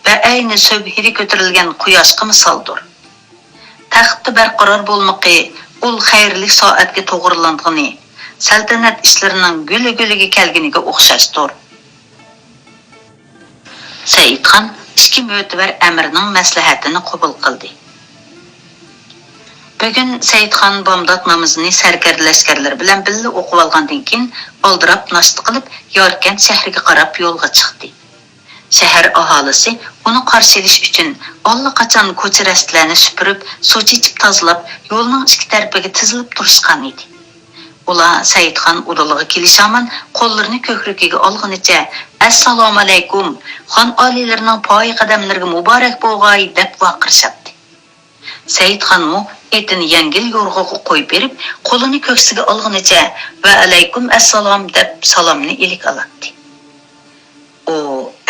بەئەينى سۈبھىدە كۆتۈرۈلگەن قۇياشقا مىسالدۇر. تەختتە بەرقارار بولمىقى ئۇل خەيرلىك سائەتكە توغرىلانغىنى، سەلتەنەت ئىشلىرىنىڭ گۈللە-گۈللىگە كەلگىنىگە ئوخشاشتۇر. سەئىدخان ئىككى مۆتىۋەر ئەمىرنىڭ مەسلىھەتىنى قوبۇل قىلدى. بۈگۈن سەئىدخان بامدات نامىزىنى سەركەردە لەشكەرلىرى بىلەن بىللە ئوقۇۋالغاندىن كېيىن، ئالدىراپ ناشتا قىلىپ، ياركەنت شەھىرىگە قاراپ يولغا چىقتى. شەھەر ئاھالىسى ئۇنى قارشى ئېلىش ئۈچۈن ئاللىقاچان كوچا-رەستىلەرنى سۈپۈرۈپ، سۇ چېچىپ تازىلاپ، يولنىڭ ئىككى تەرىپىگە تىزىلىپ تۇرۇشقان ئىدى. ئۇلار سەئىدخان ئۇدۇلىغا كېلىشىامان قوللىرىنى كۆكرىكىگە ئالغىنىچە، «ئەسسالامۇئەلەيكۇم، خان ئالىيلىرىنىڭ پايە قەدەملىرىگە مۇبارەك بولغاي!» دەپ ۋارقىرىشاتتى. سەئىدخانمۇ ئېتىنى يەڭگىل يورغىغا قويۇپ بېرىپ، قولىنى كۆكسىگە ئالغىنىچە، «ۋەئەلەيكۇم ئەسسالام» دەپ سالامنى ئىلىك ئالاتتى. ئۇ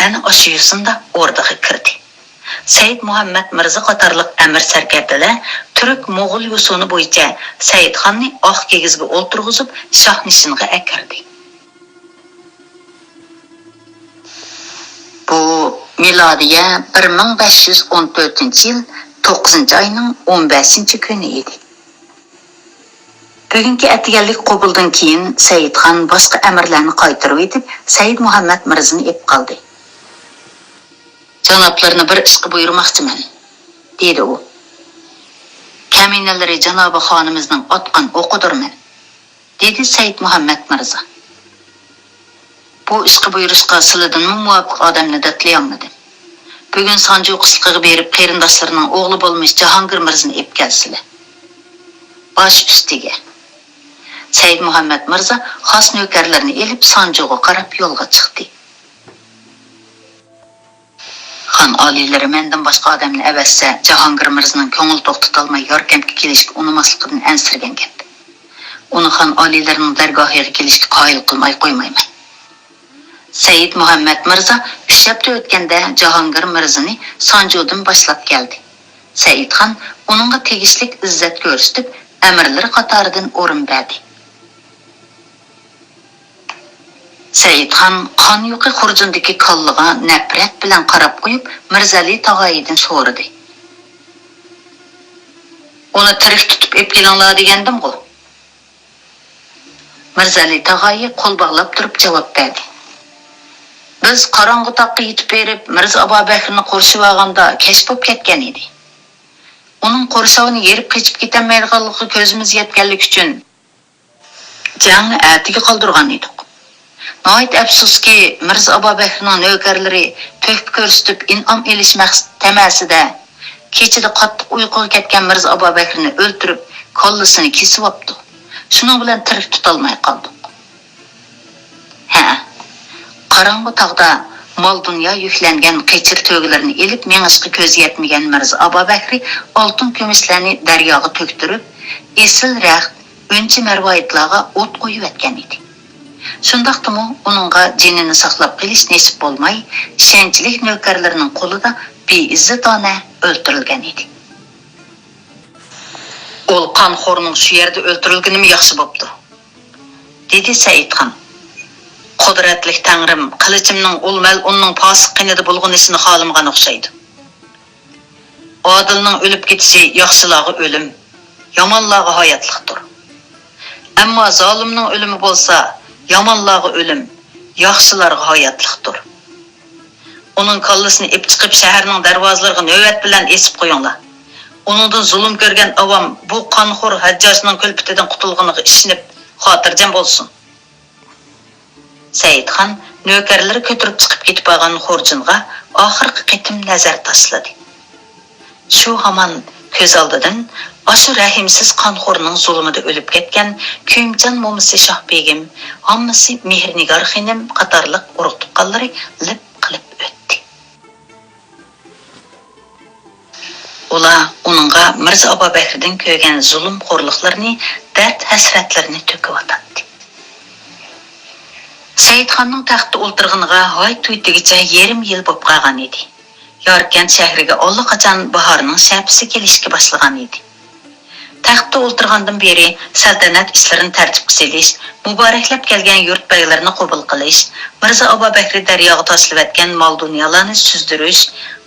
ئەنە ئاشۇ يوسۇندا ئوردىغا كىردى. سەئىد مۇھەممەد مىرزا قاتارلىق ئەمىر سەركەردىلەر تۈرك موغۇل يوسۇنى بويىچە سەئىدخاننى ئاق كىگىزگە ئولتۇرغۇزۇپ، شاھنىشىنغا ئەكىردى. بۇ مىلادىيە بىر مىڭ بەش يۈز ئون تۆتىنچى يىل توققۇزىنچى ئاينىڭ ئون بەشىنچى كۈنى ئىدى. بۈگۈنكى ئەتىگەنلىك قوبۇلدىن كېيىن سەئىدخان باشقا ئەمىرلەرنى قايتۇرۇۋېتىپ، سەئىد مۇھەممەد مىرزىنى ئېلىپ قالدى. «جانابلىرىنى بىر ئىشقا بۇيرۇماقچىمەن»، دېدى ئۇ. «كەمىنىلىرى جانابى خانىمىزنىڭ ئاتقان ئوقىدۇر مەن»، دېدى سەئىد مۇھەممەد مىرزا. «بۇ ئىشقا بۇيرۇشقا سىلىدىنمۇ مۇۋاپىق ئادەمنى دەتلىيالمىدىم. بۈگۈن سانجۇ قىشلىقىغا بېرىپ، قېرىنداشلىرىنىڭ ئوغلى بولمىش جاھانگىر مىرزىنى ئېلىپ كەلسىلە. باش ئۈستىگە.» سەئىد مۇھەممەد مىرزا خاس نۆكەرلىرىنى ئېلىپ، سانجۇغا قاراپ يولغا چىقتى. خان ئالىيلىرى مەندىن باشقا ئادەمنى ئەۋەتسە، جاھانگىر مىرزىنىڭ كۆڭلى توختىتالماي ياركەنتكە كېلىشكە ئۇنىماسلىقىدىن ئەنسىرىگەن گەپ. ئۇنى خان ئالىيلىرىنىڭ دەرگاھىغا كېلىشكە قايىل قىلماي قويمايمەن. سەئىد مۇھەممەد مىرزا ئۈچ ھەپتە ئۆتكەندە جاھانگىر مىرزىنى سانجۇدىن باشلاپ كەلدى. سەئىدخان ئۇنىڭغا تېگىشلىك ئىززەت كۆرسىتىپ، ئەمىرلىرى قاتارىدىن ئورۇن بەردى. سەئىدخان قان يۇقى خۇرجۇنىدىكى كاللىغا نەپرەت بىلەن قاراپ قويۇپ، مىرزەلى تاغايىدىن سورىدى: «ئۇنى تىرىك تۇتۇپ ئېلىپ كېلىڭلار دېگەنىدىمغۇ؟» مىرزەلى تاغايى قول باغلاپ تۇرۇپ جاۋاب بەردى: «بىز قاراڭغۇ تاغقا يېتىپ بېرىپ، مىرزا ئابابەكرىنى قورشىۋالغاندا كەچ بوپ كەتكەن ئىدى. ئۇنىڭ قورشاۋنى يېرىپ قېچىپ كېتەلمەيدىغانلىقىغا كۆزىمىز يەتكەنلىكى ئۈچۈن، جەڭنى ئەتىگە قالدۇرغان ئىدۇق. ناھايىتى ئەپسۇسكى، مىرزا ئابابەكرىنىڭ نۆكەرلىرى تۆھپە كۆرسىتىپ ئىنئام ئېلىش مەقسىتى تەمەسىدە، كېچىدە قاتتىق ئۇيقۇغا كەتكەن مىرزا ئابابەكرىنى ئۆلتۈرۈپ، كاللىسىنى كېسىۋاپتۇ. شۇنىڭ بىلەن تىرىك تۇتالماي قالدۇق.» ھە، قاراڭغۇ تاغدا مال-دۇنيا يۈكلەنگەن قېچىر تۆگىلىرىنى ئېلىپ مېڭىشقا كۆزى يەتمىگەن مىرزا ئابابەكرى ئالتۇن-كۈمۈشلەرنى دەرياغا تۆكتۈرۈپ، ئېسىل رەخت، ئۈنچە-مەرۋايىتلارغا ئوت قويۇۋەتكەن ئىدى. شۇنداقتىمۇ ئۇنىڭغا جېنىنى ساقلاپ قېلىش نېسىپ بولماي، ئىشەنچلىك نۆكەرلىرىنىڭ قولىدا بىئىززەتانە ئۆلتۈرۈلگەن ئىدى. «ئۇل قانخورنىڭ شۇ يەردە ئۆلتۈرۈلگىنىمۇ ياخشى بوپتۇ»، دېدى سەئىدخان. «قۇدرەتلىك تەڭرىم قىلىچىمنىڭ ئۇل مەلئۇننىڭ پاسىق قېنىدا بۇلغىنىشىنى خالىمىغان ئوخشايدۇ.» ئادىلنىڭ ئۆلۈپ كېتىشى ياخشىلارغا ئۆلۈم، يامانلارغا ھاياتلىقتۇر. ئەمما زالىمنىڭ ئۆلۈمى بولسا يامانلارغا ئۆلۈم، ياخشىلارغا ھاياتلىقتۇر. ئۇنىڭ كاللىسىنى ئېلىپ چىقىپ، شەھەرنىڭ دەرۋازىلىرىغا نۆۋەت بىلەن ئېسىپ قويۇڭلار. ئۇنىڭدىن زۇلۇم كۆرگەن ئاۋام بۇ قانخور ھەججاجنىڭ كۈلپىتىدىن قۇتۇلغىنىغا ئىشىنىپ، خاتىرجەم بولسۇن. سەئىدخان نۆكەرلىرى كۆتۈرۈپ چىقىپ كېتىپ بارغان خورجۇنغا ئاخىرقى قېتىم نەزەر تاشلىدى. شۇ ھامان كۆز ئالدىدىن ئاشۇ رەھىمسىز قانخورنىڭ زۇلۇمىدا ئۆلۈپ كەتكەن كۆيۈمچان مومىسى شاھبېگىم، ھاممىسى مېھرىنىگار خېنىم قاتارلىق ئۇرۇق-تۇغقانلىرى لىپ قىلىپ ئۆتتى. ئۇلار ئۇنىڭغا مىرزا ئابابەكرىدىن كۆرگەن زۇلۇم-خورلۇقلىرىنى، دەرد-ھەسرەتلىرىنى تۆكۈۋاتاتتى. سەئىدخاننىڭ تەختتە ئولتۇرغىنىغا ھايت-ھۇيت دېگۈچە يېرىم يىل بولۇپ قالغان ئىدى. ياركەنت شەھىرىگە ئاللىقاچان باھارنىڭ شەپىسى كېلىشكە باشلىغان ئىدى. تەختتە ئولتۇرغاندىن بېرى سەلتەنەت ئىشلىرىنى تەرتىپكە سېلىش، مۇبارەكلەپ كەلگەن يۇرت بەگلىرىنى قوبۇل قىلىش، مىرزا ئابابەكرى دەرياغا تاشلىۋەتكەن مال-دۇنيالارنى سۈزدۈرۈش،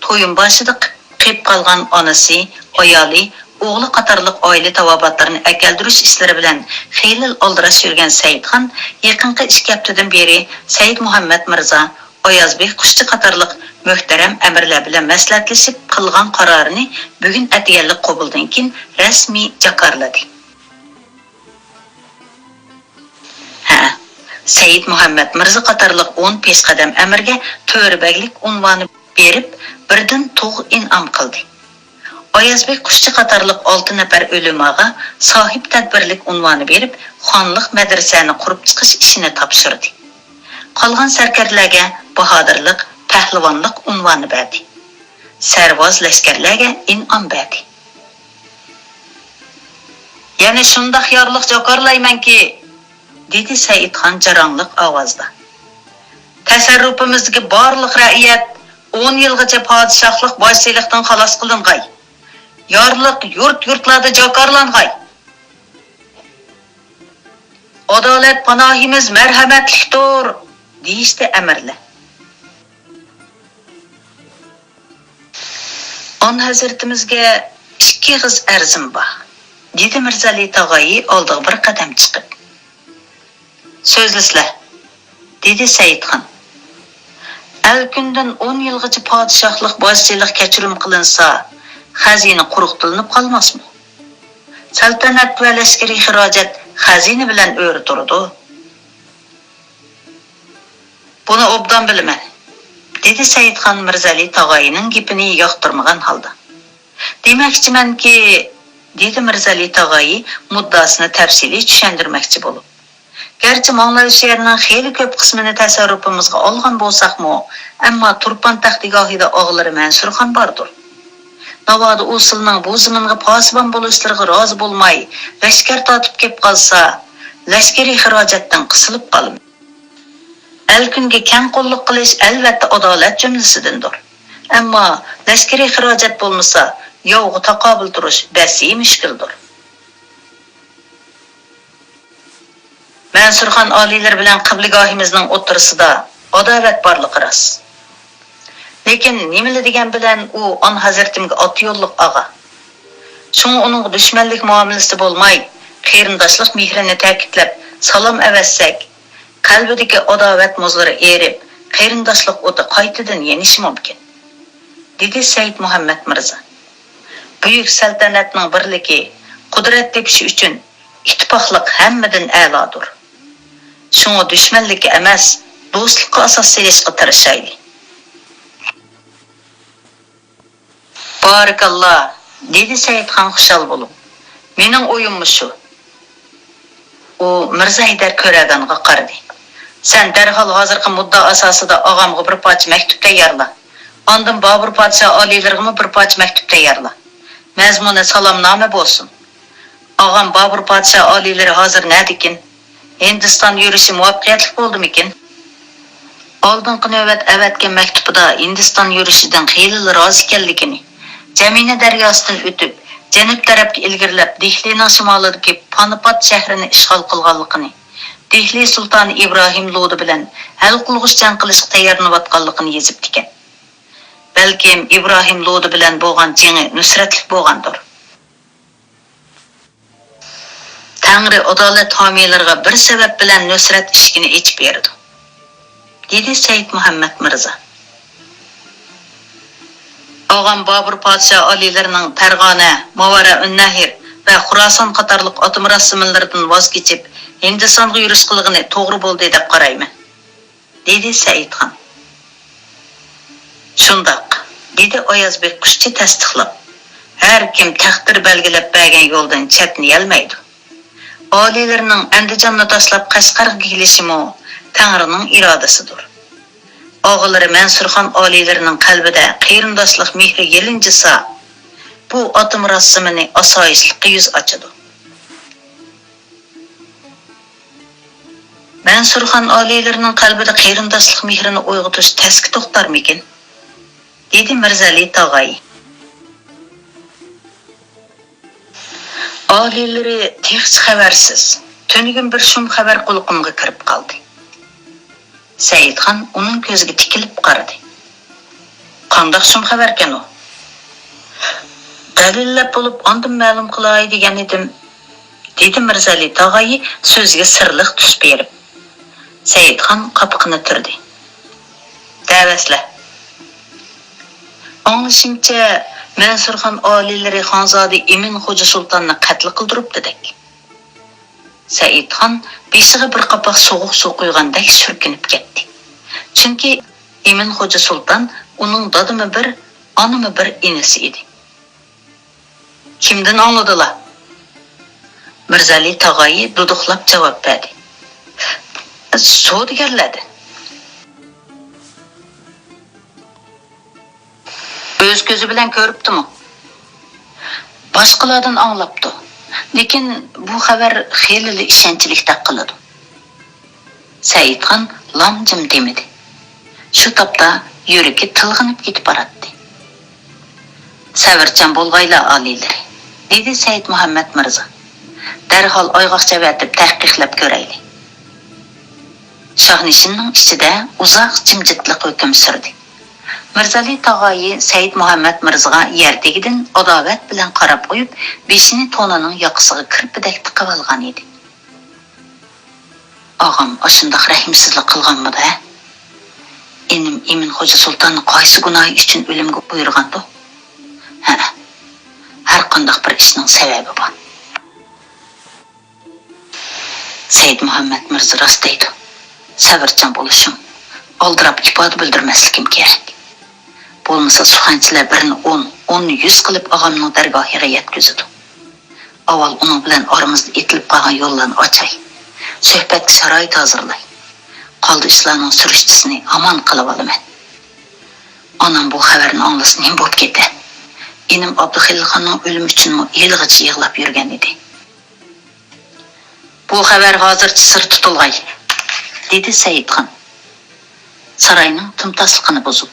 تويۇن باشىدا قېپ قالغان ئانىسى، ئايالى، ئوغلى قاتارلىق ئائىلە تاۋابىئاتلىرىنى ئەكەلدۈرۈش ئىشلىرى بىلەن خېلى ئالدىراش يۈرگەن سەئىدخان يېقىنقى ئىككى ھەپتىدىن بېرى سەئىدمۇھەممەت مىرزا، ئايازبېگ قۇشچى قاتارلىق مۆھتەرەم ئەمىرلەر بىلەن مەسلىھەتلىشىپ قىلغان قارارىنى بۈگۈن ئەتىگەنلىك قوبۇلدىن كېيىن رەسمىي جاكارلىدى. ھە، سەئىدمۇھەممەت مىرزا قاتارلىق ئون پېشقەدەم ئەمىرگە تۆرە بەگلىك ئۇنۋانى بېرىپ، بىردىن تۇغ ئىنئام قىلدى. ئايازبېگ قۇشچى قاتارلىق ئالتە نەپەر ئۆلىماغا ساھىب تەدبىرلىك ئۇنۋانى بېرىپ، خانلىق مەدرىسەنى قۇرۇپ چىقىش ئىشىنى تاپشۇردى. قالغان سەركەردىلەرگە باھادىرلىق، پەھلىۋانلىق ئۇنۋانى بەردى. سەرۋاز لەشكەرلەرگە ئىنئام بەردى. يەنە شۇنداق يارلىق جاكارلايمەنكى، دېدى سەئىدخان جاراڭلىق ئاۋازدا. تەسەررۇپىمىزدىكى بارلىق رەئىيەت ئون يىلغىچە پادىشاھلىق باج سېلىقتىن خالاس قىلىنغاي. يارلىق يۇرت-يۇرتلاردا جاكارلانغاي. ئادالەت پاناھىمىز مەرھەمەتلىكتۇر، دېيىشتى ئەمىرلەر. ئان ھەزرىتىمىزگە ئىككى ئېغىز ئەرزىم بار، دېدى مىرزەلى تاغايى ئالدىغا بىر قەدەم چىقىپ. سۆزلىسىلە، دېدى سەئىدخان. ئەلكۈندىن ئون يىلغىچە پادىشاھلىق باج سېلىق كەچۈرۈم قىلىنسا، خەزىنە قۇرۇق تىلىنىپ قالماسمۇ؟ سەلتەنەت ۋە لەشكىرىي خىراجەت خەزىنە بىلەن ئۆرە تۇرىدۇ. بۇنى ئوبدان بىلىمەن، دېدى سەئىدخان مىرزەلى تاغايىنىڭ گېپىنى ياقتۇرمىغان ھالدا. دېمەكچىمەنكى، دېدى مىرزەلى تاغايى مۇددىئاسىنى تەپسىلىي چۈشەندۈرمەكچى بولۇپ. گەرچە ماڭلايشيەننىڭ خېلى كۆپ قىسمىنى تەسەررۇپىمىزغا ئالغان بولساقمۇ، ئەمما تۇرپان تەختىگاھىدا ئاغىلىرى مەنسۇرخان باردۇر. ناۋادا ئۇ سىلىنىڭ بۇ زېمىنغا پاسىبان بولۇشلىرىغا رازى بولماي، لەشكەر تارتىپ كېلىپ قالسا، لەشكىرىي خىراجەتتىن قىسىلىپ قالىمىز. ئەلكۈنگە كەڭ قوللۇق قىلىش ئەلۋەتتە ئادالەت جۈملىسىدىندۇر. ئەمما لەشكىرىي خىراجەت بولمىسا، ياۋغا تاقابىل تۇرۇش بەسىي مۈشكۈلدۇر. مەنسۇرخان ئالىيلىرى بىلەن قىبلىگاھىمىزنىڭ ئوتتۇرىسىدا ئاداۋەت بارلىقى راست. لېكىن نېمىلا دېگەن بىلەن ئۇ ئان ھەزرىتىمگە ئاتا يوللۇق ئاغا. شۇڭا ئۇنىڭغا دۈشمەنلىك مۇئامىلىسىدە بولماي، قېرىنداشلىق مېھرىنى تەكىتلەپ سالام ئەۋەتسەك، قەلبىدىكى ئاداۋەت مۇزلىرى ئېرىپ، قېرىنداشلىق ئوتى قايتىدىن يېنىشى مۇمكىن، دېدى سەئىد مۇھەممەد مىرزا. بۈيۈك سەلتەنەتنىڭ بىرلىكى، قۇدرەت تېپىشى ئۈچۈن ئىتتىپاقلىق ھەممىدىن ئەلادۇر. شۇڭا دۈشمەنلىككە ئەمەس، دوستلۇققا ئاساس سېلىشقا تىرىشايلى. بارىكاللا، دېدى سەئىدخان خۇشال بولۇپ. مېنىڭ ئويۇممۇ شۇ. ئۇ مىرزا ھەيدەر كۆرەگانغا قارىدى. سەن دەرھال ھازىرقى مۇددىئا ئاساسىدا ئاغامغا بىر پارچە مەكتۇپ تەييارلا. ئاندىن بابۇر پادىشاھ ئالىيلىرىغىمۇ بىر پارچە مەكتۇپ تەييارلا. مەزمۇنى سالامنامە بولسۇن. ئاغام بابۇر پادىشاھ ئالىيلىرى ھازىر نەدىكىن؟ ھىندىستان يۈرۈشى مۇۋەپپەقىيەتلىك بولدىمىكىن؟ ئالدىنقى نۆۋەت ئەۋەتكەن مەكتۇپىدا ھىندىستان يۈرۈشىدىن خېلىلا رازى ئىكەنلىكىنى، جەمىنە دەرياسىدىن ئۆتۈپ، جەنۇب تەرەپكە ئىلگىرىلەپ، دېھلىنىڭ شىمالىدىكى پانىپات شەھىرىنى ئىشغال قىلغانلىقىنى، دېھلى سۇلتانى ئىبراھىم لودى بىلەن ھەل قىلغۇچ جەڭ قىلىشقا تەييارلىنىۋاتقانلىقىنى يېزىپتىكەن. بەلكىم ئىبراھىم لودى بىلەن بولغان جېڭى نۇسرەتلىك بولغاندۇر. تەڭرى ئادالەت ھامىيلىرىغا بىر سەۋەب بىلەن نۇسرەت ئىشىكىنى ئېچىپ بېرىدۇ، دېدى سەئىد مۇھەممەد مىرزا. ئاغام بابۇر پادىشاھ ئالىيلىرىنىڭ پەرغانە، ماۋارائۇننەھر ۋە خۇراسان قاتارلىق ئاتىمۇرات زېمىنلىرىدىن ۋاز كېچىپ، ھىندىستانغا يۈرۈش قىلغىنى توغرا بولدى دەپ قارايمەن، دېدى سەئىدخان. شۇنداق، دېدى ئاياز بېكىقچە تەستىقلاپ. ھەر كىم تەقدىر بەلگىلەپ بەرگەن يولدىن چەتنىيەلمەيدۇ. ئالىيلىرىنىڭ ئەندىجاننى تاشلاپ قەشقەرگە كېلىشىمۇ تەڭرىنىڭ ئىرادىسىدۇر. ئاغىلىرى مەنسۇرخان ئالىيلىرىنىڭ قەلبىدە قېرىنداشلىق مېھرى يېلىنجىسا، بۇ ئاتىمۇرات زېمىنى ئاسايىشلىققا يۈز ئاچىدۇ. مەنسۇرخان ئالىيلىرىنىڭ قەلبىدە قېرىنداشلىق مېھرىنى ئويغىتىش تەسكە توختارمىكىن؟ دېدى مىرزەلى تاغايى. ئالىيلىرى تېخىچە خەۋەرسىز. تۈنۈگۈن بىر شۇم خەۋەر قۇلىقىمغا كىرىپ قالدى. سەئىدخان ئۇنىڭ كۆزىگە تىكىلىپ قارىدى. قانداق شۇم خەۋەركەن ئۇ؟ دەلىللەپ بولۇپ ئاندىن مەلۇم قىلاي دېگەن ئىدىم، دېدى مىرزەلى تاغايى سۆزىگە سىرلىق تۈس بېرىپ. سەئىدخان قاپىقىنى تۈردى. دەۋەرسىلە. ئاڭلىشىمچە، مەنسۇرخان ئالىيلىرى خانزادە ئىمىن خوجا سۇلتاننى قەتل قىلدۇرۇپتىدەك. سەئىدخان بېشىغا بىر قاپاق سوغۇق سۇ قۇيغاندەك سۈركۈنۈپ كەتتى. چۈنكى ئىمىن خوجا سۇلتان ئۇنىڭ دادىمۇ بىر، ئانىمۇ بىر ئىنىسى ئىدى. كىمدىن ئاڭلىدىلا؟ مىرزەلى تاغايى دۇدۇقلاپ جاۋاب بەردى. سودىگەرلەردىن. ئۆز كۆزى بىلەن كۆرۈپتىمۇ؟ باشقىلاردىن ئاڭلاپتۇ. لېكىن بۇ خەۋەر خېلىلا ئىشەنچلىكتەك قىلىدۇ. سەئىدخان لام-جىم دېمىدى. شۇ تاپتا يۈرىكى تىلغىنىپ كېتىپ باراتتى. سەۋرچان بولغايلا، ئالىيلىرى، دېدى سەئىد مۇھەممەد مىرزا. دەرھال ئايغاقچى ئەۋەتىپ تەھقىقلەپ كۆرەيلى. شاھنىشىننىڭ ئىچىدە ئۇزاق جىمجىتلىق ھۆكۈم سۈردى. مىرزالى تاغايى سەئىد مۇھەممەد مىرزىغا يەر تېگىدىن ئاداۋەت بىلەن قاراپ قويۇپ، بېشىنى تونىنىڭ ياقىسىغا كىرپىدەك تىقىۋالغان ئىدى. ئاغام ئاشۇنداق رەھىمسىزلىك قىلغانمىدۇ، ھە؟ ئىنىم ئىمىن خوجا سۇلتاننى قايسى گۇناھى ئۈچۈن ئۆلۈمگە بۇيرۇغاندۇ؟ ھە، ھەر قانداق بىر ئىشنىڭ سەۋەبى بار. سەئىد مۇھەممەد مىرزا راست دەيدۇ. سەۋرچان بولۇشۇم، ئالدىراپ ئىپادە بىلدۈرمەسلىكىم كېرەك. بولمىسا سۇخەنچىلەر بىرنى ئون، ئوننى يۈز قىلىپ ئاغامنىڭ دەرگاھىغا يەتكۈزىدۇ. ئاۋۋال ئۇنىڭ بىلەن ئارىمىزدا ئېتىلىپ قالغان يوللارنى ئاچاي. سۆھبەتكە شارائىت ھازىرلاي. قالدى ئىشلارنىڭ سۈرۈشتىسىنى ھامان قىلىۋالىمەن. ئانام بۇ خەۋەرنى ئاڭلىسا نېمە بوپ كېتە؟ ئىنىم ئابدۇخېلىلخاننىڭ ئۆلۈمى ئۈچۈنمۇ ھېلىغىچە يىغلاپ يۈرگەن ئىدى. بۇ خەۋەر ھازىرچە سىر تۇتۇلغاي، دېدى سەئىدخان ساراينىڭ تىمتاسلىقىنى بۇزۇپ.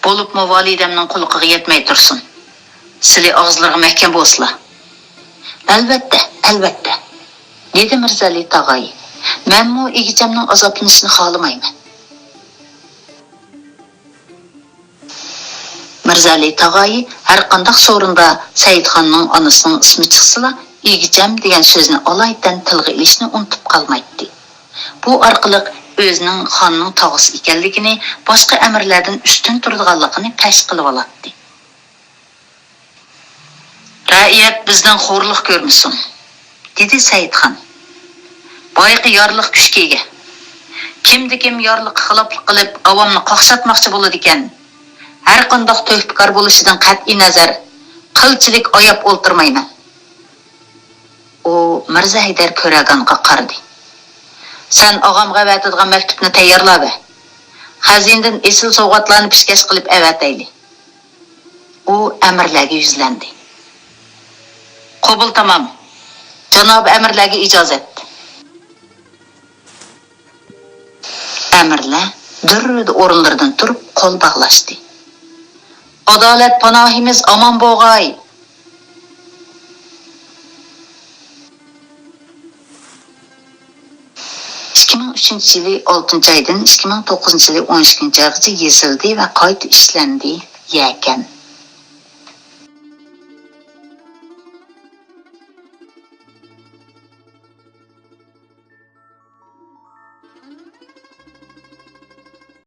بولۇپمۇ ۋالىدەمنىڭ قۇلىقىغا يەتمەي تۇرسۇن. سىلى ئاغزىلىرىغا مەھكەم بولسىلا. ئەلۋەتتە، ئەلۋەتتە، دېدى مىرزالى تاغايى. مەنمۇ ئىگىچەمنىڭ ئازابلىنىشىنى خالىمايمەن. مىرزالى تاغايى ھەرقانداق سورۇندا سەئىدخاننىڭ ئانىسىنىڭ ئىسمى چىقسىلا، ئىگىچەم دېگەن سۆزنى ئالايىتەن تىلغا ئېلىشنى ئۇنتۇپ قالمايتتى. بۇ ئارقىلىق ئۆزىنىڭ خاننىڭ تاغىسى ئىكەنلىكىنى، باشقا ئەمىرلەردىن ئۈستۈن تۇرىدىغانلىقىنى پەش قىلىۋالاتتى. رەئىيەت بىزدىن خورلۇق كۆرمىسۇن، دېدى سەئىدخان. بايىقى يارلىق كۈچكە ئىگە. كىمدە كىم يارلىققا خىلاپلىق قىلىپ، ئاۋامنى قاقشاتماقچى بولىدىكەن. ھەرقانداق تۆھپىكار بولۇشىدىن قەتئىينەزەر، قىلچىلىك ئاياپ ئولتۇرمايمەن. ئۇ مىرزا ھەيدەر كۆرەگانغا قارىدى. سەن ئاغامغا ئەۋەتىدىغان مەكتۇپنى تەييارلاۋەر. خەزىنىدىن ئېسىل سوۋغاتلارنى پېشكەش قىلىپ ئەۋەتەيلى. ئۇ ئەمىرلەرگە يۈزلەندى. قوبۇل تامام. جانابىي ئەمىرلەرگە ئىجازەت. ئەمىرلەر دۈررىدە ئورۇنلىرىدىن تۇرۇپ قول باغلاشتى. ئادالەت پاناھىمىز ئامان بولغاي! ئىككى ئىككى مىڭ ئۈچىنچى يىلى ئالتىنچى ئايدىن ئىككى مىڭ توققۇزىنچى يىلى ئون ئىككىنچى ئايغىچە يېزىلدى ۋە قايتا ئىشلەندى. يەكەن.